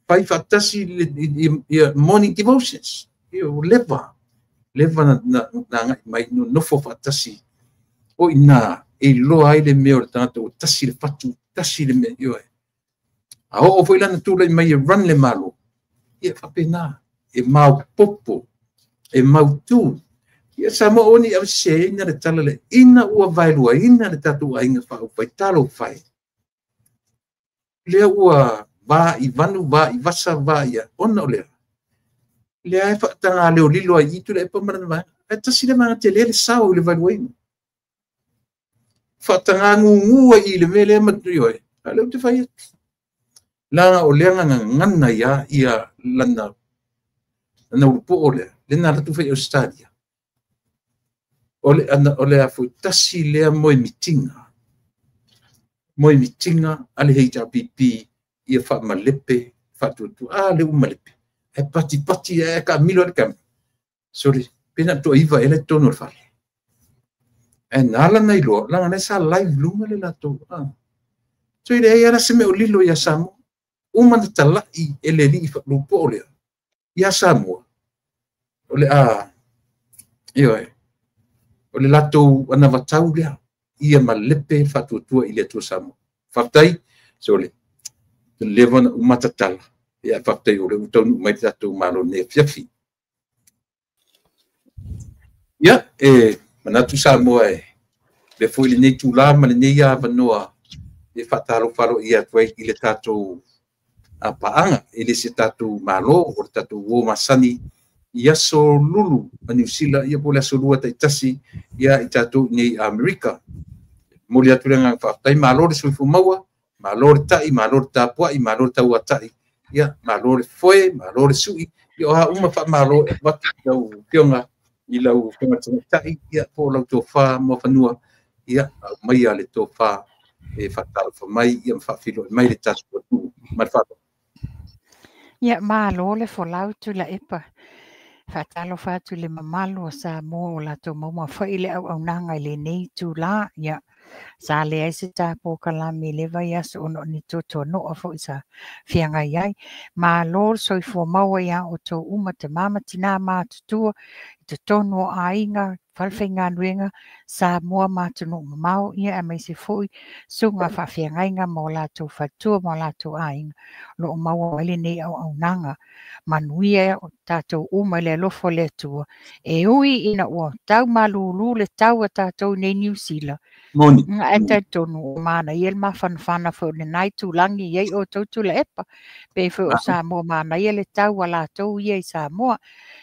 fai faatasi le morning devotions. Ioe, ua leva, leva na agai mai nonofo faatasi. O ina e iloa ai le mea o le tagata ua tasi le fatu, tasi le mea, ioe. A oo foi lana tulai mai e run le malo, ia faapena, e maopopo, e mautu. Ia Samoa aua ne i aveseseina le tala lea, ina ua vaeluaina le tatou aiga faaupufai, talofa e. Lea ua va i vanu, va i vasa, va i a, ona o lea. Lea e faataga leolilo ai i Tuilaepa ma lana vaega. Ae tasi le vaega tele le sao i le vaeluaina. Faataga gugu ai i le mea lea ma ioe. A lea ou te fai atu. Leaga o lea gagana ia ia lana lana ulupoo lea, lena alu atu fai Australia. O le ana o le a foi tasi lea moemitiga. Moemitiga a le HRPP ia faamalepe faatuatua. A le ua malepe. Ae patipati ae taamilo ai le camera. Sorry, pe na o le toaiva ea la i totonu o le fale. Ae na ala ona iloa, leaga o lea sa live i luga le latou. So e leai lava se mea o lilo ia Samoa. Uma ona talai e le alii lupo lea ia Samoa, o le a, ioe, o le latou anavatau lea, ia malepe le faatuatua i le Atua Samoa. Faafetai, sole, leva ona uma tatala, ia faafetai o lea ua taunuu mai le tatou Malo nei afiafi. Ia, e manatu Samoa e le foi lenei tula ma lenei avanoa e faatalofa aloaia atu ai i le tatou paaga, e le se tatou Malo, o le tatou uo masani i aso lulu a Niu Sila, ia po o le aso lua taitasi ia i tatou nei Amerika. Momoli atu le agaga faafetai, malo le soifua maua, malo le tai, malo le tapuai, malo le tauatai, ia malo le foe, malo le sui, ia o a uma faamalo e avatu i lau afioga, i lau afioga tamaitai, ia po o lau tofa muafanua, ia aumaia le tofa e faatalofa mai, ia ma faafeiloai mai le tatou atunuu. Ma le faaaloalo. Ia, malo le folau Tuilaepa. Faatalofa atu i le mamalu o Samoa o latou maua foi le auaunaga i lenei itulā. Ia, sa leai se tapuakalame i le vaiaso ona o ni tuatuano'a foi sa feagai ai. Malo le soifua maua iā outou uma, tama ma tinā matutua i totonu o aiga, falefaigaluega, Samoa ma atunuu mamao, ia aemaise foi susuga faafeagaiga ma o latou faletua ma o latou aiga o lo o maua mai lenei auaunaga. Manuia o tatou uma i le alofa o le Atua. E ui ina ua tau malūlū le tau a tatou nei Niu Sila, Moni. Ae talitonu ua manaia le mafanafana foi o lena itulagi i ai outou Tuilaepa. Pei foi o Samoa manaia le tau a latou ia i Samoa.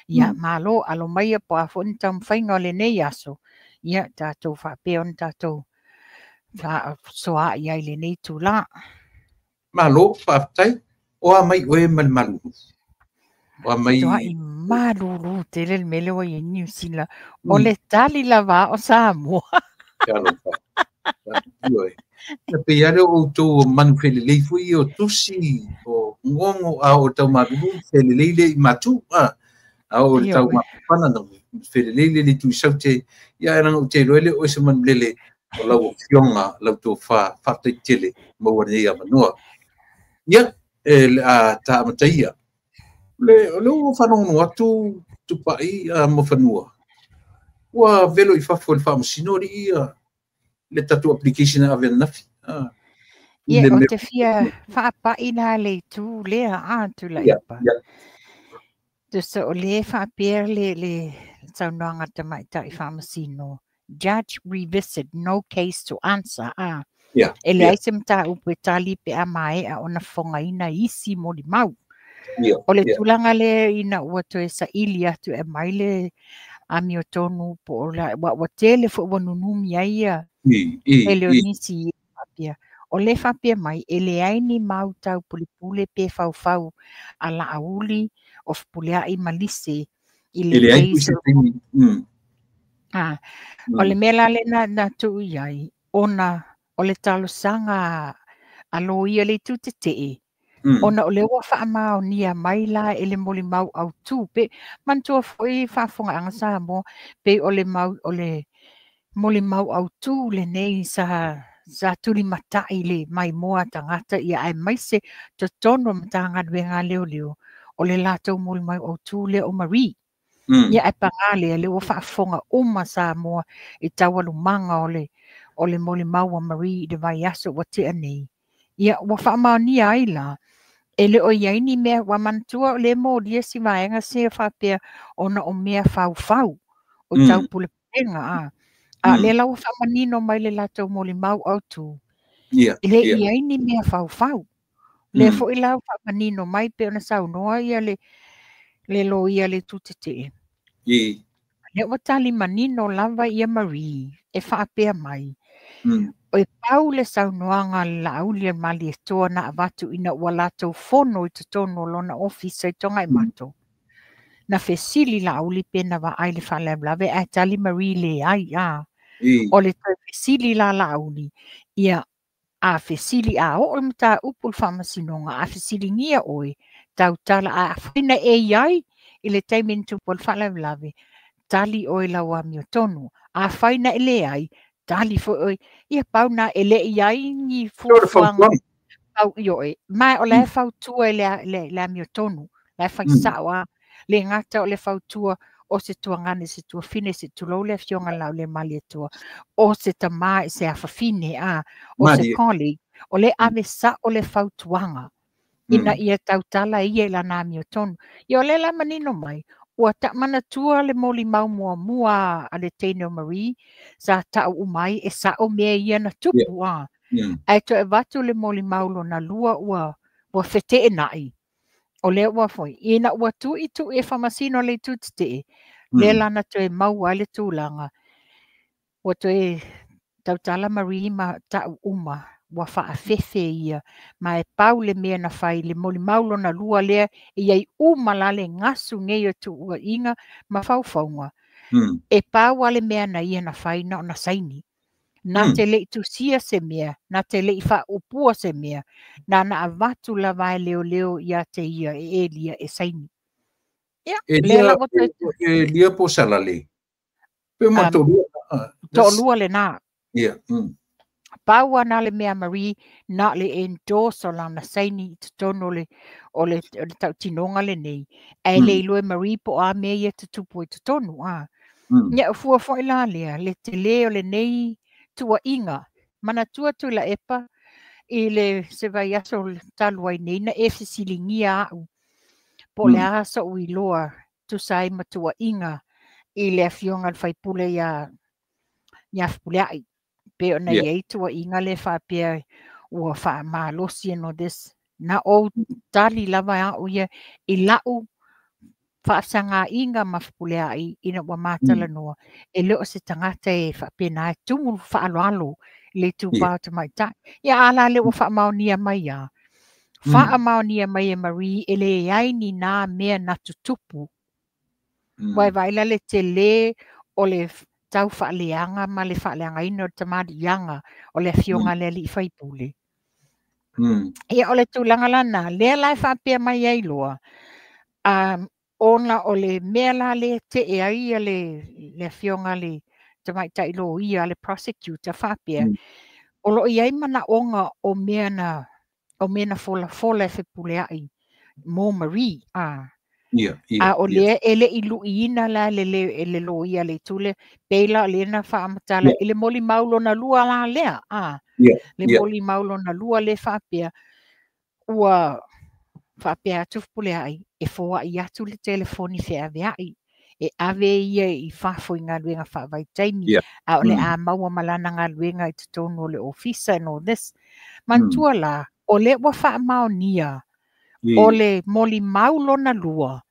Ia, malo, alo maia po o a foi ni taumafaiga o lenei aso. Ia, tatou faapea ona tatou faasoaai ai i lenei itula. Malo, faafetai. O a mai oe ma le malulu? O a mai... Tuai malulu tele le mea lea ua i ai Niu Sila. O le tali lava o Samoa. Talofa. Ioe. Na pei lava lea o outou o manu felelei foi ia o tusi, o gogo, a o tau malulu felelei le i matu. A o le tau mafana na felelei le itu i saute. Ia e leaga ou te iloa le o se manu lele o lau afioga, lau tofa, faafetai tele maua lenei avanoa. Ia, e le a ta amataia. Le o ua faalogologo atu Tupai Muafanua, ua velo i fafo i le faamasino alii ia le tatou application e ave ananafi. Ia, ou te fia faapai la le itu lea a Tuilaepa. Tusa o lea faapea le saunoaga tamaitai faamasino, judge revisit, no case to answer. E leai se mataupu e tali pe a maea ona fofogaina isi molimau. O le tulaga lea ina ua toe saili atu e aumai le amiotonu po o la, ua tele foi ua nunumi ai ia tele o nisi faapea. O le faapea mai, e leai ni mau taupulepule pe faufau a Laauli o Fepuleai ma Lise i le case. O le mea la lea na tuu i ai, ona o le talosaga a loia le itu tetee, ona o lea ua faamaonia mai la e le molimau autu. Pe manatua foi faafofogaaga Samoa, pei o le mau o le molimau autu lenei sa tulimatai le maimoa tagata, ia aemaise totonu o Matagaluega a Leoleo, o le latou molimau autu lea o Marie. Ia ae paga lea, lea ua faafofoga uma Samoa i taualumaga o le molimau a Marie i le vaiaso ua tea nei. Ia ua faamaonia ai la, e le o i ai ni mea, ua manatua o le molia si vaega se faapea ona o mea faufau o taupulepulega. A lea la ua faamanino mai le latou molimau autu, e le i ai ni mea faufau. Lea foi la ua faamanino mai pe ona saunoa ia le loia le itu tetee. Lea ua tali manino lava ia Marie e faapea mai, e pau le saunoaga a le Laauli a le Malietoa na avatu ina ua latou fono i totonu o lona ofisa i Togaimato. Na fesili Laauli pe na vaai le faalavelave ae tali Marie leai. O le toe fesili la Laauli, ia a fesili a oo le mataupu i le faamasinoga, a fesiligia oe, tautala a afai na e i ai i le taimi na tupu ai le faalavelave, tali oe lau amiotonu. Afai na e leai, tali foi oe, ia pau na e le i ai ni fuafuaga au ioe, ma o la e fautua i le amiotonu, la e fai sao a, le gata o le fautua o se tuagane, se tuafine, se tulou le afioga lau le Malietoa, o se tamā i se afafine, a, o se colleague, o le ave sao le fautuaga, ina ia tautala ia i lana amiotonu. Ia o le la manino mai, ua taamanatua le molimau muamua a le teine o Marie, sa tau uma ai e sao mea ia na tupu a. Ae toe avatu le molimau lona lua ua feteenai. O lea ua foi, ina ua tuitui e faamasino le itu tetee, lea lana toe maua ai le tulaga. Ua toe tautala Marie ma tau uma, ua faafefe ia, ma e pau le mea na fai le molimau lona lua lea, e iai uma la le gasu nei o tuuaiga ma faufauga. E pau a le mea na ia na fai na ona saini. Na te lei tusia se mea, na te lei faaupua se mea, na na avatu lava e leoleo ia te ia e Elia e saini. Ia, lea la ua toe. Elia po Salale. Pe ma toalua. Toalua lena. Pau ana le mea Marie na le endorse o lana saini i totonu o le tautinoga lenei. Ae le iloa e Marie po o a mea ia tutupu i totonu. A. Ia fua foi la lea, le tele o lenei tuuaiga. Manatua Tuilaepa i le se vaiaso talu ai nei na e fesiligia au. Po o le a sou iloa tusa ai ma tuuaiga i le afioga le faipule ia Fepuleai. Pe ona iai tuuaiga le faapea ua faamalosi and all this. Na ou tali lava au ia i lau faafesagaiga ma Fepuleai ina ua matalanoa. E le o se tagata e faapena e tumu faaaloalo i le itupa o tamaitai. Ia a la le ua faamaonia mai ia. Faamaonia mai e Marie e leai ni nā mea na tutupu. Ua e vaai la le tele o le tau faaleaga ma le faaleagaina o le tamaliiaga o le afioga le alii faipule. Ia o le tulaga lana, lea la e faapea mai ai loa, ona o le mea la le tee ai ia le afioga le tamaitai loia le prosecutor faapea, o loo i ai manaoga o mea na folafola e Fepuleai mo Marie. A. Ia, A o lea e le i luiina la le loia le itu lea, pei la o lea na faamatala i le molimau lona lua la lea. A. Le molimau lona lua le faapea, ua faapea atu Fepuleai e foai atu le telefoni feaveai. E ave ia i fafo i galuega faavaitaimi, a o le a maua ma lana galuega i totonu o le ofisa and all this. Manatua la, o lea ua faamaonia o le molimau lona lua,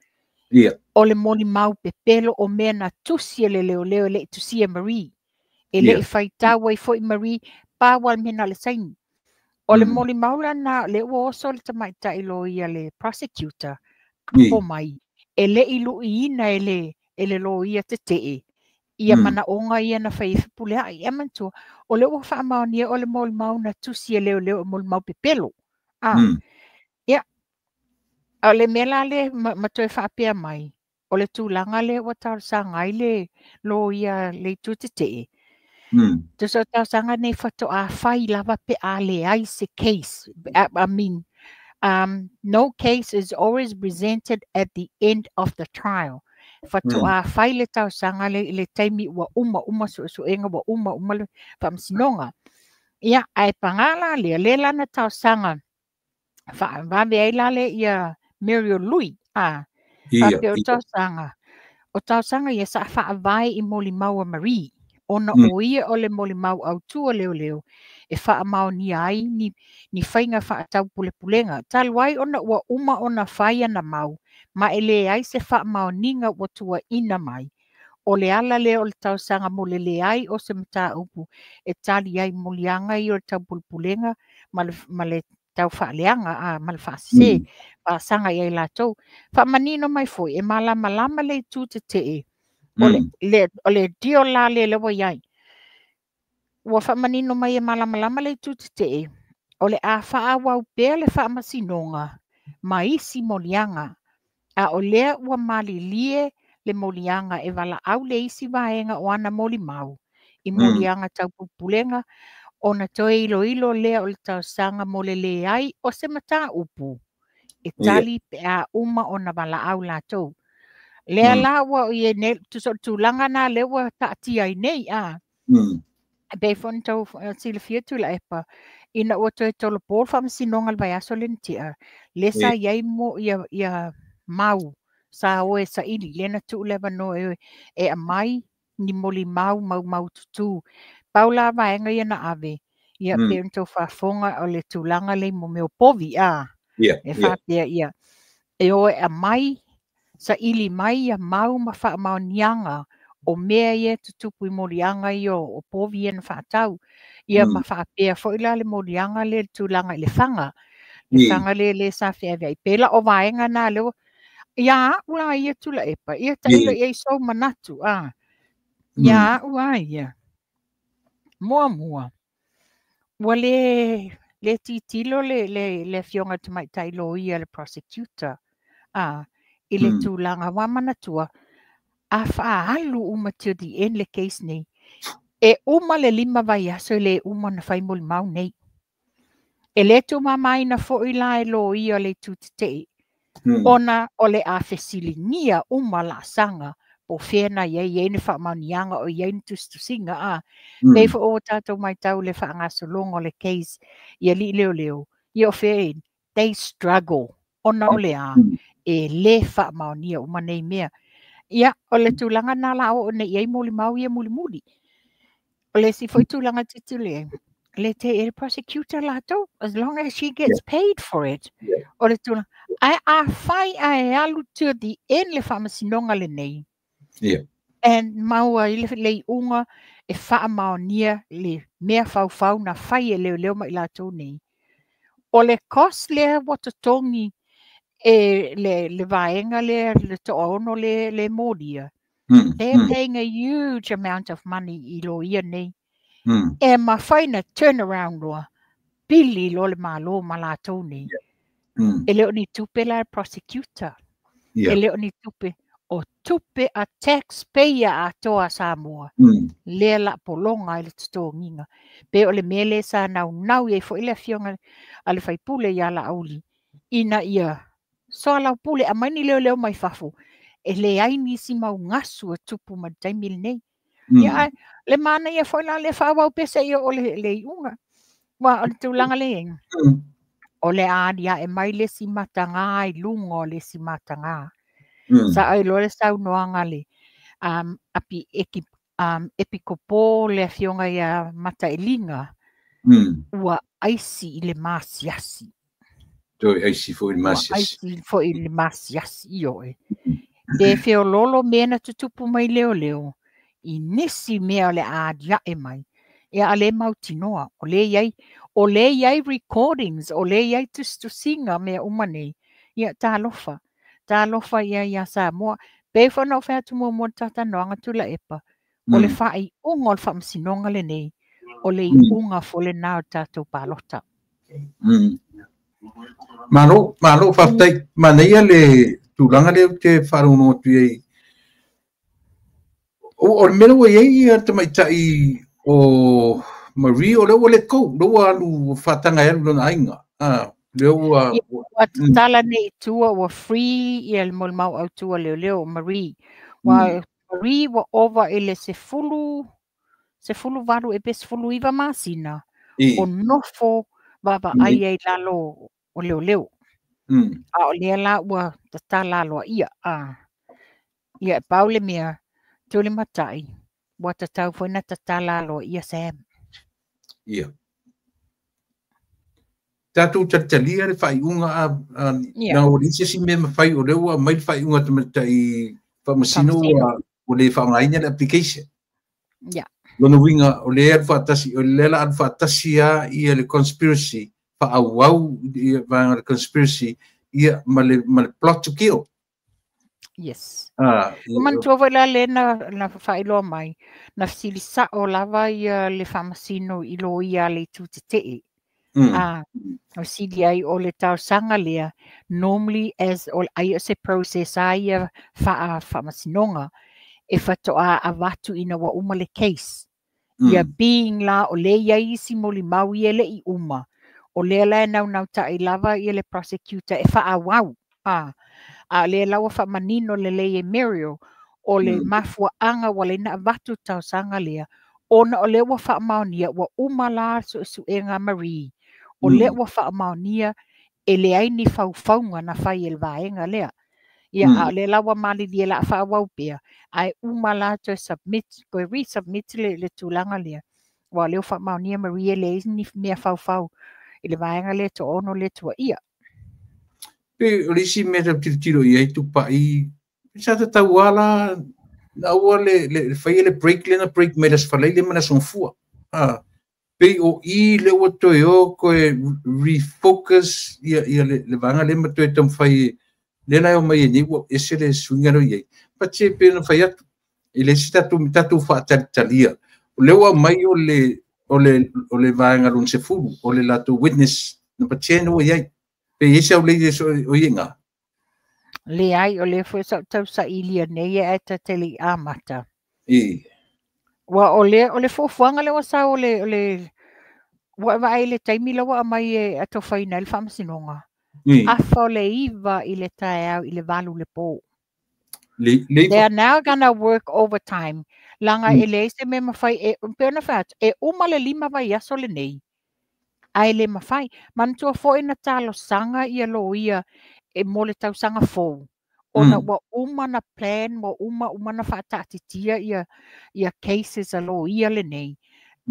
o le molimau pepelo o mea na tusi e le leoleo e le i tusia Marie. E le i faitau ai foi Marie, pau a le mea na o le saini. O le molimau lana, le ua oso le tamaitai loia le prosecutor, apo mai, e le i luiina e le loia tetee, ia manaoga ia na fai e Fepuleai. Ia manatua, o le ua faamaonia o le molimau na tusi e leoleo e molimau pepelo. A, ia, o le mea la le ma toe faapea mai, o le tulaga lea ua talosaga ai le loia le itu tetee. Tusa o talosaga nei faatoa fai lava pe a leai se case. I mean, no case is always presented at the end of the trial. Faatoa fai le talosaga le i le taimi ua uma uma suesuega ua uma uma le faamasinoga. Ia, ae paga la lea, lea lana talosaga faavave ai la le ia Muriel Lui. A, faapea o talosaga. O talosaga ia sa faavae i molimau a Marie. Ona o ia o le molimau autu o leoleo e faamaonia ai ni faiga faatau pulepulega. Talu ai ona ua uma ona fai ana mau, ma e leai se faamaoniga ua tuuaina mai. O le ala lea o le talosaga mo le leai o se mataupu e tali ai moliaga ia o le taupulepulega ma le tau faaleaga a, ma le faasese faasaga i ai latou. Faamanino mai foi e malamalama le itu tetee o le, o le deal la lea lea ua i ai. Ua faamanino mai e malamalama le itu tetee, o le a faaauau pea le faamasinoga ma isi moliaga, a o lea ua malilie le moliaga e valaau le isi vaega o ana molimau i moliaga tau pulepulega ona toe iloilo lea o le talosaga mo le leai o se mataupu e tali pe a uma ona valaau latou. Lea la ua i ai nei, tusa o le tulaga na lea ua taatia ai nei a. Pei foi ona tau silafia Tuilaepa, ina ua toe tolopo le faamasinoga i le vaiaso lea na tea, lea sa i ai mo ia mau sa o e saili, lea na tuu le avanoa e aumai ni molimau maumaututu. Pau la vaega ia na ave, ia pei ona tau faafofoga o le tulaga lea i mo mea o povi a. E faapea ia, e o e aumai, saili mai ia mau ma faamaoniaga o mea ia e tutupu i moliaga ia o povi ia na faatau. Ia ma faapea foi la le moliaga lea le tulaga i le faga. Le faga lea le sa feaveai. Pe la o vaega na lea ia au la ia Tuilaepa, ia tailo i ai sou manatu a. Ia au a ia. Muamua, ua le titilo le afioga tamaitai loia le prosecutor a i le tulaga ua manatua a faaalu uma till the end le case nei. E uma le 5 vaiaso e le uma na fai molimau nei. E le tumamaina foi la e loia le itu tetee. Ona o le a fesiligia uma laasaga po fea na i ai i ai ni faamaoniaga o i ai ni tusitusiga a. Pei foi ua tatou matau le faagasologa o le case i alii leoleo. Ia o fea e they struggle ona o le a e le faamaonia uma nei mea. Ia, o le tulaga na la o nei i ai molimau ia mulimuli. O le isi foi tulaga titilo i ai, le te e prosecutor latou, as long as she gets paid for it. O le tulaga, ae afai ae alu to the end le faamasinoga lenei. And maua i le iuga e faamaonia le mea faufau na fai e leoleo ma i latou nei. O le cost lea ua totogi e le vaega lea, le toaono le molia. They're paying a huge amount of money i loia nei. E mafai na turn around loa, pili loa le malo ma latou nei. E le o ni tupe la prosecutor. E le o ni tupe. O tupe a taxpayer atoa a Samoa. Lea la pologa ai le totogiga. Pe o le mea lea sa naunau i ai foi le afioga a le faipule ia Laauli, ina ia soalaupule aumai ni leoleo mai fafo, e leai nisi mau gasu e tupu ma le taimi lenei. Ia, le manaia foi la le faaauau pea seia o le iuga. Ua o le tulaga le iai, o le a aliae mai le isi mataga i luga o le isi mataga. Sa ai loa le saunoaga le api epikopo le afioga ia Matailiga, ua aisi i le masiasi. Toe aisi foi i le masiasi. Ua aisi foi i le masiasi, ioe. Pe feololo mea na tutupu mai leoleo, i nisi mea o le a aliae mai. Ia a le mautinoa, o le i ai recordings, o le i ai tusitusiga mea uma nei. Ia talofa, talofa ia ia Samoa. Pe foi na ou fai atu muamua le talanoaga Tuilaepa, o le faaiuga o le faamasinoga lenei, o le iuga foi lena o le tatou palota. Malo, malo, faafetai. Manaia le tulaga lea ou te faalogologo atu i ai. O le mea ua i ai ia tamaitai o Marie, o lea ua let go, lea ua alu faataga e alu lona aiga. Lea ua ua tatala nei i tua, ua free ia le molimau autu a leoleo o Marie. Ua Marie ua ova i le 18 e pe 19 masina o nofo vaavaai ai lalo o leoleo. A o lea la ua tatala aloaia. Ia e pau le mea, Tulimatai, ua tatau foi na tatala aloaia Sam. Ia. Tatou talitalia le faaiuga a na o le isi mea mafai o lea ua aumai le faaiuga tamaitai faamasino ua le faaaogaina le application. Ia. Lona uiga o lea alu faatasi, o lea la alu faatasi lava ia le conspiracy, faaauau ia vaega o le conspiracy ia ma le plot to kill. Yes. Manatua foi la lea na faailoa mai, na fesili sao lava ia le faamasino i loia a le itu tetee. O sili ai o le talosaga lea, normally as o ai o se process a ia faamasinoga e faatoa avatu ina ua uma le case. Ia being la o lea i ai isi molimau ia e le i uma, o lea la e naunautai lava ia le prosecutor e faaauau. A o lea la ua faamanino lelei e Muriel, o le mafuaaga ua ala ai ona avatu le talosaga lea, ona o lea ua faamaonia, ua uma la suesuega a Marie, o lea ua faamaonia e leai ni faufauga na fai e le vaega lea. Ia, a o lea la ua malilie la faaauau pea, ae uma la toe submit, toe resubmit le tulaga lea. Ua o lea ua faamaonia Marie e leai ni mea faufau i le vaega lea toaono lea tuaia. Pe o le isi mea tatou tilotilo i ai Tupai, sa tatau lava la na aua le faia le break lea na break mai le Aso Faraile ma le Aso Gafua. Pei o i le ua toe o toe refocus ia le vaega lea ma toe taumafai lea la e omai ai nei ua ese le suiga lea i ai. But se pei ona fai atu, e le isi tatou faatalitalia. O lea ua aumai o le vaega lona 10, o le latou witness number 10 ua i ai. Pe i ai se aulei o i ngā? Leai, o lea foi sa ou tausailia nei e tatele i amata. Ua o le fuafuaga lea ua sau o le ua vaai le taimi la ua aumai e atofaina ai le faamasinoga. Afa o le 9 i le taeao i le 8 le po. They are now gonna work overtime. Laga e leai se mea mafai e pei ona fai atu, e uma le 5 vaiaso lenei. Ae le mafai. Manatua foi na talosaga ia loia e mo le tausaga fou. Ona ua uma na plan, ua uma na faataatitia ia cases a loia lenei.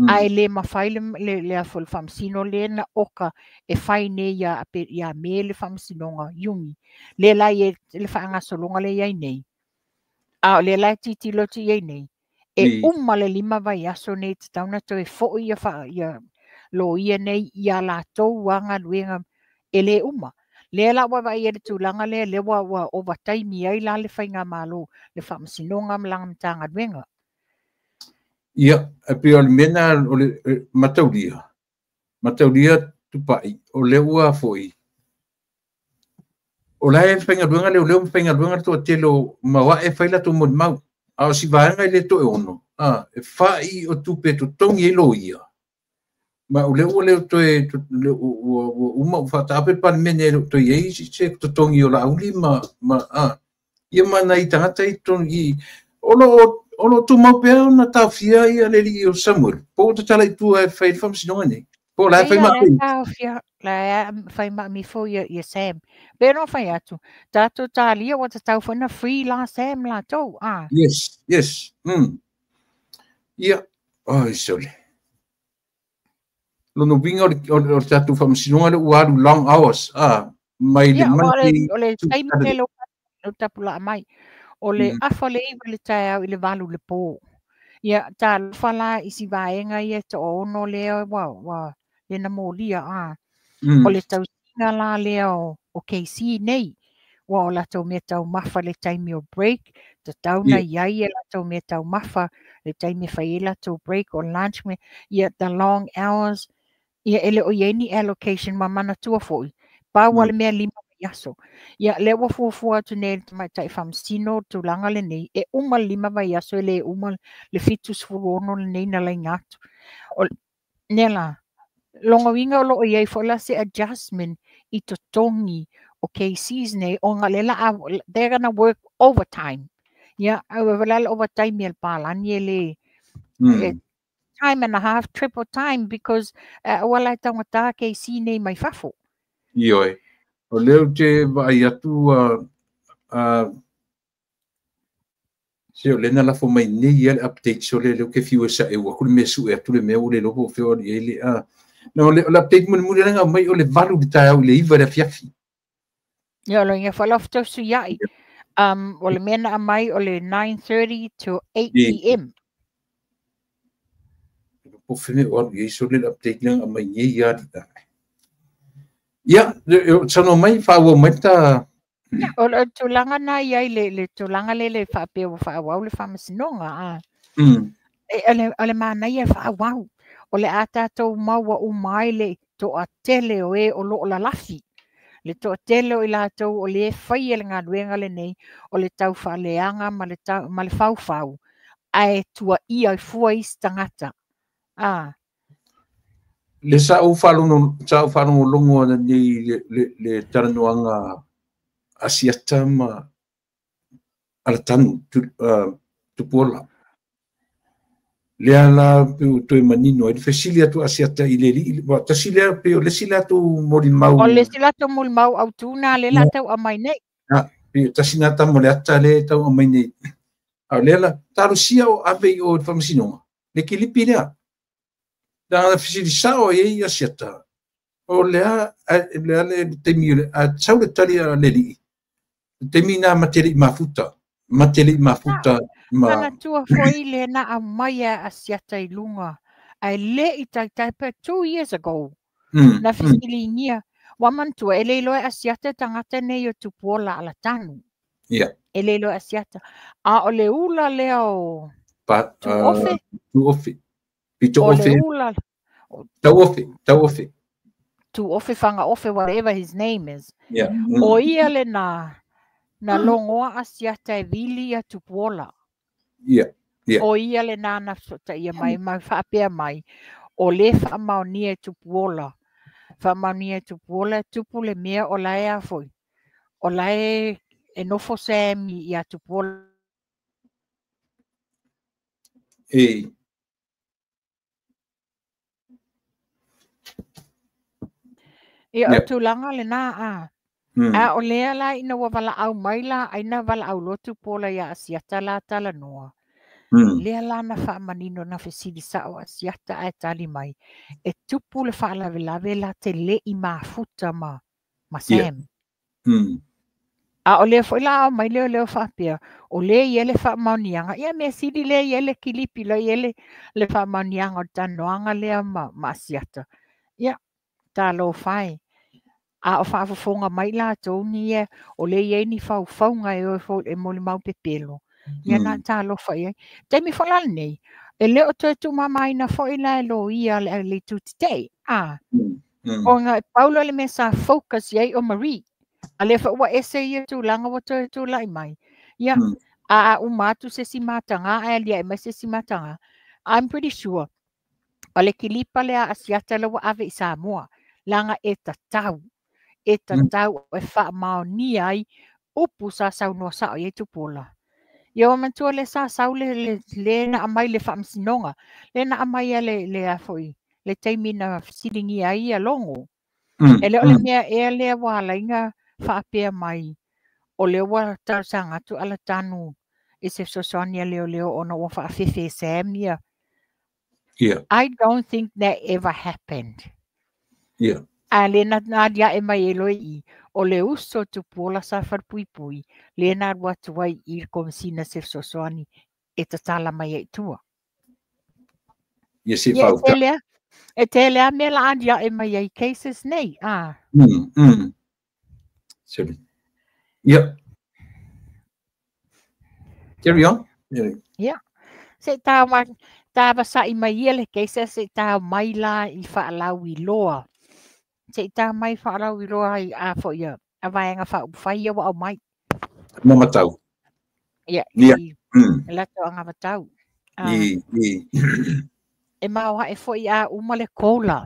Ae le mafai le faamasino lea na oka e fai nei ia me le faamasinoga Iuni. Le la i le faagasologa le iai nei. A o le la e tilotilo atu i ai nei. E uma le 5 vaiaso nei tatau ona toe foi ia loia nei ia latou a galuega e le uma. Lea la ua vaai ai le tulaga lea, lea ua ovataimi ai la le faigamalo, le faamasinoga ma lana Matagaluega. Ia, e pei o le mea na o le mataulia Tupai, o lea ua foi, o la e faigaluega leo leo ma faigaluega le toatele o maoae e fai latou molimau. A o si vaega i le toe ono, e fai o tupe totogi ai loia. Ma o lea ua leo toe, ua uma ua faataape le Palemene e leo toe i ai se totogi o Laauli ma ia ma nai tagata i totonu i, o lo o tumau pea ona taofia ia le alii o Samuel, po o tatala i tua e fai le faamasinoga nei. Po o la e fai maamifo. Taofia, la e fai maamifo ia Sam. Pe no fai atu, tatou talia ua tatau foi na free la Sam latou. Yes, yes. Ia, oi sole. Lona uiga o le tatou faamasinoga lea ua alu long hours, mai le Monday. O le taimi lea o tapulaa mai. O le afa le 9 le taeao i le 8 le po. Ia, talofa la i si vaega ia toaono lea ua le na molia. O le tausiga la lea o KC nei. Ua o latou mea taumafa le taimi o break. Tatau na iai e latou mea taumafa le taimi e fai ai latou break o lunch. Ia, the long hours. Ia, e le o iai ni allocation ma manatua foi. Pau le mea 5 vaiaso. Ia, lea ua fuafua atu nei le tamaitai faamasino tulaga lenei, e uma le 5 vaiaso e le uma le 76 lenei na laina atu. O nea la, longa uiga o loo iai foi la se adjustment i totogi o KCs nei, ona le la, they're gonna work overtime. Ia, au e la le overtime e le palani e le time and a half, triple time, because ua la e taugata KC nei mai fafo. Ioe. O lea ou te vaai atu se o lea na lafo mai nei ia le update so lea leo ke fiu e sa e ua ku le mea sue atu le mea ua le lopo o feo ali ai le No, o le update mulimuli lea na aumai o le 8 le taeao i le 9 le afiafi. Ia, o le inga whalafto su iai. O le mea na aumai o le 9:30 to 8 p.m. Po whime o alu i so le update lea na aumai nei ia li. Ia, sano mai, whaua mai ta... O le tulaga na iai le tulaga le le faapea ua faaauau le faamasinoga. O le manaia e faaauau. O le a tātou maua uma ai le toatele o e o loo lalafi. Le toatele o i latou o le whai e le ngaluenga le nei, o le tau whaaleanga ma le, tau, ma le faufau, ae tua ia i fua isi tangata. Ah. Le sa ou whalongolongo ana nei le talanoaga Asiata ma Alatanu Tupuola. Le ala pe o toe manino ai le fesili atu Asiata i le li wa tasi lea pe o le si latou molimau. O le si latou molimau autū le latou aumai nei. Ah, pe tasi nā tamo le ata le tau aumai nei. A o lea la talosia o ave i o le faamasinoga le kilipi lea. La fesili sao ai ai Asiata. O lea le le taimi le a sau le tali a le lii. Le taimi nā matele i mafuta. Matele i mafuta ma Manatua foi le na aumai a Asiata i luga. Ae le i taitai pe 2 years ago. Na fesiligia. Ua manatua e le iloa e Asiata tagata nei o Tupuola Alatanu. Yeah. E le iloa e Asiata. A o le ula lea o Tuofe. Tuofe. Pito O le ofe. ula. Tauofe. Tauofe. Tuofe Fagaofe, whatever his name is. Yeah. O ia le na na longoa Asiata e vili ia Tupuola. Yeah. Yeah. O ia le na na sota ia mai mai whaapea mai. O le whaamaonia e Tupuola. Whaamaonia e Tupuola, tupu le mea o lae a foi. O lae e nofo Sam i a Tupuola. E. Ia o Yeah. tulaga le na a. A o lea la ina ua valaau mai la aina valaau loa Tupuola ia Asiata la talanoa. Lea la na faamanino na fesili sao Asiata ae tali mai. E tupu le faalavelave la te le i mafuta ma Yeah. Sam. A o lea foi la au mai leo leo faapea. O le ia le faamaoniaga. Ia mea sili le ia le kilipi la ia le faamaoniaga o le talanoaga lea ma Asiata. Ia, talofa e. A o faafofoga mai latou ni ia, o le ia ni faufauga e oe foi e molimau pepelo. Ia na talofa i ai. Taimi foi la lenei, e le o toe tumamaina foi la e loia le itu tetee. Ah. Ona e paulo le mea sa focus i ai o Marie. A lea foi ua ese ia tulaga ua toe tulai mai. Ia, a uma atu se si mataga, ae alia e mai se si mataga. I'm pretty sure. O le kilipa lea Asiata la ua ave i Samoa. Langa e tatau. E tatau e faamaonia ai upu sa saunoa sao i ai Tupuola. Ia ua manatua le sa sau le na aumai le faamasinoga. Le na aumai a le a foi, le taimi na fesiligia ai ia logo. E le o le mea ea lea ua alaiga faapea mai. O le ua talosaga atu Alatanu i se fesoasoani a leoleo ona ua faafefe e Sam ia. Yeah. I don't think that ever happened. Yeah. A le na aliae mai e loe i, o le uso Tupuola sa falepuipui, le na alu atu ai i le komisina se fesoasoani e tatala mai ai tua. Ia se Ia, e fauta. tele e tele a mea la aliae mai ai cases nei. Ah. Sorry. Yeah. Carry on. Yeah. Yeah. Se tā vasai mai ia le case, se tā mai la i whaalau i loa. Se tā mai whaalau i loa i a fo ia, a vaenga whaupawhai ia wa au mai. Mamatau. Ia, Yeah. i lato anga matau. I. E maua e fo ia uma le kola.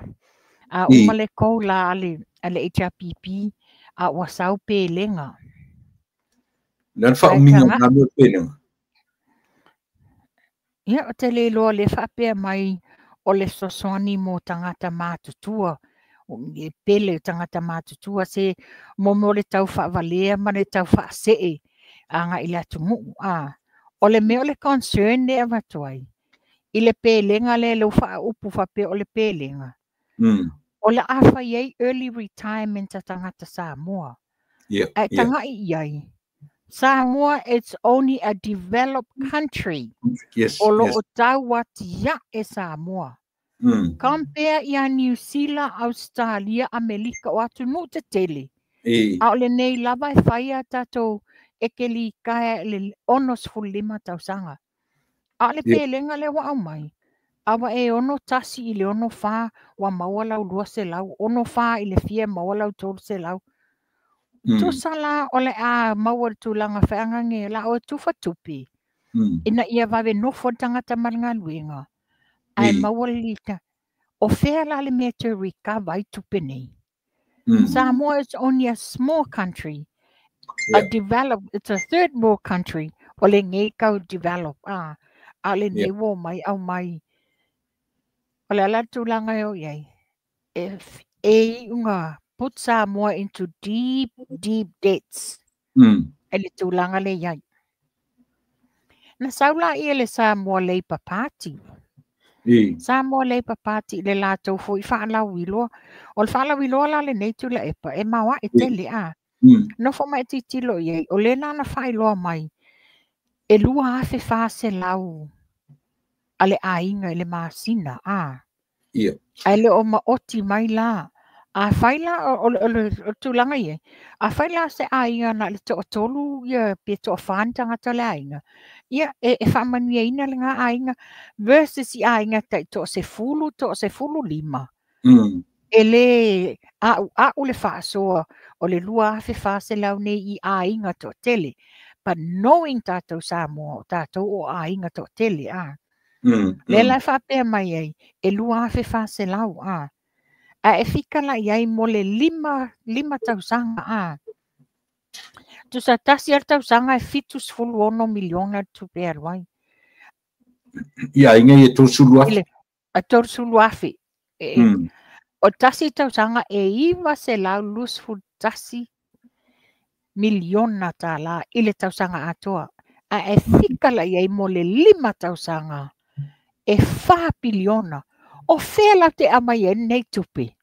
A uma le kola a le HRPP a ua sau pelenga. Le whauminga ngā mea pelenga. Ia, o te le loa le whaapea mai o le sosoani mō tangata mātutua. E pele tangata mātutua se mo mo le tau whaavalea ma le tau whaasee a ngā i le atunuu. A, o le mea o le concern le avatu ai. I le pelenga le leu whaaupu whapea o le pelenga. O le awhai ai early retirement a tangata Samoa. Yeah, A yeah. tanga i ai. Samoa, it's only a developed country. Yes, O lo yes. o tau atia e Samoa. Compare ia New Zealand, Australia, Amerika o atu nu te tele. A o le nei lava e whai a tātou e ke li kae le 65 tausaga. A o le Yeah. pelenga le wa au mai. Aua e 61 i le 64 ua maua lau 200, 64 i le fia maua lau 300. Tusa la o le a maua le tulaga feagage la o tufa tupe. Ina ia vave nofo le tagata ma le galuega. Ae maua le lita. O fea la le mea te recover ai tupe nei. Samoa is only a small country. A develop, it's a third world country. O le nei kau develop. A o le nei wo mai au mai. O le ala tulaga e o iai. E unga put Samoa into deep, deep debts. E le tulaga le iai. Na saula ia le Samoa Labour Party. Samoa Labour Party le latou foi faalauiloa. O le faalauiloa la lenei Tuilaepa e maoae tele a. Nofo mai titilo iai o le na faailoa mai e 2,400 a le aiga i le masina a. Ae le o maoti mai la. A fai la o le tulaga ia. A fai la se aiga na le toatolu ia pe toafa ni tagata le aiga. Ia e faamanuiaina le ngā aiga versus i aiga tai toasefulu, toasefulu lima. E le au le faasoa o le 2,400 nei i aiga toatele. But knowing tātou Samoa, o tātou o aiga toatele a. Le la faapea mai ai, e 2,400 a. A e fika la iai mo le lima tausaga a. Tusa tasi al tausaga e 76 miliona tupe alu ai. Ia aiga e 30,000. A 30,000. O tasi tausaga e 921 miliona tālā i le tausaga atoa. A e fika la iai mo le 5 tausaga e 4 piliona. O fea la te amai e nei tupe.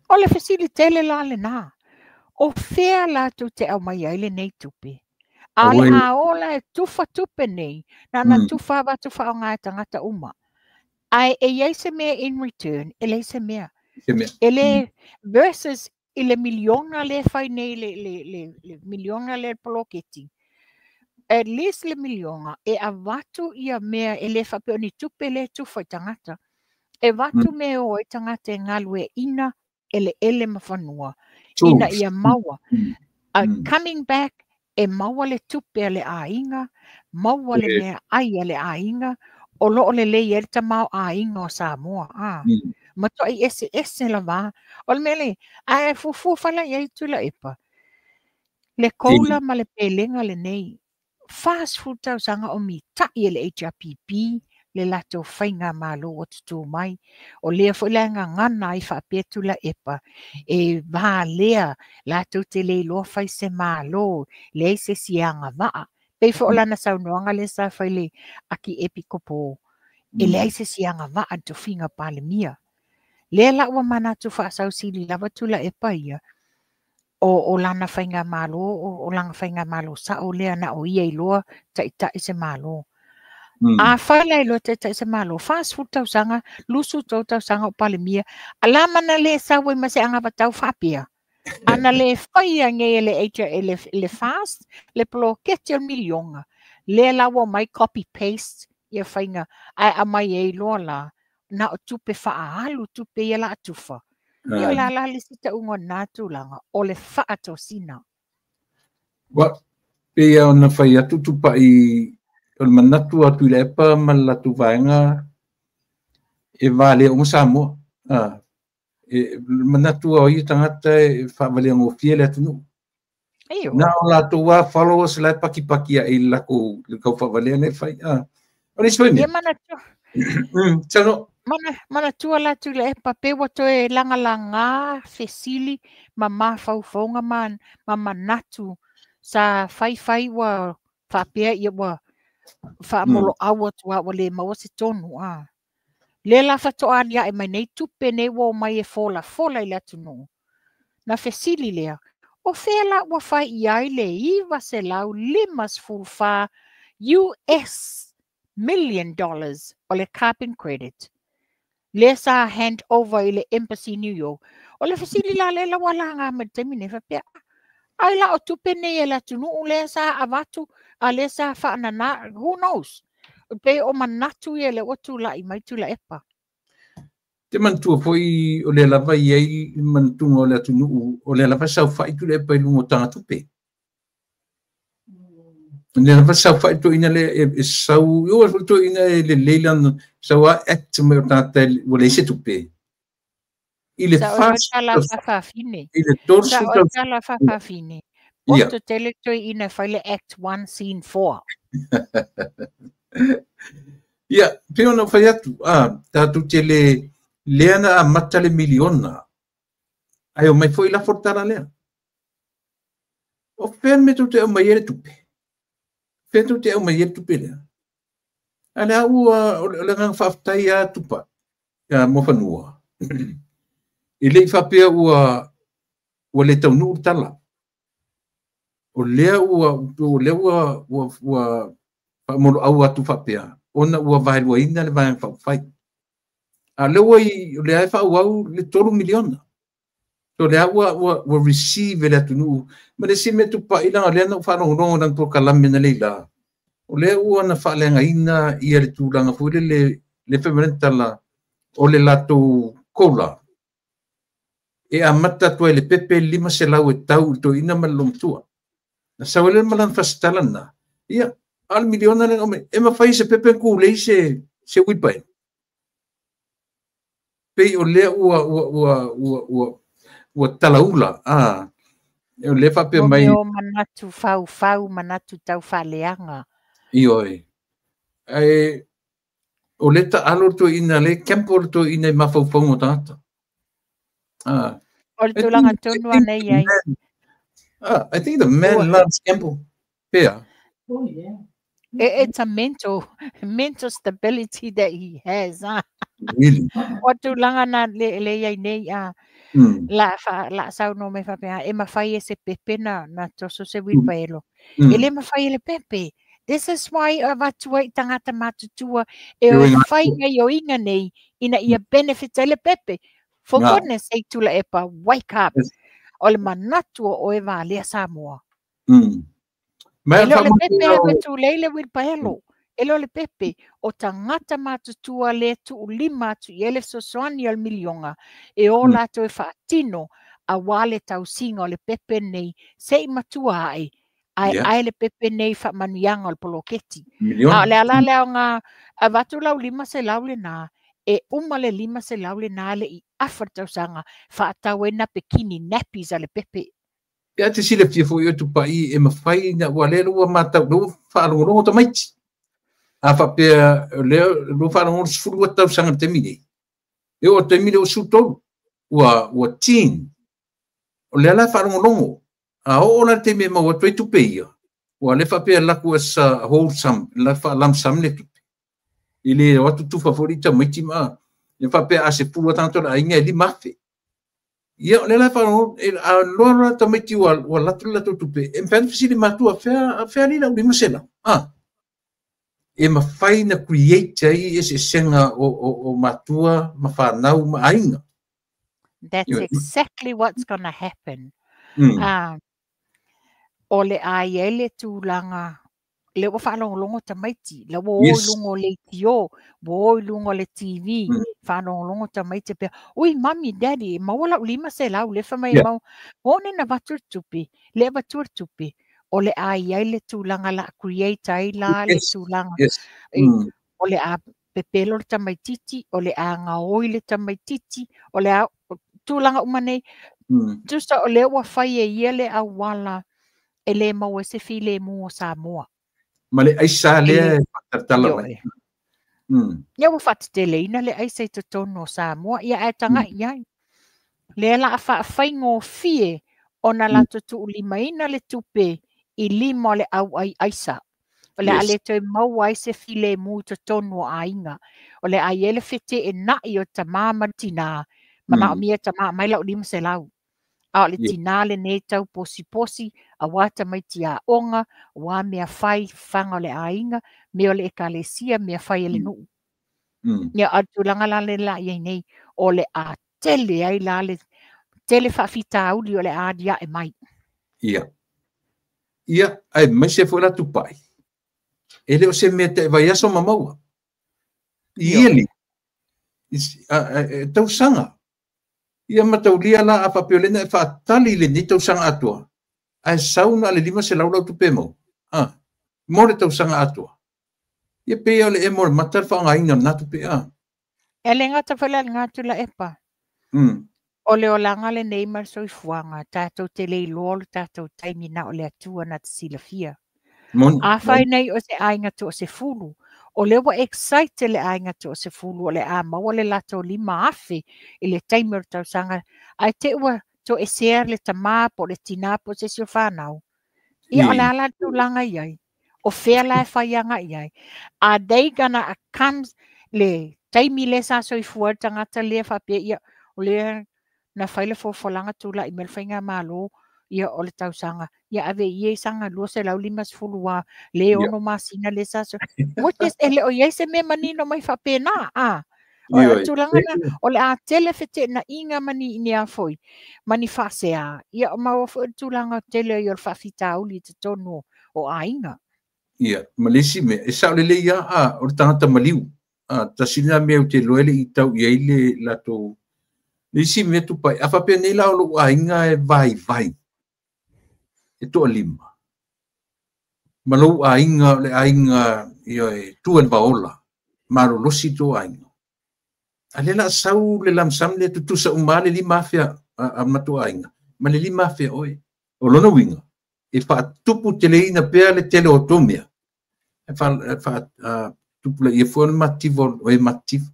O le fesilitele la le nā. O fea la tu te amai ai le nei tupe. A le a ola e tufa tupe nei. Nā na tufa watu wha o ngā tangata uma. Ai e iai se mea in return. E lei se mea. E le versus i le miliona le whai nei le miliona le poloketi. At least le miliona e avatu ia mea e le whapeo ni tupe le tufa i tangata. E vatu mea o i tangata e ngalue ina ele ele mawhanua. Ina ia maua. Coming back e maua le tupe le aiga, maua le mea ai le aiga, o loo le lei e le tamao aiga o Samoa. Matua i ese ese lava. O le mea le, a e fufu whala i ai Tuilaepa. Le koula ma le pelenga le nei. 40 tausaga o mitai e le HRPP, le latou faiga malo o tutu mai. O lea foi le gagana ai faapea Tuilaepa, e valea latou te le iloa fai se malo, leai se siaga vaa. Pei foi o lana saunoaga le sa fai le aki epikopo, e leai se siaga vaa le tofiga Palemia. Lea la ua manatu faasausili lava Tuilaepa ia, o lana faiga malo, o lana faiga malo sao lea na o ia iloa taitai se malo. A fai la iloa taitai se malo, 40 tausaga, 23 tausaga o Palemia, ala mana le sau ai ma se agavatau faapea. Ana le fai nei le le fast, le poloketi o le miliona. Lea la ua mai copy paste ia faiga, ae aumai ai loa la, na o tupe faaalu, tupe ia la atufa. Ia la la le sita ungo nā tulaga, o le faatosina. Wa, pe ia ona fai atu tupai, o le manatu atu i le epa ma le latu vaega, e valea uma Samoa. E manatu o ia tagata e faavalea gofie le atunuu. Na o latou a followers la e pakipaki ai i lako le kau faavalea le fai. O le isi foi mea. Ia manatu. Tano. Manatua la Tuilaepa pe ua toe lagalagā fesili ma mafaufauga ma manatu sa faifai ua faapea ia ua faamoloau atu a ua le maua se tonu a. Le la faatoa aliae mai nei tupe nei ua omai e folafola i le atunuu. Na fesili lea, o fea la ua fai i ai le 954 US million dollars o le carbon credit. Le sa hand over i le Embassy New York. O le fesili la le la wala ngā mai te taimi nei faapea. Ai la o tupe nei e le atunuu le sa avatu, a le sa whaanana, who knows? Pei o manatu ia lea ua tulai mai Tuilaepa. Te manatua foi o lea lava i ai le manatuga o le atunuu, o lea lava saofai Tuilaepa i luga o tagatupe. O lea lava saofai toeaina lea e sau, e oo foi toeaina e lelei lana, sau a act mai o tagata ua leai se tupe. I le Sao e tala faafafine. I le 30 Sao e tala faafafine. Poto tele toeaina e fai le Act 1 Scene 4. Ia, pei ona ou fai atu, tatou te le lea na amata le miliona, ae omai foi lafo le tala lea. O fea le mea tou te aumai ai le tupe? Fea tou te aumai ai le tupe lea? A lea ua, o le agaga faafetai lava Tupa, Muafanua. E le i faapea ua le taunuu le tala. O lea ua faamoloau atu faapea, ona ua vaeluaina le vaega faaupufai. A lea ua o lea e faaauau le 3 miliona. So lea ua receive e le atunuu. Ma le isi mea tupai leaga lea na ou faalogologo i lana polokalame na leila. O lea ua na faaleagaina ia le tulaga foi lele, le fai mai le tala o le latou kola. E amata atu ai le pepe 500 e tau i toeaina ma le olomatua. Na sau ai le ma lana fasitala lena. Ia, a le miliona lea na aumai, e mafai se pepe kulei se uipa e. Pei o lea ua talaula. O lea faapea mai. O manatu faufau, manatu tau faaleaga. Ioe. Ae o lea taalo le toeaina, le campo le toeaina i mafaufauga o tagata. O le tulaga tonu anei ai. I think the man loves Campbell. Yeah. Oh, yeah. It's a mental stability that he has. Really? O tulaga na le iai nei la saunoa mai faapea e mafai e se pepe na toso se wheelbarrow. E le mafai e le pepe. This is why avatu ai tagata matutua e o fai ngai o inga nei ina ia benefit ai le pepe. For goodness sake, Tuilaepa, wake up. O le manatu o e valea Samoa. E le o le pepe e tulei le wheelbarrow. E le o le pepe o tagata matutua le tuulima atu i ele fesoasoani o le miliona e o latou e faatino aua le tausiga o le pepe nei se i matua ae ae ae le pepe nei faamanuiaga o le poloketi. A o le ala lea o ngā avatu lau 500 lena e uma le 500 lena le i afa le tausaga faatau ai napekini nappies a le pepe. Pe a te silafia foi o tupai e mafai na ua lea ua matau lea ua faalogologo tamaiti. A faapea lea ua faalogologo 12 tausaga le taimi nei. E oo taimi lea ua 13 ua teen. O lea la faalogologo. A oo la le taimi e maua atu ai tupe ia. Ua lea faapea laku as a whole sum, la faalam sum le tupe. I le o atu tufa foi le tamaiti ma e faapea a se pulu tagata o le aiga e 5,000. Ia, o lea la faalogologo, a loa loa tamaiti ua lato le latou tupe, e mafai ona fesili matua, fea alii lau 500. E mafai na create ai eseesega o matua ma whanau ma aiga. That's exactly what's gonna happen. O le a iai le tulaga le ua faalogologo tamaiti, la ua o i luga o le ATO, ua o i luga o le TV, faalogologo tamaiti pea, ui mami, daddy, maua lau 500, le fa mai maua, one na vatu le tupe, le avatu le tupe, o le a iai le tulaga la create ai la le tulaga. O le a pepelo le tamaititi, o le a gaoi le tamaititi, o le a tulaga uma nei. Tusa o le ua fai e ia le auala e le maua se file mu o Samoa. Ma le aisa lea e faatalatala mai. Ia ua faateteleina le aisa i totonu o Samoa, ia ae tagai ai. Lea la a faafaigofie ona latou tuulimaina le tupe i lima o le auai aisa. O le a le toe maua ai se file mu i totonu o aiga. O le a iai le feteenai o tamā ma le tinā. Manaomia tamā mai lau 500. A o le tinā lenei tau posiposi, aua tamaiti aoga, aua mea fai, faga o le aiga, mea o le ekalesia, mea fai e le nuu. Ia, a le tulaga la le la iai nei, o le a tele ai la le tele faafitauli o le a aliae mai. Ia. Ia, ae maise foi la tupai. E le o se mea te vai aso mamaua. Ieli, tausaga. Ia mataulia la a faapea e faatali le ni tausaga atoa. Ae sau na le 500 lau tupe mau. Mo le tausaga atoa. Ia pe o le e mo le mata le whaangaina na tupe a. E le ngata whala le ngatu la epa. O le olanga le nei ma soifuaga, tātou te le iloa le tātou taimi na o le atua na te silafia. A whai nei o se ainga to o se fulu. O le ua excite le ainga to o se fulu o le a maua le lato 5,000 i le taimi o le tausaga. Ai te ua to e sea le tamā po le tina po se sio whanau. Ia o le ala tūlanga iai. O fea la e whaianga iai. Are they gonna come le taimi le sa soifua tangata le whapea ia o le na whai le fōfolanga tūla i melwhainga malo ia o le tausaga. Ia ave ia i sanga 250 wa le ono masina le sa so. Which is ele o iai se me manino mai whapena. O le tūlanga na o le a tele whete na inga mani i nea foi. Mani whasea. Ia o maua fo tūlanga tele i o le whawhitauli te tonu o ainga. Ia, malesi me, e sao le ia a o le tangata maliu. Tasina mea o te loele i tau i eile lato. Le isi mea tupai, a whapea nei la o lou ainga e vai vai. E toa lima. Ma lou ainga, le ainga ia e tua le vaola. Ma lolosi tō ainga. A le la sau le lamsam le tutusa uma le lima afea a matua ainga. Ma le lima afea oe. O lona winga. E whaatupu te leina pea le tele o tō mea. E whaatupu le ia fua le mativo o e mativo.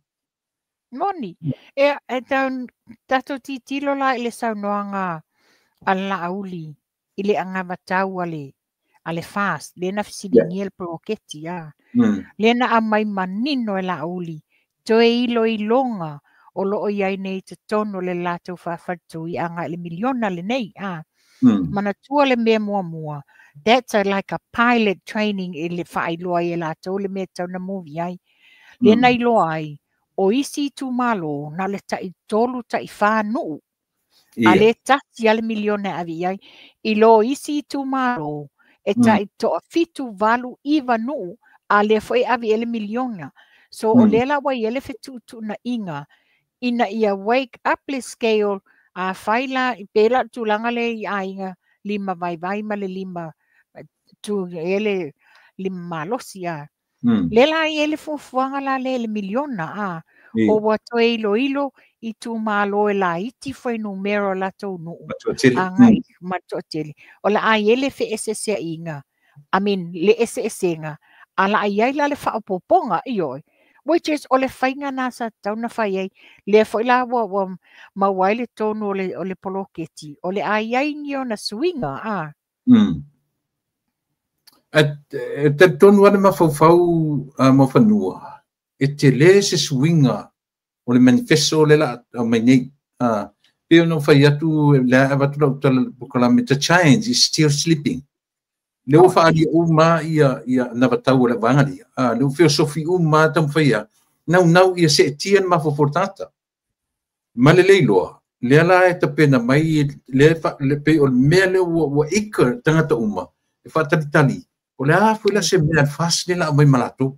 Moni, e tātou titilo la i le saunoaga a la auli i le angavatau a le fast, le na fisiligia le poloketi a. Le na a mai manino e la auli, toe ilo ilonga o loo iai nei te tono le latou whawhatui anga le miliona le nei a. Manatua le mea mua mua. That's like a pilot training i le whaailoa i e latou le mea tauna movi ai. Le na iloa ai, o isi tu malo, na le tai tolu tai whānuu. A le tati ale miliona avi ai. I lo isi tu malo, e tai toa 7, 8, 9 nuu, a le foi avi ele miliona. So o lela wai ele fetutu na inga, ina ia wake up le scale, a whaila, i pēla tūlanga le i ainga, lima vai vai ma le lima, tu ele lima malosi a. Lela i ele fuafuaga la le le miliona a. O ua toe iloilo i tūmālo e la iti foi numero latou nuu. Agai matoatele. O la ai ele feeseeseaiga. I mean, le eseesega. A la ai ai la le faaopoopoga ioe. Which is o le faiga na sa tauna fai ai. Lea foi la ua maua ai le tonu o le poloketi. O le ai ai ni ona suiga a. E te tonu ane mafaufau maufanua. E te le se suiga o le manifesto le la o mai nei. Pe ono fai atu le avatu lau tala pokalame, the change is still sleeping. Le o whaali uma ia navatau o le vangalia. Le o filosofi uma tamwhaia. Nau nau ia se tia ni mafofortata. Ma le leiloa. Le ala e tapena mai le pe o le mea le ua ika tangata uma. E whaatalitali. O le a fui la se mea fas le la mai malato.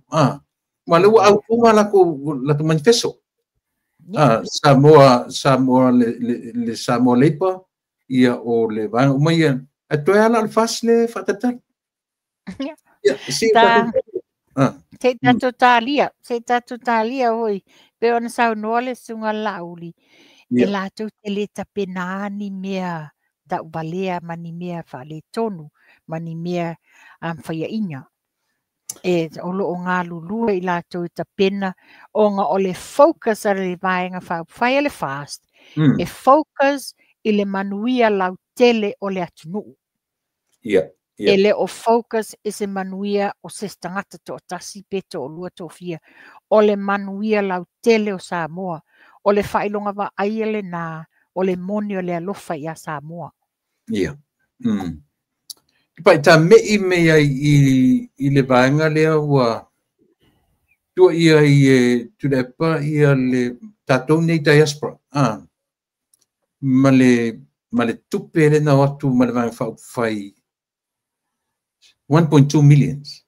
Ma le ua au uma la manifesto. Samoa le Samoa Leipa ia o le vanga uma ia. A toe ala le fas le whaatatali. Se tatou talia, se tatou talia hoi. Pe ona saunoa le suga lauli. E latou te le tapena ni mea tauvalea ma ni mea faaletonu ma ni mea faiaina. E o loo galulue i latou i tapena ona o le focus a le vaega faaupufai le fast. E focus i le manuia lautele o le atunuu. E le o focus i se manuia o se tagata toatasi pe toalua toafia. O le manuia lautele o Samoa. O le faailoga vaaia lenā o le moni o le alofa ia Samoa. Ia. Pai tā mei mea i le vaega lea ua tua ia i e tulepa ia le tātou nei diaspora. Ma le tupe le nau atu ma le vaega faaupufai 1.2 millions.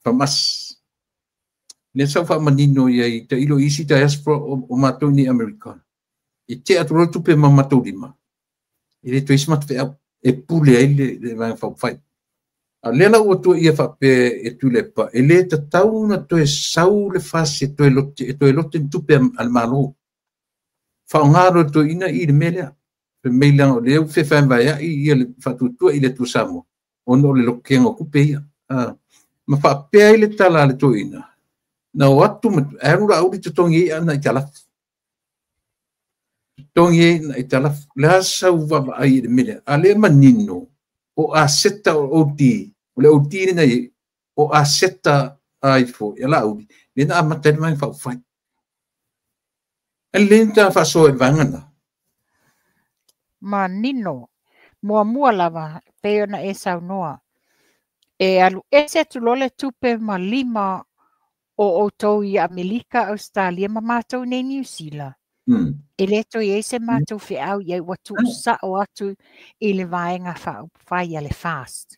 from us. Le sa faamanino ia i ta ilo isi diaspora o matou ni Amerika. I te atu loa tupe ma matou lima. E le toe isi matou feau e pule ai le Vaega Faaupufai. A lea la ua tua ia faapea e Tuilaepa, e le tatau ona toe sau le FAST e toe lote ni tupe a le Malo. Faaaoga loa toeaina i le mea lea. Fai mai leaga o lea ua fefaevaeai ia le faatuatua i le Atua Samoa, ona o le lokega o tupe ia. Ma faapea ai le tala a le toeaina, na o atu ma alu Laauli totogi ai ana aitalafu. Totogi ai na aitalafu. Le a sau vaavaai i le mea lea. A lea manino, o aseta o OD, o le OD lena i o aseta ai fo ia Laauli, lea na amata ai le Vaega Faaupufai. E le ta faasoa i le vaega na. Manino, muamua lava, pei ona e saunoa, e alu ese atu loa le tupe ma lima o outou i Amerika, Ausetalia ma matou nei Niu Sila. E le toe i ai se matou feau i ai ua tuusao atu i le Vaega Faaupufai a le FAST.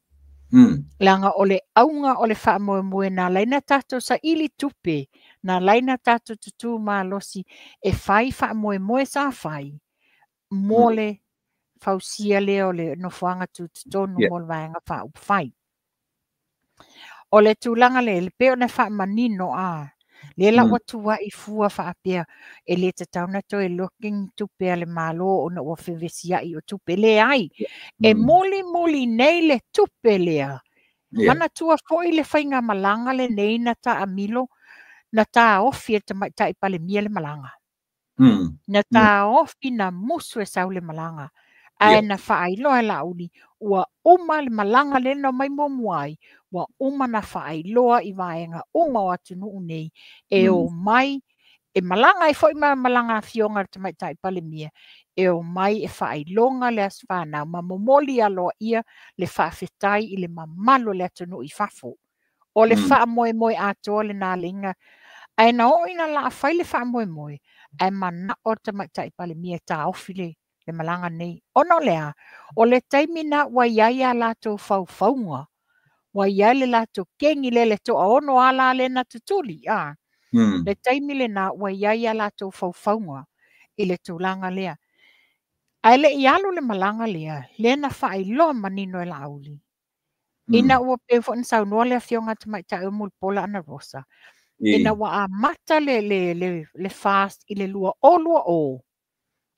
Leaga o le auga o le faamoemoe na ala ai na tatou saili tupe, na ala ai na tatou tutū malosi e fai faamoemoe sa fai mo le fausia lea o le nofoaga tutotonu mo le Vaega Faaupufai. O le tulaga lea, pei ona faamanino a, lea la ua tuai fua faapea e le tatau ona toe loke ni tupe a le Malo ona ua fevesiai o tupe. Leai, e mulimuli nei le tupe lea. Manatua foi le faigamalaga lenei na taamilo, na taofi e le Tamaitai Palemia le malaga. Na taofi na musu e sau le malaga. Ae na faailoa e Laauli, ua uma le malaga lea na omai muamua ai, ua uma na faailoa i vaega uma o atunuu nei, e omai, e malaga ai foi ma malaga afioga a le Tamaitai Palemia, e omai e faailoga le aso fanau ma momoli aloaia le faafetai i le mamalu o le atunuu i fafo. O le faamoemoe atoa lena leiga. Ae na oo ina laa fai le faamoemoe, ae manao le Tamaitai Palemia e taofi le malaga nei. Ona o lea, o le taimi na ua i ai a latou faufauga, ua i ai le latou kegi lea le toaono ala lea na tutuli. A. Le taimi lena ua i ai a latou faufauga i le tulaga lea. Ae le i alu le malaga lea, lea na faailoa manino e Laauli. Ina ua pei foi ona saunoa le afioga Tamaitai o Mulipola Ana Rosa, ina ua amata le FAST i le 2020,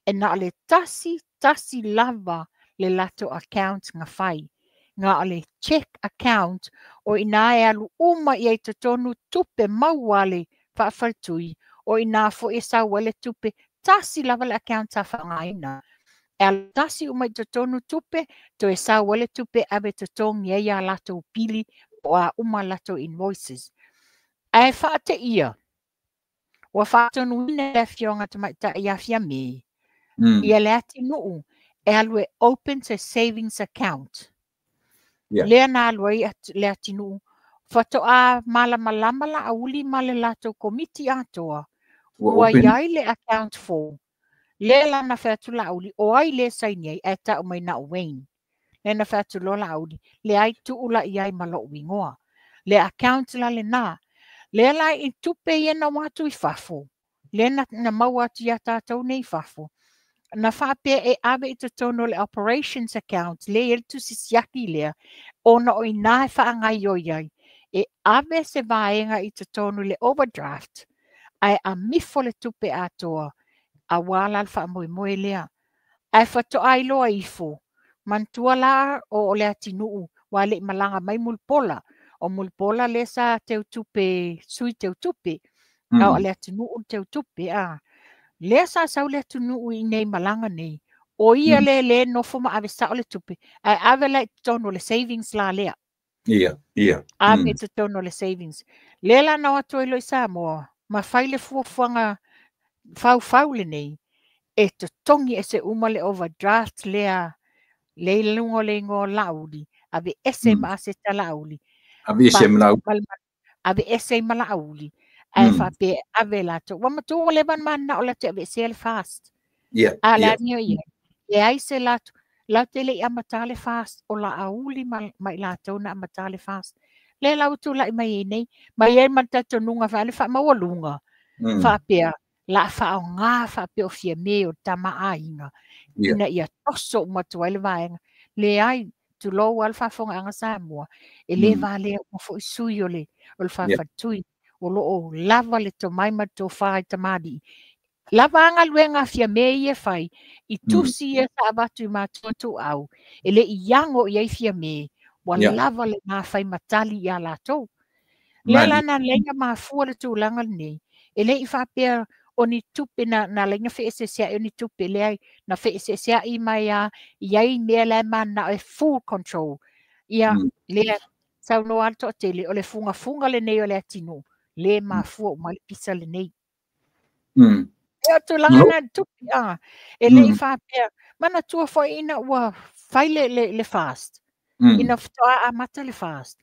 e na o le tasi tasi lava le latou account na fai. Na o le check account o ina e alu uma i ai totonu tupe maua le faafaletui, o ina foi e sau ai le tupe, tasi lava le account sa faaaogaina. E alu tasi uma i totonu tupe, toe sau ai le tupe ave totogi ai a latou pili po o a uma latou invoices. Ae faateia, ua faatonuina le afioga Tamaitai ia Fiame, ia le atinuu e alu e open se savings account. Lea na alu ai le atinuu, faatoa malamalama Laauli ma le latou komiti atoa, ua open. I ai le account fou. Lea la na fai atu Laauli, o ai le saini ai, ae tau mai na o Wayne. Lea na fai atu loa Laauli, leai tuu la i ai ma lou igoa. Le account la lena. Lea la i tupe ia na o atu i fafo, lea na maua atu ia tatou nei i fafo, na faapea e ave i totonu o le operations account, lea e i ai le tusi siaki lea, ona o ina e faagaioi ai, e ave se vaega i totonu i le overdraft, ae amifo le tupe atoa, aua la le faamoemoe lea. Ae faatoa iloa ifo, manatua la o le atinuu, ua le i malaga mai Mulipola. O Mulipola lea sa teutupe, sui teutupe, a o le atinuu le teutupe. A. Lea sa sau le atunuu i nei malaga nei, o ia le le nofo ma ave sao le tupe, ae ave la i totonu o le savings la lea. Ia, ia. Ave i totonu o le savings. Lea la na o atu ai loa i Samoa, ma fai le fuafuaga faufau lenei, e totogi ese uma le overdraft lea, le i luga o le igoa o Laauli, ave ese ma aseta Laauli. Ave ese ma Laauli. Ave ese ma Laauli. Ae faapea e ave latou. Ua matua ua leva ona mananao latou e aveesea le FAST. A le amio i ai, leai se latou, latou te le i amata le FAST, o Laauli ma i latou na amata le FAST. Lea la ua tulai mai ai nei, ma i ai ma le talitonuga faale faamaualuga, faapea la faaaoga faapea o Fiame o le tamaaiga, ina ia toso uma atu ai le vaega. Leai, tulou lava le faafofogaaga Samoa, e le valea uma foi sui o le faafaletui, o lo o lava le tomai ma le tofa i tamalii. Lava a galuega a Fiame ia e fai, i tusi ia sa avatu i matua tuau, e le i ago i ai Fiame, ua lava le mafai matali ia latou. Lea la na laina mafua le tulaga lenei, e le i faapea o ni tupe na laina feeseeseai o ni tupe, leai, na feeseeseai mai a i ai mea la e mananao e full control. Ia, lea saunoa le toatele, o le fugafuga lenei o le atinuu, le mafua uma le pisa lenei. E o tulaga na tupe, e le i faapea, manatua foi ina ua fai le fast, ina faatoa amata le fast.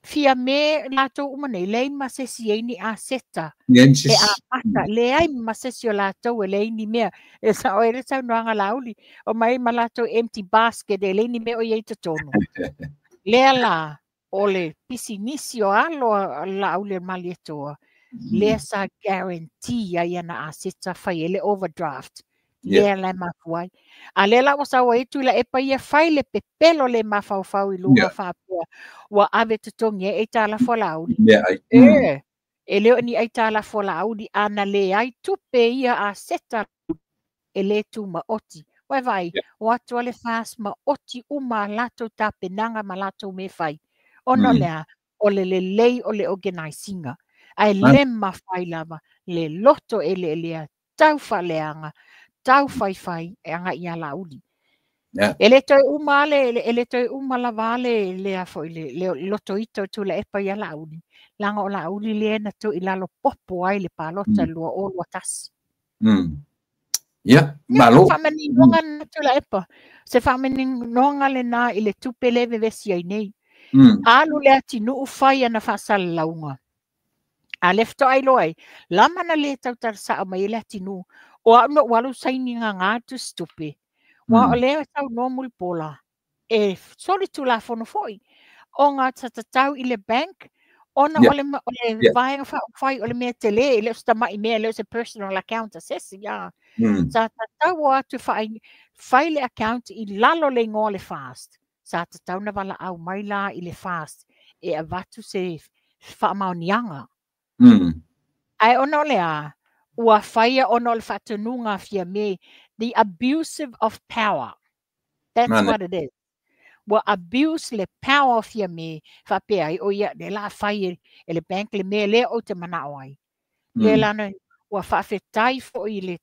Fiame latou uma nei, leai ma se isi e ni aseta. E amata, leai ma se isi o latou e leai ni mea. E sao e le saunoaga Laauli, o mai ma latou empty basket e leai ni mea o i ai totonu. Lea la, o le pisinisi o alo a Laauli o le Malietoa, lea sa guarantee ai ana aseta fai e le overdraft. Lea la e mafua ai. A lea la ua sau ai Tuilaepa ia fai le pepelo le mafaufau i luga faapea, ua ave totogi ai aitalafu a Laauli. E le o ni aitalafu a Laauli, ana leai tupe ia aseta e le tumaoti. Ua vaai, o atu ale FAST ma oti uma latou tapenaga ma latou mea fai. Ona o lea, o le lelei o le organisinga. Ae le mafai lava, le loto eleelea, tau faaleaga, tau faifai e agai ia Laauli. E le toe uma le, e le toe uma lava le le foi le loto ita o Tuilaepa ia Laauli. Leaga o Laauli lea na toe i lalo popo ai le palota 2021. Ia, malo. Faamaninoga na Tuilaepa. Se faamaninoga lena i le tupe le vevesi ai nei. Alu le atinuu fai ana faasalalauga. A le faatoa iloa ai, lama na le tautalasao mai ai le atinuu. O au na ou alu saini gaga tusitupe. Ua o lea saunoa Mulipola, e solitulafono foi. Ona sa tatau i le bank, ona o le vaega faaupufai o le mea tele, e le o se tamai mea, e le o se personal account a se isi. Sa tatau o atu fai le account i lalo le igoa le FAST. Sa tatau na valaau mai la i le FAST e avatu se faamaoniaga. Ae ona o le a, ua faia ona o le faatonuga a Fiame, the abusive of power. That's what it is. Ua abuse le power o Fiame, faapea ai, o ia, le la fai e le bank le mea lea ou te manao ai. Le lana, ua faafetai foi le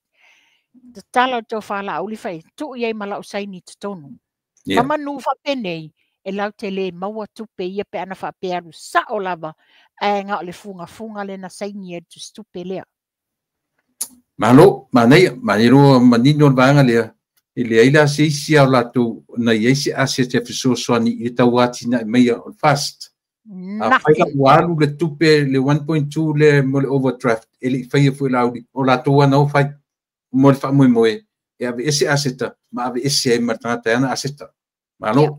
tatala o tofa Laauli fai, tuu i ai ma lau saini totonu. Ma manu faapenei, e lau te le maua tupe ia pe ana faapea alu sao lava, ae na o le fugafuga le na saini e tusitupe lea. Malo, manaia, manaia manino le vaega lea. E leai la se isi o latou na i ai se asset e fesoasoani i le tauatinae mai o le FAST. Afai la ua alu le tupe le 1.2 le mo le overdraft, e le i faia foi Laauli, o latou ana o fai mo le faamoemoe, e ave ese aseta, ma ave ese ai ma le tagata e ana aseta. Malo,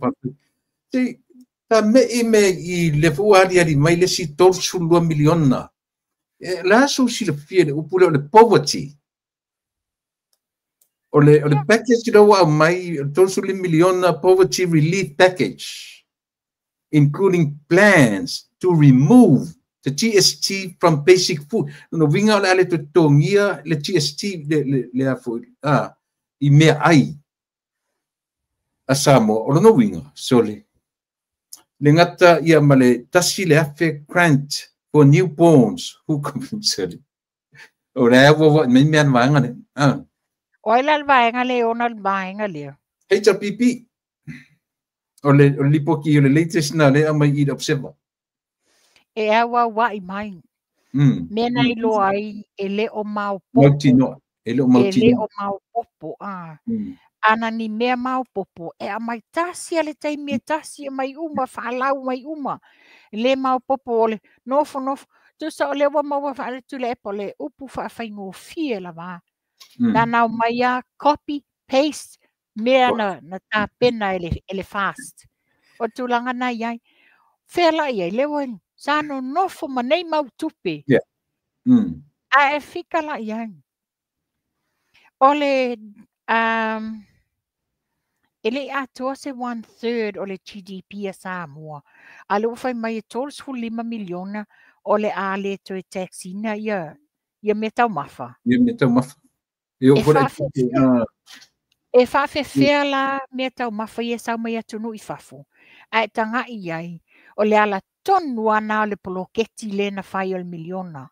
te ta me i me i le fua ali ali mai le si 32 miliona. E la su silafia le upu lea o le poverty. O le package lea ua aumai, 32 miliona poverty relief package, including plans to remove the GST from basic food. No winga o le ale totogia le GST le afo i mea ai a Samoa. O lona winga, sole. Le ngata ia ma le tasi le afe grant for newborns who compensate. O le ua me mea vaega le. O ai la le vaega le ona le vaega lea. HRPP. O le lipoti o le latest na le amai i le Observer. E aua wai mai. Mea na iloa ai e le o maopopo. Mautinoa. E le o mautinoa. E le o maopopo. Ana ni mea maopopo. E amai tasi a le taimi e tasi e mai uma, faalau mai uma. Le maopopo o le nofo nofo. Tusa o le ua maua faale Tuilaepa o le upu faafaigofie lava. Na nau mai a copy, paste, mea na tapena e le FAST. O tulaga na iai. Fea la i ai, le ua sa nonofo ma nei mau tupe. Yeah. A e fika la i ai. O le, e le atoa se 1/3 o le GDP a Samoa. A le ua fai mai e 35 miliona o le a le toe taxina ia mea taumafa. Ia mea taumafa. E faafefea la mea taumafa ia sau mai atunuu i fafo. A e tagai ai, o le ala tonu ana o le poloketi le na fai o le miliona.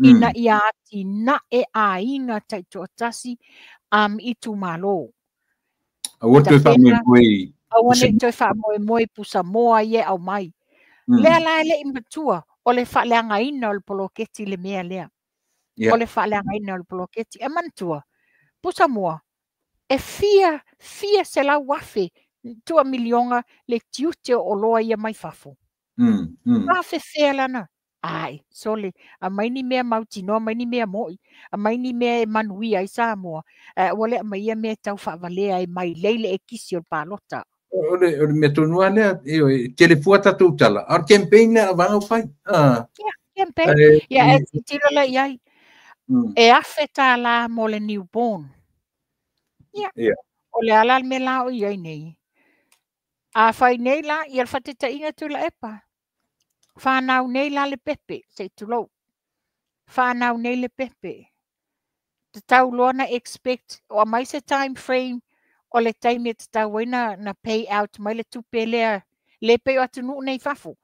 Ina ia ati na e aiga taitoatasi i tumalo. Aua toe faamoemoe. Aua nei toe faamoemoe pusamoa ia au mai. Lea la e lei matua o le faaleagaina o le poloketi le mea lea. O le faaleagaina o le poloketi. E manatua, pusamoa, e fia 100,000 tua miliona le tiute o oloa ia mai fafo. Faafefea lana. Ai, sole, a mai ni mea mautinoa, mai ni mea moi, a mai ni mea e manuia ai Samoa, ua le mai ia mea tau faavalea e mai leile e kisi o le palota. O le mea tonu lea, e telefua tatou tala, a o le campaign lea avanga o fai. Ia, campaign. Ia, e titilo la iai. E afe tā la mo le newborn. Ia. O le ala le mea la o iai nei. A fai nei la, ia le whatetaiga tu la epa. Whanau nei la le pepe, se tulou. Whanau nei le pepe. Te tau loa na expect, o mai se time frame, o le taimi e te tau ai na pay out mai le tupe lea, le pei o atunuu nei fafo.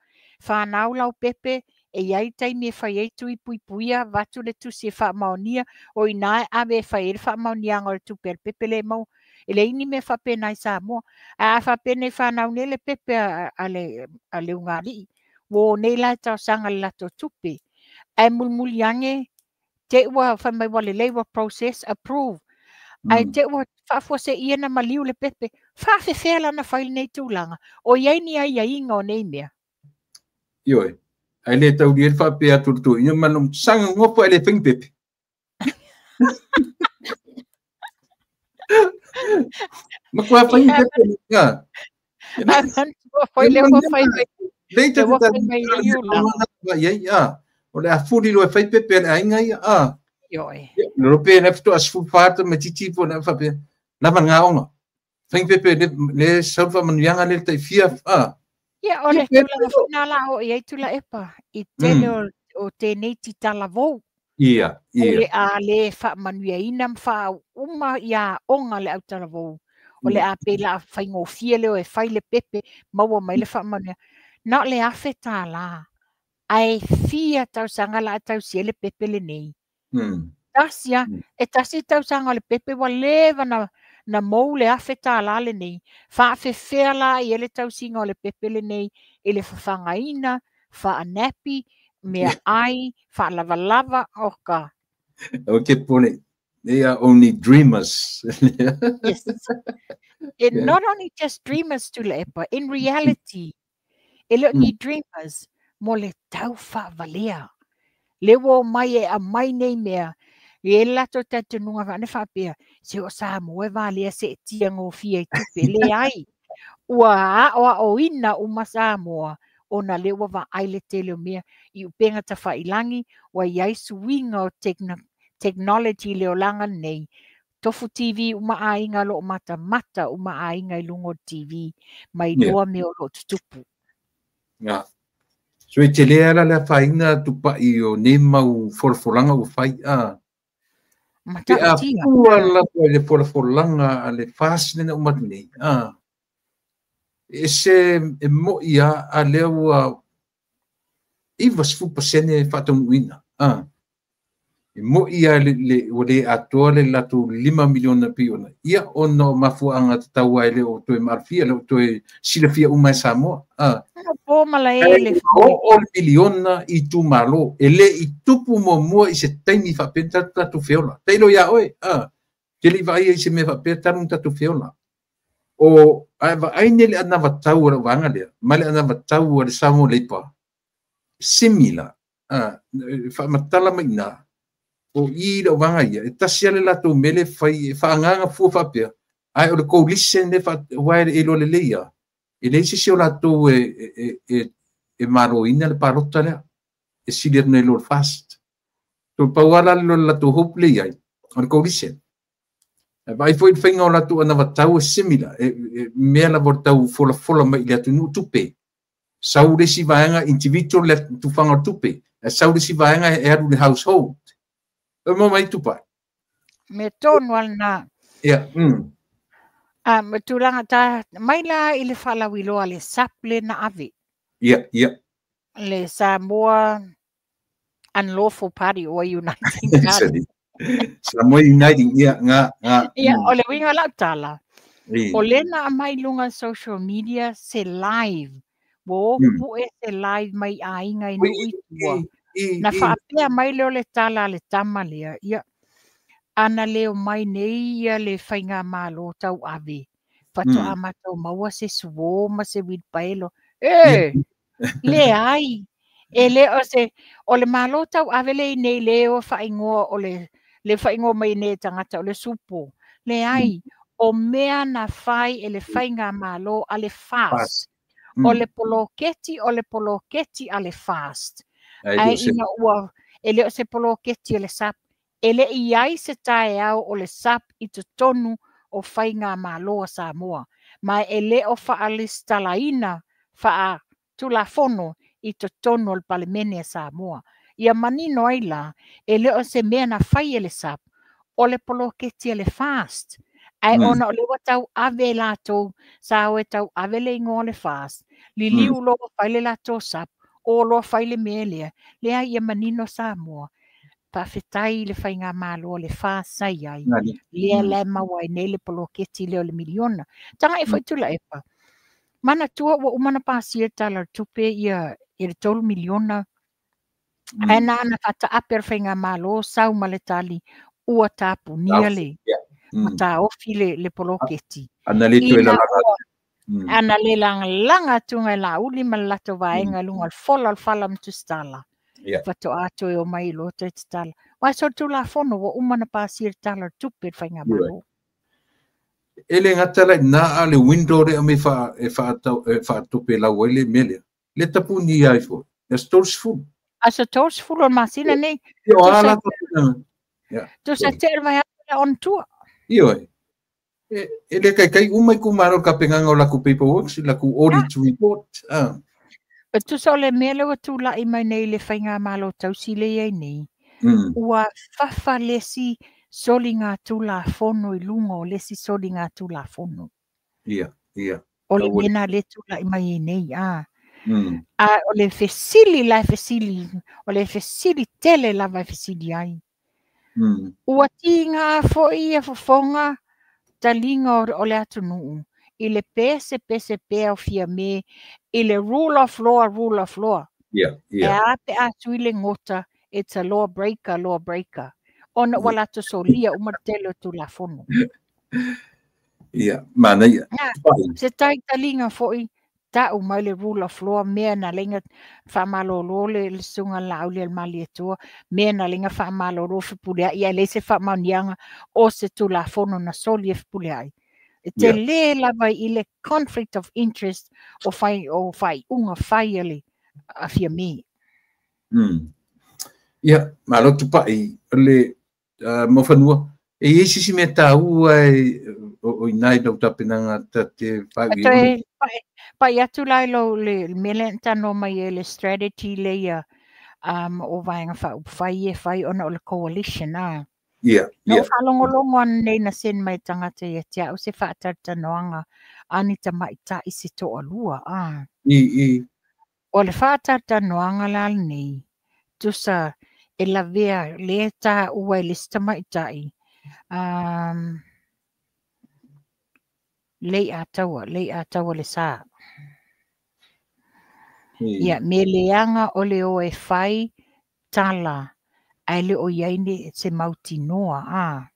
Whanau lau pepe, e iai taimi e fai ai tui puipuia, vatu le tusi e whaamaonia, o ina e ave e fai e le whaamaonianga o le tupe le pepe le mau. E le ini me whapena i Samoa. A whapena i whanau nei le pepe a le ungalii. Wo nei la tau sanga le lato tupe. Ai mulmuli ange, te ua whai mai wale lei wa process approve. Ai te ua whaafua se ia na maliu le pepe. Whaafefea lana whail nei tūlanga. O iai ni ai inga o nei mea. Ioi, ai le tau li whaapea turutu. Ina manu sanga ngopo ele whingi pepe. Ma kua whaingi pepe. Nga. Whai le wha whai pepe. Lei te ia, o le afuri lo e whai pepe le ainga ia, a. Ioi. Le rope na fito asfu whāta me titi po na whape, lava ngā onga. Whaingi pepe le saufa manuianga le tai fia, a. Ia, o le tūlanga whina la o iai tūla epa, i tele o tēnei titalavou. Ia, ia. O le a le wha manuia ina mwha uma ia onga le autalavou. O le a pēla a whaingofia leo e whai le pepe, maua mai le wha manuia. Na le afe tā la, ai fia tausanga la tausia le pepe le nei. Tasia, e tasi tausanga le pepe wa leva na mou le afe tā la le nei. Whaafefea la i ele tausinga o le pepe le nei, ele whawhangaina, whaanapi, mea ai, whaalavalava, oka. Okay, Pone, they are only dreamers. Yes. It not only just dreamers Tuilaepa, in reality, e leo ni dreamers, mo le tau whaavalea. Le wo mai e a mai nei mea, e lato tatununga whaane whaapea, se o Samoa valea se e tia ngōfia i tupe, le ai. Ua a o ina uma Samoa, o na lewa wa ai le tele o mea, i upenga ta whailangi, wa iai suinga o technology le olanga nei. Tofu TV uma ainga lo mata mata uma ainga i lungo TV, mai loa mea o lo tutupu. Nga. So e te lea la lea whainga tupai o ne mau folafolanga o whai a. Te a pua la le folafolanga a le whāsine na umatu nei. A. E se e mo ia a lea ua 90% whaatamuina. A. E mo ia le ua le atoa le lato 5 miliona piona. Ia ono mafuanga te tau ai le o toe marfia, le o toe silafia uma e Samoa. A. Po malae le o miliona i tūmalo. E le i tupu mua i se taimi whapea tatu feola. Teilo ia oe. A. Te li vai i se mea whapea tanu tatu feola. O ai vai nele anawa tau o wanga lea. Male anawa tau o le Samoa leipa. Simila. A. Whamatala mai nā. O i le wanga ia. E tasi ale latou mele whai whaanganga fua whapea. Ai o le coalition le whae e lo le leia. E leisi se o latou e e maloina le palota lea e sili atu nei lo le FAST. To pau ala le latou hope le iai o le coalition. E vaai foi le faiga o latou anavatau e similar, e mea lava o le tau folafola mai i le atunuu tupe. Sau le isi vaega individual le tufaga o le tupe, ae sau le isi vaega e alu i le household. E maua mai tupai. Mea tonu lava lena. Ia. A, ma tulaga ta mai la i le faalauiloa a le SAP le na ave. Ia, ia. Le Samoa Unlawful Party or Uniting Party. Samoa Uniting, ia, nga, nga. Ia, o le uiga o lau tala, o lea na aumai i luga social media se live, ua o pue se live mai aiga i nuu i tua. Na faapea mai lea o le tala a le tama lea, ia, ana le omai nei ia le faigamalo tauave, faatoa matou maua se suo ma se uilipaelo. E! Leai, e le o se, o le malo tauave le i nei le o faaigoa o le, le faaigoa mai nei e tagata o le supo. Leai, o mea na fai e le faigamalo a le FAST. O le poloketi, o le poloketi a le FAST. Ae ina ua, e le o se poloketi a le SAP, e le i ai se taeao o le SAP i totonu o faigamalo a Samoa, ma e le o faalistalaina faa-tulafono i totonu o le Palemene a Samoa. Ia manino ai la, e le o se mea na fai e le SAP, o le poloketi a le FAST. Ae ona o lea ua tau ave e latou, sa o e tau ave le igoa o le FAST, liliu loa fai le latou SAP, o loa fai le mea lea, leai, ia manino Samoa. Faafetai i le faigamalo a le FAST sa i ai, lea la e maua ai nei le poloketi lea o le miliona. Tagai foi Tuilaepa, manatua ua uma ona pasia le Tala o le Tupe ia le 3 miliona, ae na ona faataape a le faigamalo sau ma le tali ua tapunia le ua taofi le poloketi. Ana le toe lalaga. Ana le lagalaga atu e Laauli ma le latou vaega i luga o le fola o le fala ma Tusitala. Faatoa toe omai loa toe tatala. Aua so le Tulafono ua uma ona pasia le Tala o le Tupe i le faigamalo. E le gata la i ina a le window lea aumai e faatopelau ai le mea lea. Le tapunia ai foi, le aso 30. Aso 30 o le masina nei. Ia, o a la tapunaga. Tusa tea le vaiaso lea ona tua. Ioe. E le kaikai uma itumalo i le tapenaga o latou paperworks, latou audit report. E tusa o le mea lea ua tulai mai nei i le faigamalo tausi lea e i ai nei, ua fafa le isi soligatulafono i luga o le isi soligatulafono. Ia, ia. O le mea lena lea e tulai mai ai nei. A o le fesili la e fesili, o le fesili tele lava e fesili ai. Ua tiga foi ia fofoga taliga o le atunuu i le pese pese pea o Fiame i le rule of law, rule of law. Yeah, yeah. E a pe a sui le gota, it's a law breaker, law breaker. Ona ua latou solia uma le tele o Tulafono. Ia, manaia. Se taitaliga foi, tau mai le rule of law, mea na laina faamalolo le susuga Laauli a le Malietoa, mea na laina faamalolo Fepuleai, ae leai se faamaoniaga o se Tulafono na soli e Fepuleai. E tele lava i le conflict of interest o fai o faaiuga fai a le a Fiame. Ia, malo Tupai, o le Mofanua, e i ai se isi mea taua e o i ina i lau tapenaga ta te whai Toe pai atu la i lou le mea lea na talanoa mai ai le strategy lea ia o Vaega Faaupufai e fai ona o le coalition a. Ia, Na ou faalogologo ananei na send mai e tagata ia te au se faatalatalanoaga a ni tamaitai se toalua a. I, i. O le faatalatalanoaga la lenei, tusa e lavea lea e taua e le isi tamaitai, Lei'ataua, Lei'ataua le sa. Ia, me leaga o le o e fai tala ae le o i ai ni se mautinoa, a.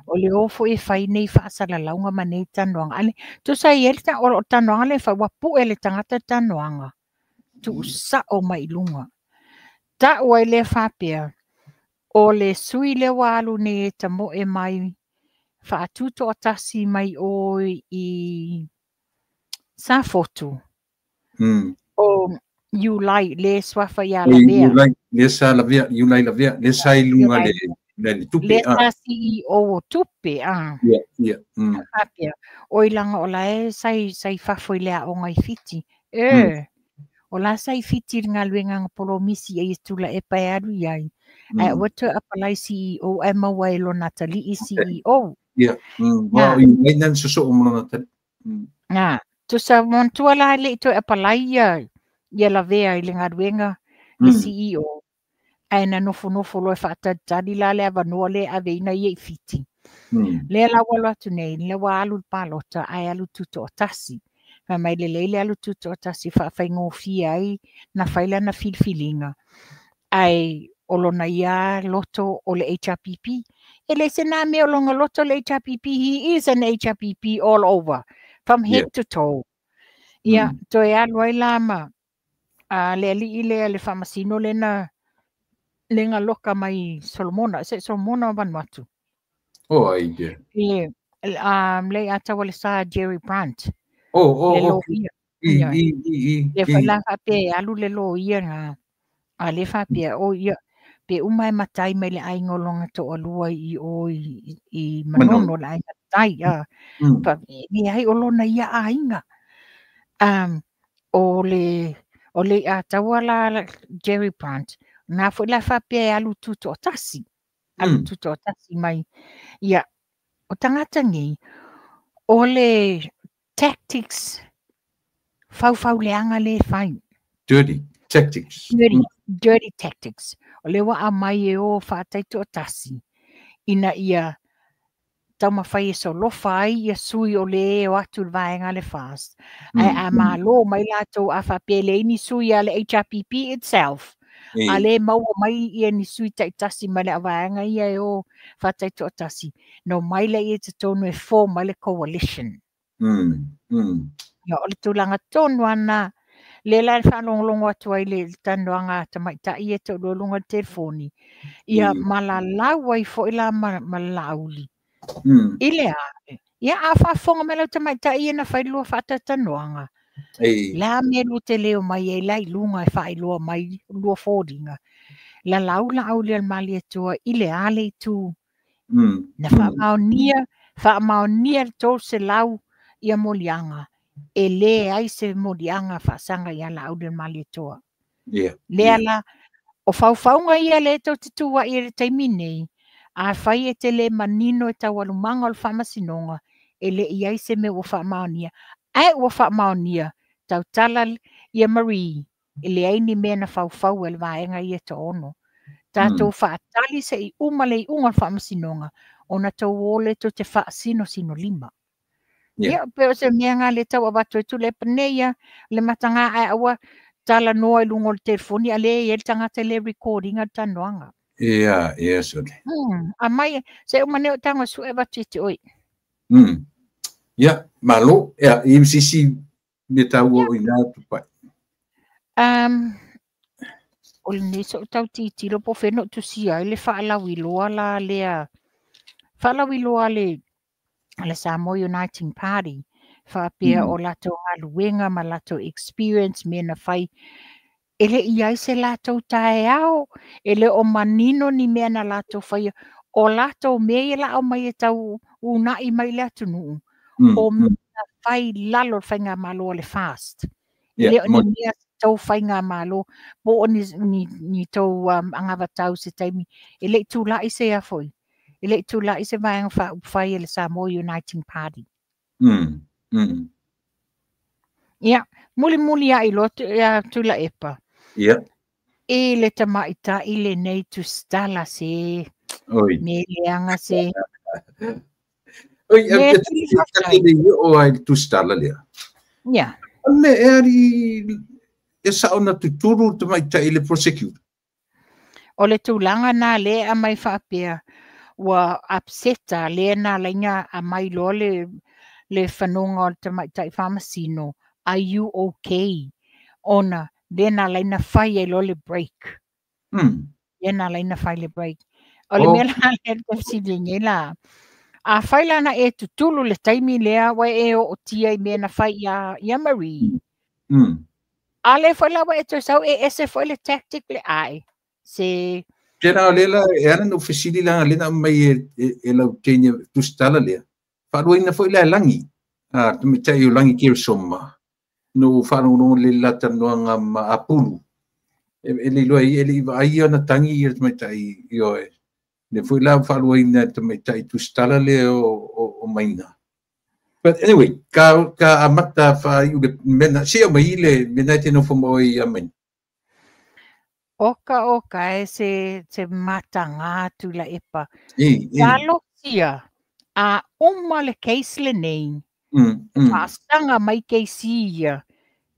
O le o foi e fai nei faasalalauga ma nei talanoaga. A le, tusa e i ai le o le talanoaga lea e fai, ua pue le tagata le talanoaga, tuusao mai i luga. Tau ai lea faapea, o le sui lea ua alu nei e tamoe mai, faatutoatasi mai o i Safotu. O Iulai le suafa ia Lavea. Iulai, le sa Lavea, Iulai Lavea, le sa i luga le tupe. Le sa CEO o tupe, a. Ia, ia. Faapea, oi laga o la e sai fafo i le aoga i Fiti. O la sa i Fiti i le galuega na polomisi ai e Tuilaepa e alu i ai. Ae aua toe apply CEO ae maua e lona atalii CEO. Ia, o Iulai na sosoo ma lona atalii. Na, tusa manatua la e le i toe apply ia Lavea i le galuega le CEO. Ae na nofonofo loa e faatalitali la le avanoa lea e aveina ia i Fiti. Lea la ua alu atu nei, lea ua alu le palota ae alu tutoatasi. Fai mai lelei le alu tutoatasi faafaigofie ai na fai lana filifiliga. Ae o lona ia loto o le HRPP. E le se na mea o lona loto le HRPP. He is an HRPP all over, from head to toe. Ia, toe alu ai la ma le alii lea le faamasino lena le galoka mai Solomona, se Solomona o Vanuatu. Oh, ai de. Le le ataua le sa Jerry Brandt. Oh, oh, le oh. Loia. I, i, i, i. Le foi la faapea e alu le loia na. A le faapea, o ia, pe uma e matai mai le aiga o lona toalua i o i Manono le aiga tai. Leai o lona ia aiga. O le ataua la Jerry Brandt, na foi la faapea e alu tutoatasi. Alu tutoatasi mai. Ia, o tagata nei, o le tactics faufauleaga le fai. Dirty tactics. Dirty tactics. O le ua aumai e o faataitoatasi ina ia taumafai e solofa ai ia sui o le o atu le vaega le FAST. Ae a malo mai latou a faapea le ni sui a le HRPP itself. A le maua mai ia ni sui taitasi mai le vaega ia e o faataitoatasi. No mai le ia te tonu e form mai le coalition. Ia, o le tulaga tonu ana le la le faalogologo atu ai le talanoaga a tamaitai e toalua luga o le telefoni. Ia malalau ai foi la ma le Laauli. I le a, ia a faafofoga mai lau tamaitai ia na fai lua faataitanoaga. La mea lua te leo mai ai la i luga e faailoa mai lua foliga. Lalau Laauli a le Malietoa i le a le itu. Na faamaonia le 300 ia moliaga. E le ai se moliaga faasaga ia Laauli a le Malietoa. Lea la, o faufauga ia le tou te tuai i le taimi nei, a fai e te le manino e taualumaga o le faamasinoga, e le i ai se mea ua faamaonia. Ae ua faamaonia, tautala ia Marie, e leai ni mea na faufau e le vaega ia toaono. Tatou faatali se i uma le iuga o le faamasinoga, ona tou o le tou te faasinosino lima. Ia, pe o se mea nga le tau avatu ai Tuilaepa nei ia, le mataga ae aua talanoa i luga o le telefoni, a le i ai le tagata le recording a le talanoaga. Ia, ia, sole. Amai, se uma nei o tago sue avatu i te oi. Ia, malo, ia, i msisi me taua o ina tupai. O lenei so tau titilo po wheno tusia ai le whaalauiloa la lea, whaalauiloa le Samoa Uniting Party, whaapea o latou galuega ma latou experience me na fai. E le i ai se latou taeao, e le o manino ni mea na latou faia. O latou mea ia la au mai e tau unai mai le atunuu, o mea na fai lalo le faigamalo le FAST. E le o ni mea tau faigamalo, po o ni tau angavatau se taimi. E le i tulai se ia foi. E le i tulai se vaega faaupufai e le Samoa Uniting Party. Ia, mulimuli ai loa ia Tuilaepa. Ia. E le tamaitai lenei tusitala se. Oi. Me leaga se. Oi, e te le o ai tusitala lea. Ia. Le e ari e sao na tuturu tamaitai le prosecutor. O le tulaga na le a mai faapea ua upseta le na lainga a mai loa le whanonga o le tamaitai faamasino. Are you okay? Ona le na laina fai e lo le break. Le na laina fai le break. O le mea la le tafsili nei la. A fai lana e tutulu le taimi lea wa e o tia i mea na fai ia Marie. A lea foi la ua e toe sau e ese foi le tactic le ai. Se Te rā le la e ana no fesili la le na mai e lau teine tusitala lea. Faaluaina foi la e Lagi. A tamatai o Lagi Keresoma. No whaalongo le la talanoaga ma Apulu. E le iloa ai e le i vaai ona tagi ia le tamaitai i oe. Le foi la faaluaina e tamaitai tusitala lea o Maina. But anyway, ka amata whaaiu le mena, sia mai le mena e te nofo ma oe i a Maina. Oka e se matanga atu la epa. E. Talosia a uma le case lenei. Faasaga mai case ia.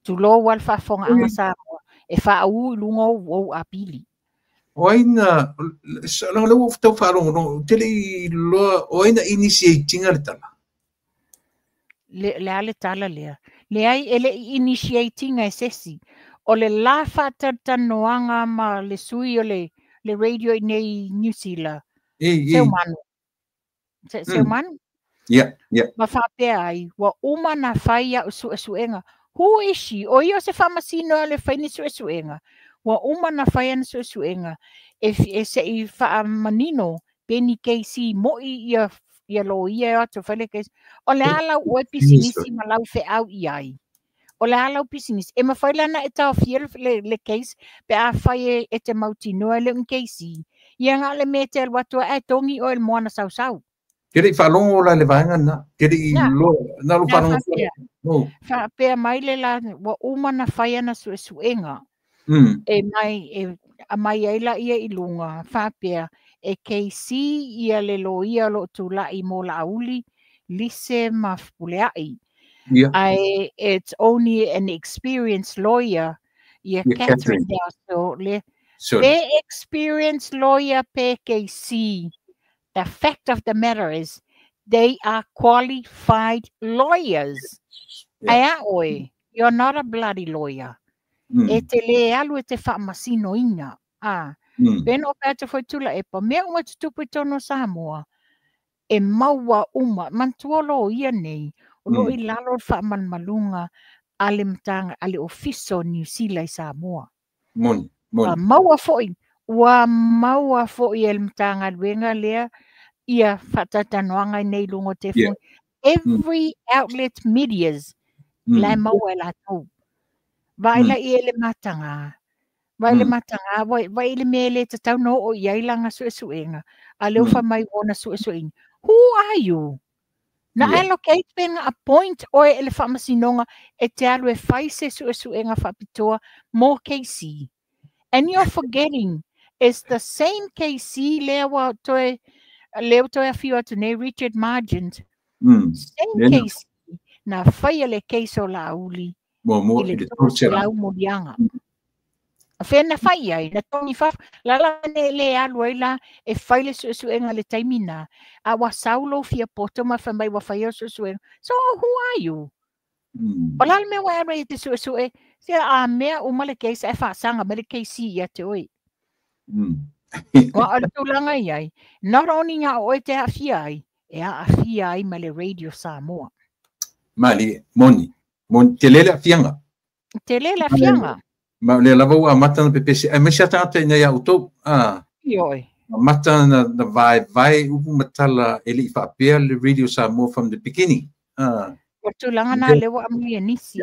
Tulou a le faafofoga Samoa. E faaū i luga o ou apili. O aina, la ua tau faalogologo, te le i loa, o aina initiatinga le tala. Le a le tala lea. Leai e le i initiatinga e sesi. O le la faatalatalanoaga ma le sui o le radio i nei New Zealand. Seumanu. Seumanu? Yeah, yeah. Ma faapea ai, ua uma na fai au suesuega. Who is she? O ia o se faamasino le fai ni suesuega. Ua uma na fai ana suesuega. E se i faamanino pe ni KC moi ia lo ia atu fai le case. O le a lau oe pisinisi ma lau feau i ai. O le a lau pisinisi. E mawhai lana e taofia le case pe a fai e te mautinoa le un KC. Ia ngā le me te alu atua e tongi o el moana sausau. Te le i whaalongo la le vaenga na. Te le i loa. Na lo whaalongo. Whaapea mai le la, ua uma na fai ana suesuega. E mai, e mai ai la ia i lunga. Whaapea, e KC ia le loia lo tūla'i mō Laauli, Lise ma Pulea'i. Yeah. It's only an experienced lawyer, ia Catherine. So, le, pe experienced lawyer pe KC. The fact of the matter is, they are qualified lawyers. Yeah. Aia oe, you're not a bloody lawyer. E te le alu e te whaamasino inga. Pena o pēta foi tula e pa mea unga tutupu i tono Samoa. E maua uma, mantua lo ia nei, o lo i lalo le whaamalmalunga a le matanga, a le ofiso New Zealand i Samoa. Moni, moni. Maua foi, ua maua foi e le matanga luenga lea, ia whaatatanoanga nei lungo te foi. Every outlet medias, la maua e la tau. Vai la i ele matanga. Vai le matanga, vai le mele te tau no o iai langa suesuenga. A leo fa mai wona suesuenga. Who are you? Na allocate penga appoint oe ele whamasinonga e te alu e whai se suesuenga whapitoa mō KC. And you're forgetting, it's the same KC lea wa toe, leo toe awhiu atu nei Richard Margent. Same KC na whai ele case o Laauli. Mo i le tolu molianga. A whena whai ai, na tongi whaf, la la ne le alu ai la, e whai le suesuenga le taimina. A wa saulo fia poto ma whamai wa whai o suesuenga. So, who are you? O lal mea wa aru i te suesue, se a mea uma le case e whaasanga me le KC ia te oi. Wa o le tūlanga i ai, not only ngā oe te awhia ai, e a awhia ai ma le Radio Samoa. Mali, moni. Moni, te lele awhianga. Te lele awhianga. Ma le lava ua amata na pepese, ai maisi atangata ina ia utou. Ioi. Amata na vai vai upu matala e le i whaapea le Radio Samoa from the beginning. O tūlanga nā lewa amui e nisi.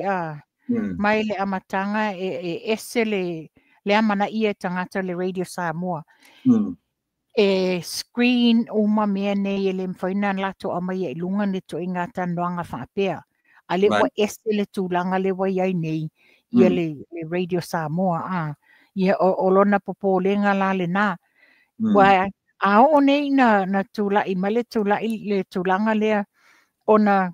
Mai le amatanga e ese le amana ia tangata le Radio Samoa. E screen uma mea nei e le mwhaina lato amai e lunga ne to inga tanoanga whaapea. A le ua ese le tūlanga le wai ai nei. Ia le Radio Samoa, ia o lona popolenga la le nā. Wa a o nei na tūla'i ma le tūla'i le tūlanga lea ona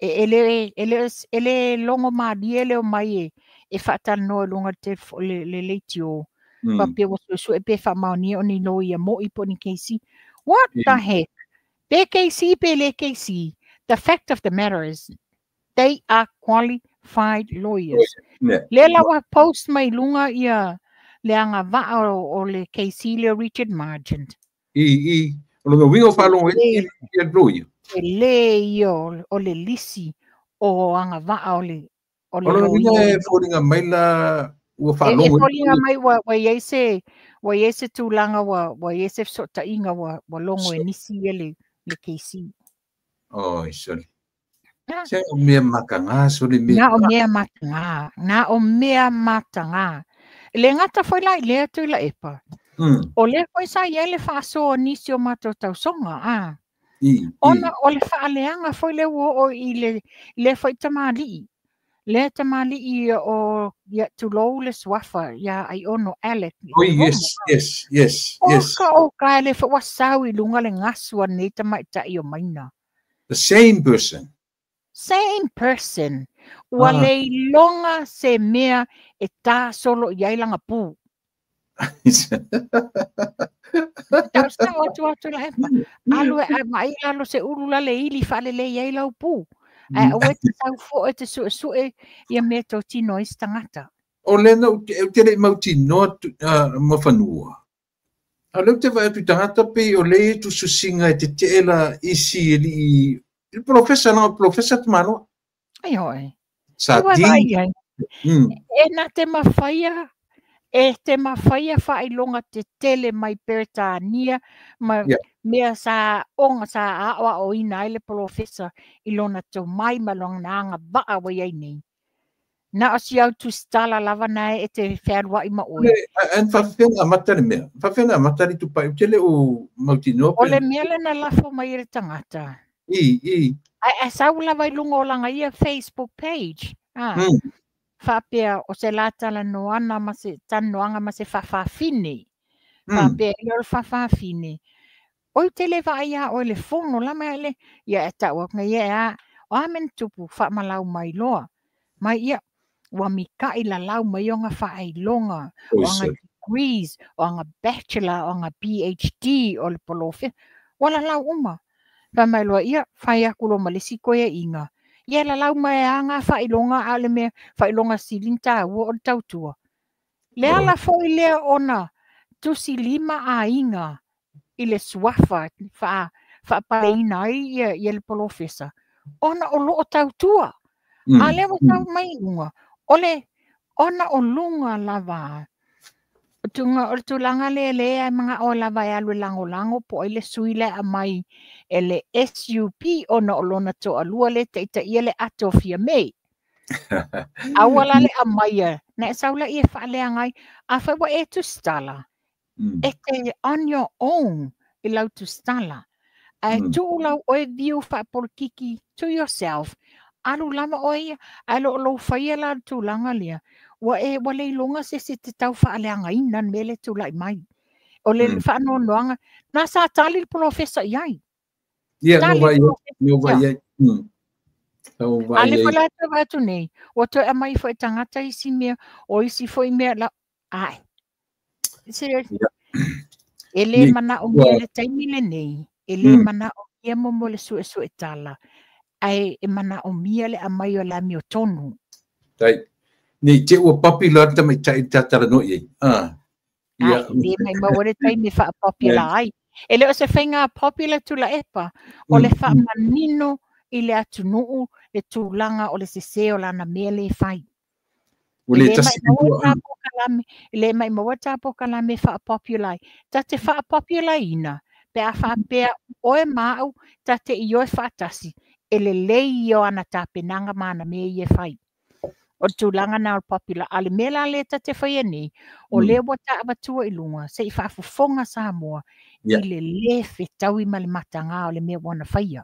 e le longo mālie leo mai e whaatalanoa lunga te le leitio. Wapea wa suesue pe whaamaonia o ni lo ia mo i po ni KC. What the heck? Pe KC, pe le KC. The fact of the matter is, they are qualified lawyers. Le la wa post mai lunga ia le anga vaa o le KC le Richard Margent. I, o le wingo whalongo e le lawyer. E le ia o le lisi o anga vaa o le O le loia e foliga mai la ua faalogo. E foliga mai ua i ai se ua i ai se tulaga ua i ai se fesootaiga ua logo e nisi ia le KC. Oi, soli. Se o mea mataga, soli mea. Na o mea mataga. Na o mea mataga. Le gata foi la i lea Tuilaepa. O lea foi sa i ai le faasoa o nisi o matou tausoga. Ona o le faaleaga foi lea ua oo i le lea foi tamalii. Lea tamalii o ia tulou le suafa ia Aiono Alec. Oh, yes, yes, yes, yes. O ka o ka le foi ua sau i luga le gasu a nei tamaitai o maina. The same person. Same person. Ua le iloga se mea e tā solo i ai langa pu. Tau sao atu atu la epa. Alu e mai lalo se ulu la le ili whaalelei ai lau pu. Ae aue te sau foe te sue sue ia mea tau tino ai se tangata. O le na u te le mautinoa ma fanua. A leu te vaai atu i tagata pei o le e tususiga e tete'e la isi e li'i le profesa langa profesa tamaloa. Ai hoi. Sa Ua ti. Vai ai. E na te mafaia e te mafaia faailoga tetele mai Peretania ma mea sa oga sa aoaoina ai le polofesa i lona tomai ma lona agavaa ua iai nei. Na o si au tusitala lava na e te fealuai ma oe. Ae faafefea ona amata le mea? Faafefea ona amata le itupai? Ou te le o mautinoa O le mea lena lafo mai e le tagata. I, i. Ae sau lava i luga o lana ia Facebook page. Faapea o se la talanoana ma se talanoaga ma se faafafine. Faapea e le o le faafafine. Oi te le vaai ia oe le fono la mai le ia e tau atu nei e a o a mea na tupu faamalau mai loa. Mai ia ua mika'i lalau mai ona faailoga o aga degrees, o aga bachelor, o aga PhD, o le polofesa. Ua lalau uma. Fai mai loa ia, fai atu loa ma le isi koeaiga. Ia lalau mai a ngā faailoga a o le mea faailoga sili ona taua o le tautua. Le ala foi lea ona tusi lima aiga i le suafa faapaleina ai ia le polofesa, ona o loo tautua. A lea ua tau mai i luga, o le ona o luga lava o le tulaga lea lea e mana'o lava e alu e lagolago po o ai le sui lea e aumai e le SUP ona o lona toalua lea e taitaia le ato o Fiamē. Aua la le aumaia na e sau laia e faaleaga ai. Afai ua e tusitala, e te on your own i lau tusitala. Ae tuu lau oe view faapolitiki to yourself. Alu lava oe ia, ae lo o lou faia la le tulaga lea. Ua e ua le iloga se isi e te tau faaleagaina le mea lea e tulai mai. O le faanoanoaga, na sa tali le polofesa i ai. Ia, Tali no le vai ai, polofesa no vai ia. ai. No A vai le ai. foi la toe vaai atu nei, ua toe aumai foi e tagata isi mea, o isi foi mea la, ae. Se, e le Ni, manaomia ua le taimi lenei, e le manaomia mo le suesue tala, ae e manaomia le aumai o le amiotonu. Tai. Nei te ua papi la le tamaitai le tatalanoa i ai. Ah. Ia. Ai, le mai maua le taimi e faapopula ai. E le o se faiga popular Tuilaepa, o le faamanino i le atunuu le tulaga o le sesē o lana mea lea e fai. Ua E le le tasi maumau lua. ta polokalame, e le maumau ta polokalame e faapopular ai. Ta te faapopulaina pe a faapea oe ma au ta te ioe faatasi e lelei ia o ana tapenaga ma ana mea ia e fai. O le tulaga na o le popular. A le mea la lea ta te faia nei, o lea ua taavatua i luga, se i faafofoga Samoa i le lē fetaui ma le matagā o le mea ua ona faia.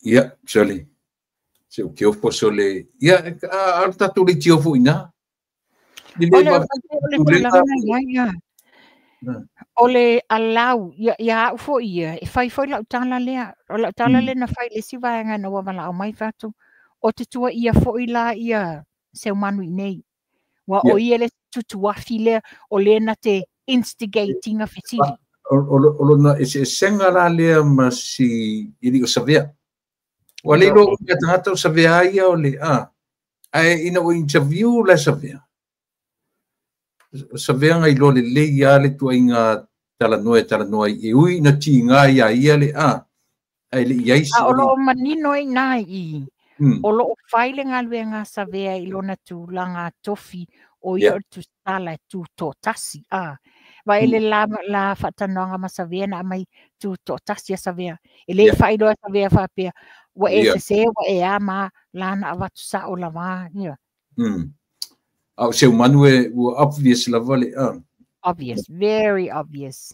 Ia, sole. Se o te ofo sole. Ia, a le tatou le tiofo ina. I O le le, va o le le tulaga na i ai ia. O le alau, ia, ia au foi ia, e fai foi lau tala lea. O lau tala lea na fai i le isi vaega ina ua valaau mai fatu. O te tua ia foi la ia Seumanu i nei. Ua o ia le tutuafi lea, o lea na te instigating a fesili. O lona eseesega la lea ma si i li o Savea. Ua le iloa umi a tagata o Savea ai ia o le a. Ae ina ua interview la Savea. O Savea nga iloa lelei ia le tuaiga talanoa e talanoa ai e ui ina tiga ia ia le a. Ae le i ai A si o loo manino ai nā i. O loo fai le galuega a Savea i lona tulaga tofi o ia o le tusitala e tutoatasi. Vaai le la faatanoaga ma Savea na aumai tutoatasi a Savea. E le faailoa e Savea faapea, ua e sese ua e a ma la na avatu sao lava. A o Seumanu e ua obvious lava le Obvious, very obvious.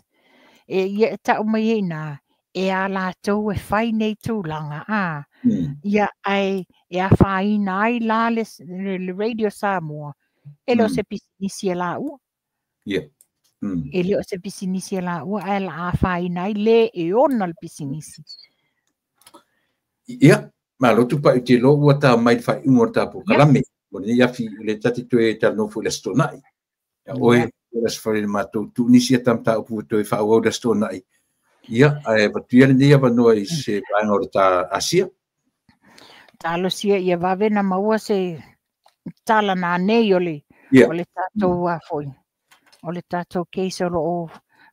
E ia e tau mai ai nā, e a latou e fai nei tulaga, ia ai e afaina ai la le Radio Samoa, e le o se pisinisi e la ua. E le o se pisinisi e la ua, ae la afaina ai le e ona le pisinisi. Ia, malo tupa i te lo ua tā mai whai ungo tā polokalame. O nei afi le tati toe talanoa foi le aso Toonai. Ia oe, o le aso Faraile matou tuunisi ia tamata upu toe faaauau le aso Toonai. Ia, ae avatu ia lenei avanoa i se vaega o le ta Asia. Talosia ia vave na maua se tala nanei o le o le tatou foi. O le tatou case o loo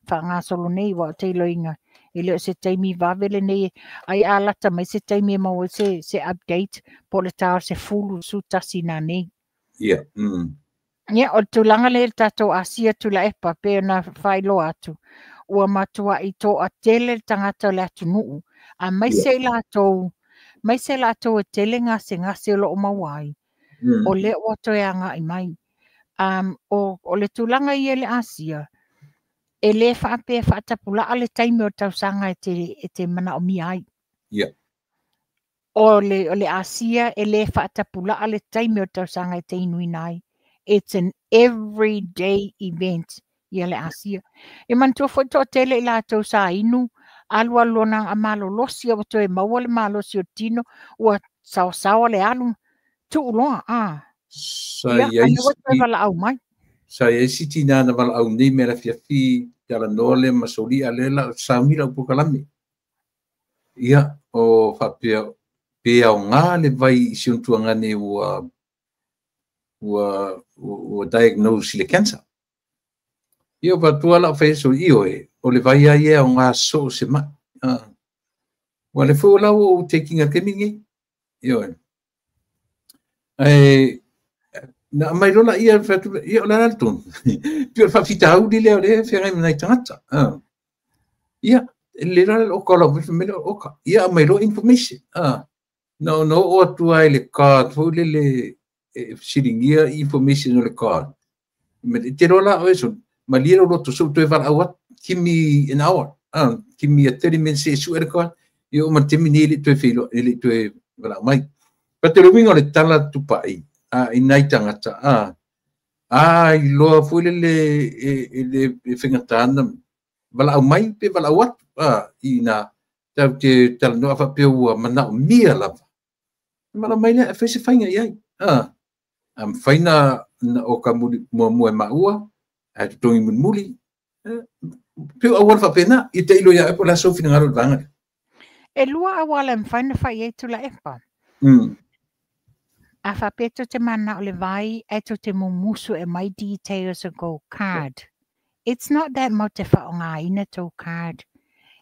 faagasolo nei ua o te iloiga. E le o se taimi vave lenei ai a lata mai se taimi e maua se update po le tā o se 11 nanei. Ia, o le tulaga lea i le tatou Asia Tuilaepa pe ona faailoa atu. Ua matuai toatele le tagata o le atunuu. A mai se i latou, mai se latou e tele gasegase o loo maua ai. O lea ua toe agai mai. O le tulaga ia i le Asia, e le faapea faatapulaa le taimi o le tausaga e te manaomia ai. O le Asia e le faatapulaa le taimi o le tausaga e te inuina ai. It's an everyday event ia le Asia. E manatua foi toatele i latou sa inu, alu alu lona a malolosi ua toe maua le malosi o tino, ua saosaoa le alu, tuu loa. Sa Ia, iai ai ua toe valaau mai. Sa iai si tina na valaau nei mea la fiafi talanoa le ma solia le la sauni lau polokalame. Ia, o faapea pe aoga le vai i si ona tuagane ua diagnose i le cancer. Ia, o fatua lau fai so io e, o le vai ai e aoga so se mai. Ua le foi o lau o taking a kemi nei. Io e. Ai, na mai lola ia whatu, ia o la la tonu. Pio le whawhitauri lea o le whengai manai tangata. Ia, le la o ka lau mele o ka. Ia mai lo information. Na no o atu ai le card, fo le le siringia information o le card. Me te rola o eso, ma lia lo to so toe wala awa, give me an hour. Give me a 30 minutes e su e le card. Ia o ma te mini le toe whilo, le toe wala mai. Pa te ruminga o le tala tupai. I nai tangata, i loa foi le le e whengata ana, wala au mai pe wala au atu, i nā, tau te talanoa whapea ua manao mia lava. Mala mai lea, e whai se whainga i ai, am whaina na o ka muri, mua mua e maua, a te tongi muri muri, peo au wala whapena, i te ilo ia e po la sofi na ngaro le vanga. E lua awala mwhaina whai e tula epa. A whapeto te mana o le vai, e to te mumusu e mai details o go card. It's not that mo te whaonga ina tō card.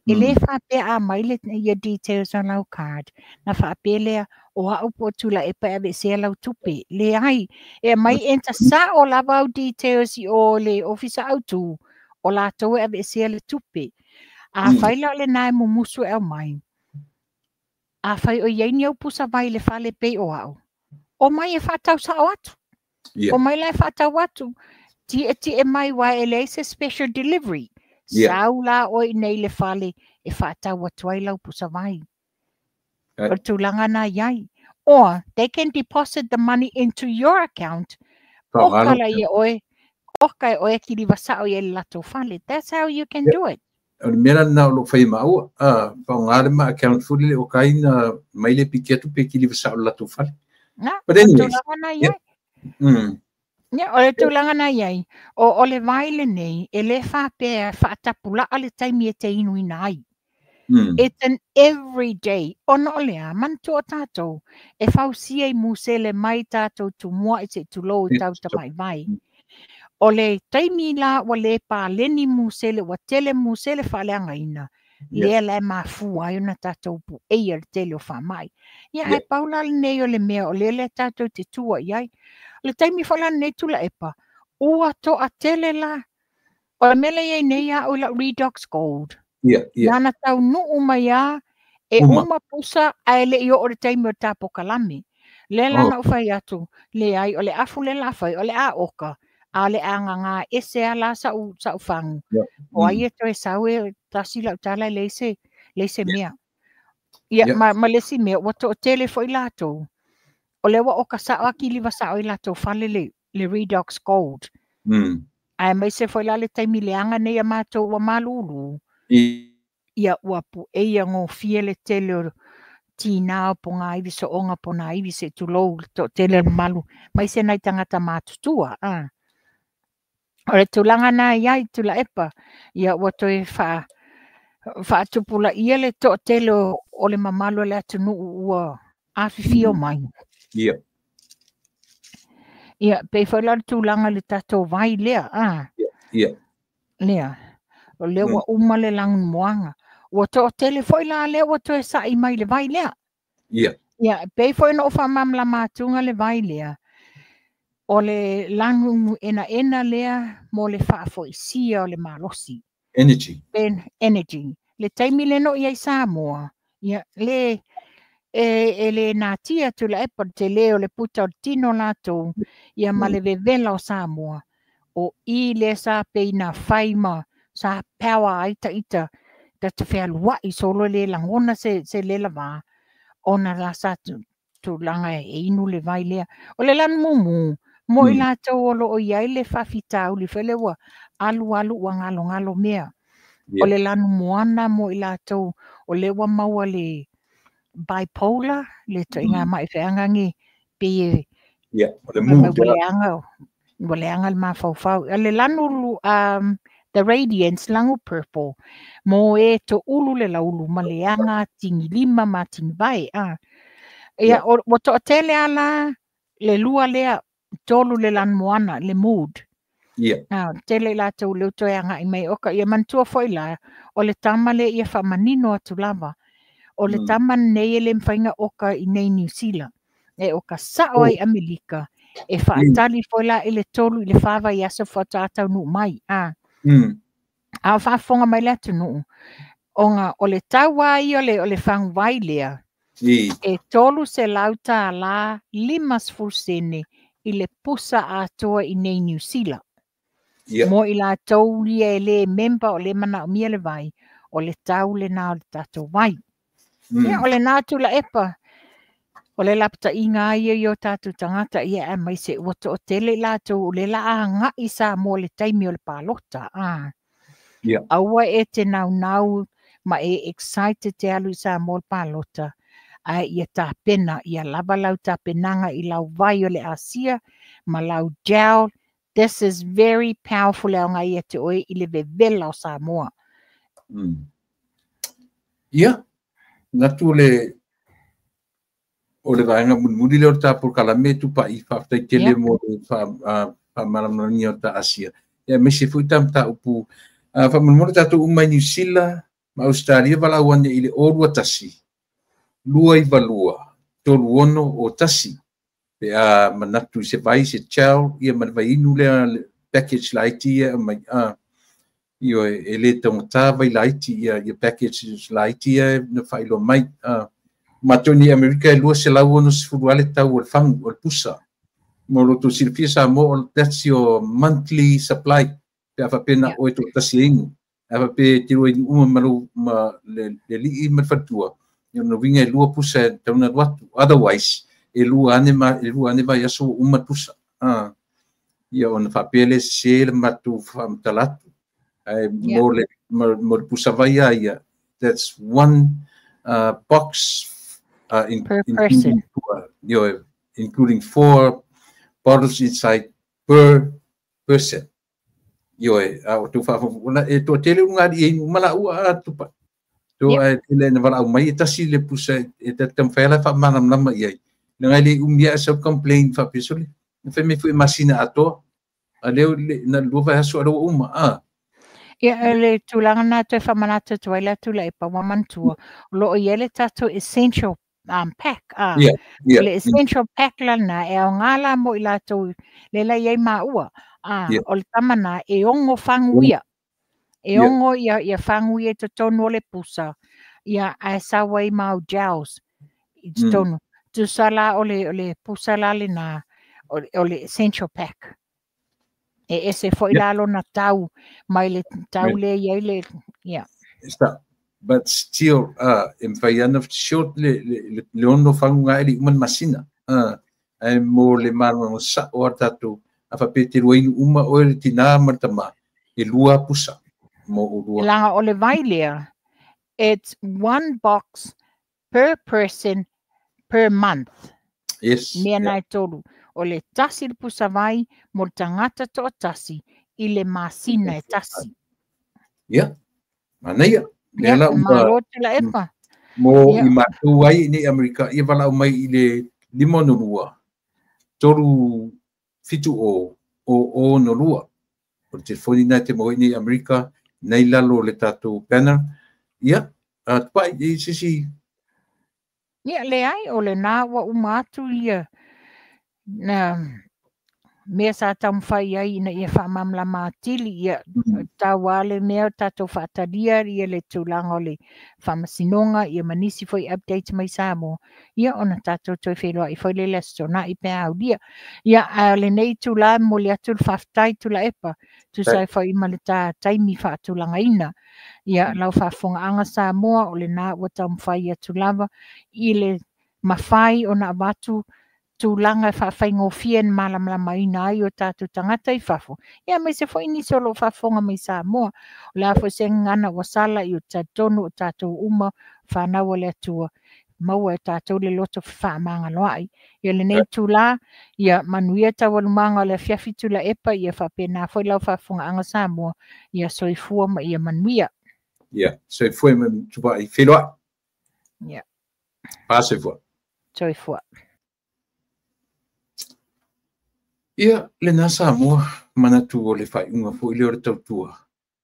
E le whapea a mai le ia details o lau card. Na whapea lea o au po tula e pa ave sea lau tupe. Le ai, e mai enta sa o lava au details i o le ofisa au tū. O la tau e ave sea le tupe. A whaila le nai mumusu e au mai. A whai o iei ni au pusa vai le whale pe o au. O mai e whātau sa o atu. O mai lai whātau atu. Ti e ti e mai wai e le se special delivery. Sau la o i nei le whale e whātau atu ai lau pusa vai. O tūlanga nā iai. Or they can deposit the money into your account. O kala ia oe. O kai oe kiri wasao i e lato whale. That's how you can do it. O le mea na o lo whai maua, whaongare ma account fuli le o kaina mai le piki atu pe kiri wasao le lato whale. Na, But anyways, tūlanga nā iai. Ia, o le tūlanga nā iai, o le vai le nei, e le whapea whaatapulaa le taimi e te inuina ai. It's an everyday. Ona o lea, manatua o tātou, e whausia i musele mai tātou tumua i te tulou i tau tamai vai. O le taimi la ua le pāleni musele, ua tele musele whaaleangaina. Lea la e mafua ai ona tatou pueia le tele o faamai. Ia ae pau la lenei o le mea o lea lea tatou te tua i ai. O le taimi foi la lenei Tuilaepa, ua toatele la. O le mea lea e i ai nei au i lau Redox Gold. Na na taunuu mai lava e uma pusa ae le i oo i le taimi o le tapokalame. Lea la na ou fai atu, leai, o le afu lea la fai, o le a oka, a o le a gaga ese lava la sa'u fagu. O ai e toe sau e tasi lau tala e leai se, leai se mea. Ia, ma le isi mea, ua toatele foi latou, o lea ua oka sao a kiliva sao i latou fale le Redox Gold. Aemaise foi la le taimi leaga nei a matou ua malulu. Ia ua pueia gofie le tele o tinā o pogaivi sooga ponaivi seʻi tulou le toatele o le mamalu aemaise nai tagata matutua a. O le tulaga na i ai Tuilaepa, ia ua toe faatupulaia le toatele o le mamalu o le atunuu ua afifio mai. Ia, pei foi la o le tulaga i le tatou vai lea, a. Lea, o lea ua uma le lanumoana. Ua toatele foi la lea ua toe sa'i mai i le vai lea. Ia, pei foi ona ou faamalamalama atuga le vai lea, o le lanu enaena lea mo le faafoisia o le malosi. Energy. Energy. Le taimi lea na oo i ai Samoa, ia, le e le natia Tuilaepa le tele o le puta o le tino latou, ia ma le vevela o Samoa. O i lea sa pei na fai ma sa power ai taita ta te fealuai solo e le lagona se le lava ona la sa tulaga e inu le vai lea. O le lanu mumu, mo i latou o loo i ai le faafitauli foi lea ua alu alu ua galogalo mea. O le lanu moana mo i latou o lea ua maua le bipolar, le ituaiga mai feagagi pei e O le mood. Ua leaga le mafaufau. O le lanu the radiance lanu purple mo e toulu le laulu ma leaga tigilima ma tigivae a. Ia ua toatele lava la le lua lea tolu le lanu moana le mood. Tele i latou lea ua toe agai mai oka. Ia manatua foi la, o le tama lea ia faamanino atu lava. O le tama lenei e le mafai ona oka i nei Niu Sila. E oka sao ai Amerika. E faatali foi la i le 3 i le 4 vaiaso faatoa taunuu mai. A. A o faafofoga mai le atunuu, ona o le tau lava ia o le faguvai lea, e $300 50 sene i le pusa atoa i nei Niu Sila. Mo i latou ia e le member o le manaomia le vai, o le tau lena o le tatou vai. Ia, o lena Tuilaepa, o le lapataiga lava ia i o tatou tagata, ia aemaise ua toatele i latou o lea o le a agai i Samoa i le taimi o le palota. A. Aua e te naunau ma e excited te alu i Samoa i le palota, ae ia tapena, ia lava lau tapenaga i lau vai o le asia ma lau gel. This is very powerful le aoga ia te oe i le vevela o Samoa. Ia, manatu o le vaega mulimuli lea o le ta polokalame Tupai, faafetai tele mo le faamalamalamaina o ta asia. Ia, aemaise foi ta mataupu. Faamolemole tatou uma i Niu Sila ma Ausetalia valaau ane i le 021 292 3601 pe a manatu i se vai, se gel, ia ma le vaiinu lea, le package laiti ia e aumai. Ioe, e le taugata vai laiti, ia package laiti ia na faailoa mai. Matou nei i Amerika e 260 lava le tau o le fagu, o le pusa. Mo lo outou silafia Samoa, that's your monthly supply pe a faapea na oe toatasi e inu. A faapea e te lua inu uma ma lou ma le alii ma le faletua, ia lona uiga e lua pusa e tatau ona alu atu. Otherwise, e lua ane ma e lua ane vaiaso ua uma le pusa. Ia ona faapea lea e sese le matou faamatala atu. Ae mo le pusa vai lava ia, that's one box per person. Including, including four bottles inside per person. Ioe, a o tou faafofoga, e toatele uluga alii e inu uma laua a Tupai. To ae tele ina valaau mai e tasi le pusa e taumafai lava e faamalamalama i ai. Leaga e le umi lava sau complain faapea sole. Na fai mai foi e masina atoa. A lea na le lua vaiaso a lea ua uma. Ia, le tulaga na toe faamanatu atu ai le atu Tuilaepa ua manatua, o lo o i ai le tatou essential pack. Yeah. Le essential pack lana e aoga la mo i latou le la i ai maua. O le tama e 6 faguia. E 6 ia faguia i totonu o le pusa. Ia, ae sau ai mau gels i totonu. Tusa la o le pusa la lena, o le essential pack. E ese foi la lona tau, mai le tau le iai le, yeah. But still, e mawhai ana short le 6 faguga e li uma masina. Ai mo le malama sa o tātou, a whapete te ruainu uma o le tina ma le tama, e 2 pusa. Mo o 2. Langa o le vai lea, it's 1 box per person per month. Yes. Mea nai tolu. O le tasi le pusa vai mo le tangata to'a tasi i le masina e tasi. Ia, manaia. Ia, malo Tuilaepa. Mo i mātou ai nei Amerika, ia walau mai i le 5 no 2, 3 7 o o no 2. O le telefoni nai te maua i nei Amerika, nei lalo le tātou banner. Ia, tupai, i sisi. Ia, le ai, o le nā ua uma atu ia na mea sa taumafai ai ina ia faamalamalama atili ia tau a le mea o tatou faatalia ia le tulaga o le faamasinoga ia ma nisi foi updates mai Samoa ia ona tatou toe feiloai foi le le Aso Toonai pe a aulia. Ia a o lenei itulā e momoli atu le faafetai Tuilaepa tusa ai foi ma le taimi faatulagaina. Ia lau faafofogaaga Samoa o lena ua taumafai atu lava i le mafai ona avatu tulaga e faafaigofie na malamalamaina ai o tatou tagata i fafo. Ia aemaise foi nisi o lo o faafofoga mai Samoa. O le a foi se gagana ua sala i o talitonu o tatou uma whanau o le Atua. Maua e tatou le loto faamagaloai. Ia lenei itulā, ia manuia taualumaga o le afiafi Tuilaepa, ia faapena foi lau faafofogaaga Samoa, ia soifua ma ia manuia. Ia, soifua ma tupai feiloai. Ia. Pa soifua. Soifua. Ia, le nā Samoa, manatu o le whaiunga fo i le o le tautua,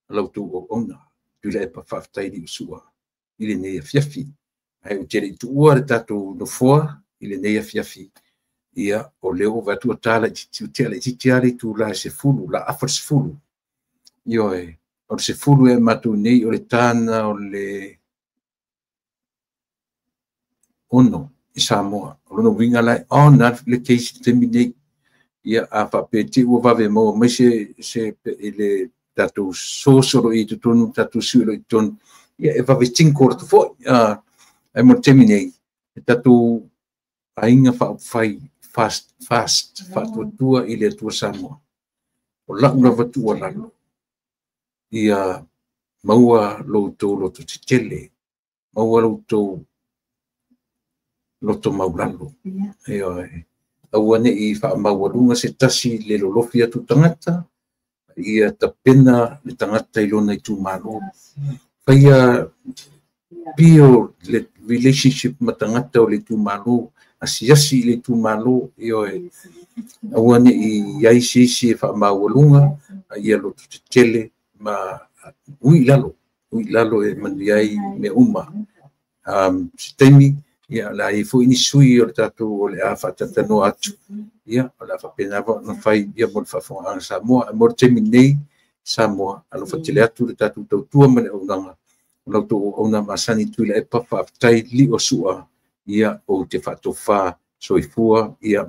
lau tau o ona, Tuilaepa faafetai li usua, i le nei afiafi. Ai o te le tuua le tātou nofoa i le nei afiafi. Ia, o leo o vatua tāla i titi, o te ala i titi ale i tū la e se fulu, la afa se fulu. Ioe, o se fulu e mātou nei o le tāna o le ono i Samoa. O lono winga lai, o nā le keisi te temi nei. Ia, a whapē te ua vave maua mai se i le tātou sōsoro i totonu, tātou suiro i totonu. Ia, e vave tinko roto foi. Ai mo te temi nei, e tātou ainga whaupawhai fast, whaatuatua i le Atua Samoa. O lau lava tua lalo. Ia, maua loutou loto tetele, maua loutou loto maulalo. Ia, aua nei whaamaualunga se tasi le lolofi atu tangata, ia tapena le tangata i lona i tūmalo. Whaia pio le relationship ma tangata o le tūmalo, asiasi i le tūmalo, ioe. Aua nei iai se isi e whaamaualunga, ia loto tetele ma ui lalo e manu ai me uma. Se taimi, ia la i foi ni sui o le tātou o le a whaatatanoa atu. Ia, o le a whapena na whai ia mo le whaafonga Samoa. A mo le taimi nei Samoa, alofa tele atu le tātou tautua ma le aunaga. O lau tau auna masani Tuilaepa faafetai li o sua, ia o te whaatofā soifua, ia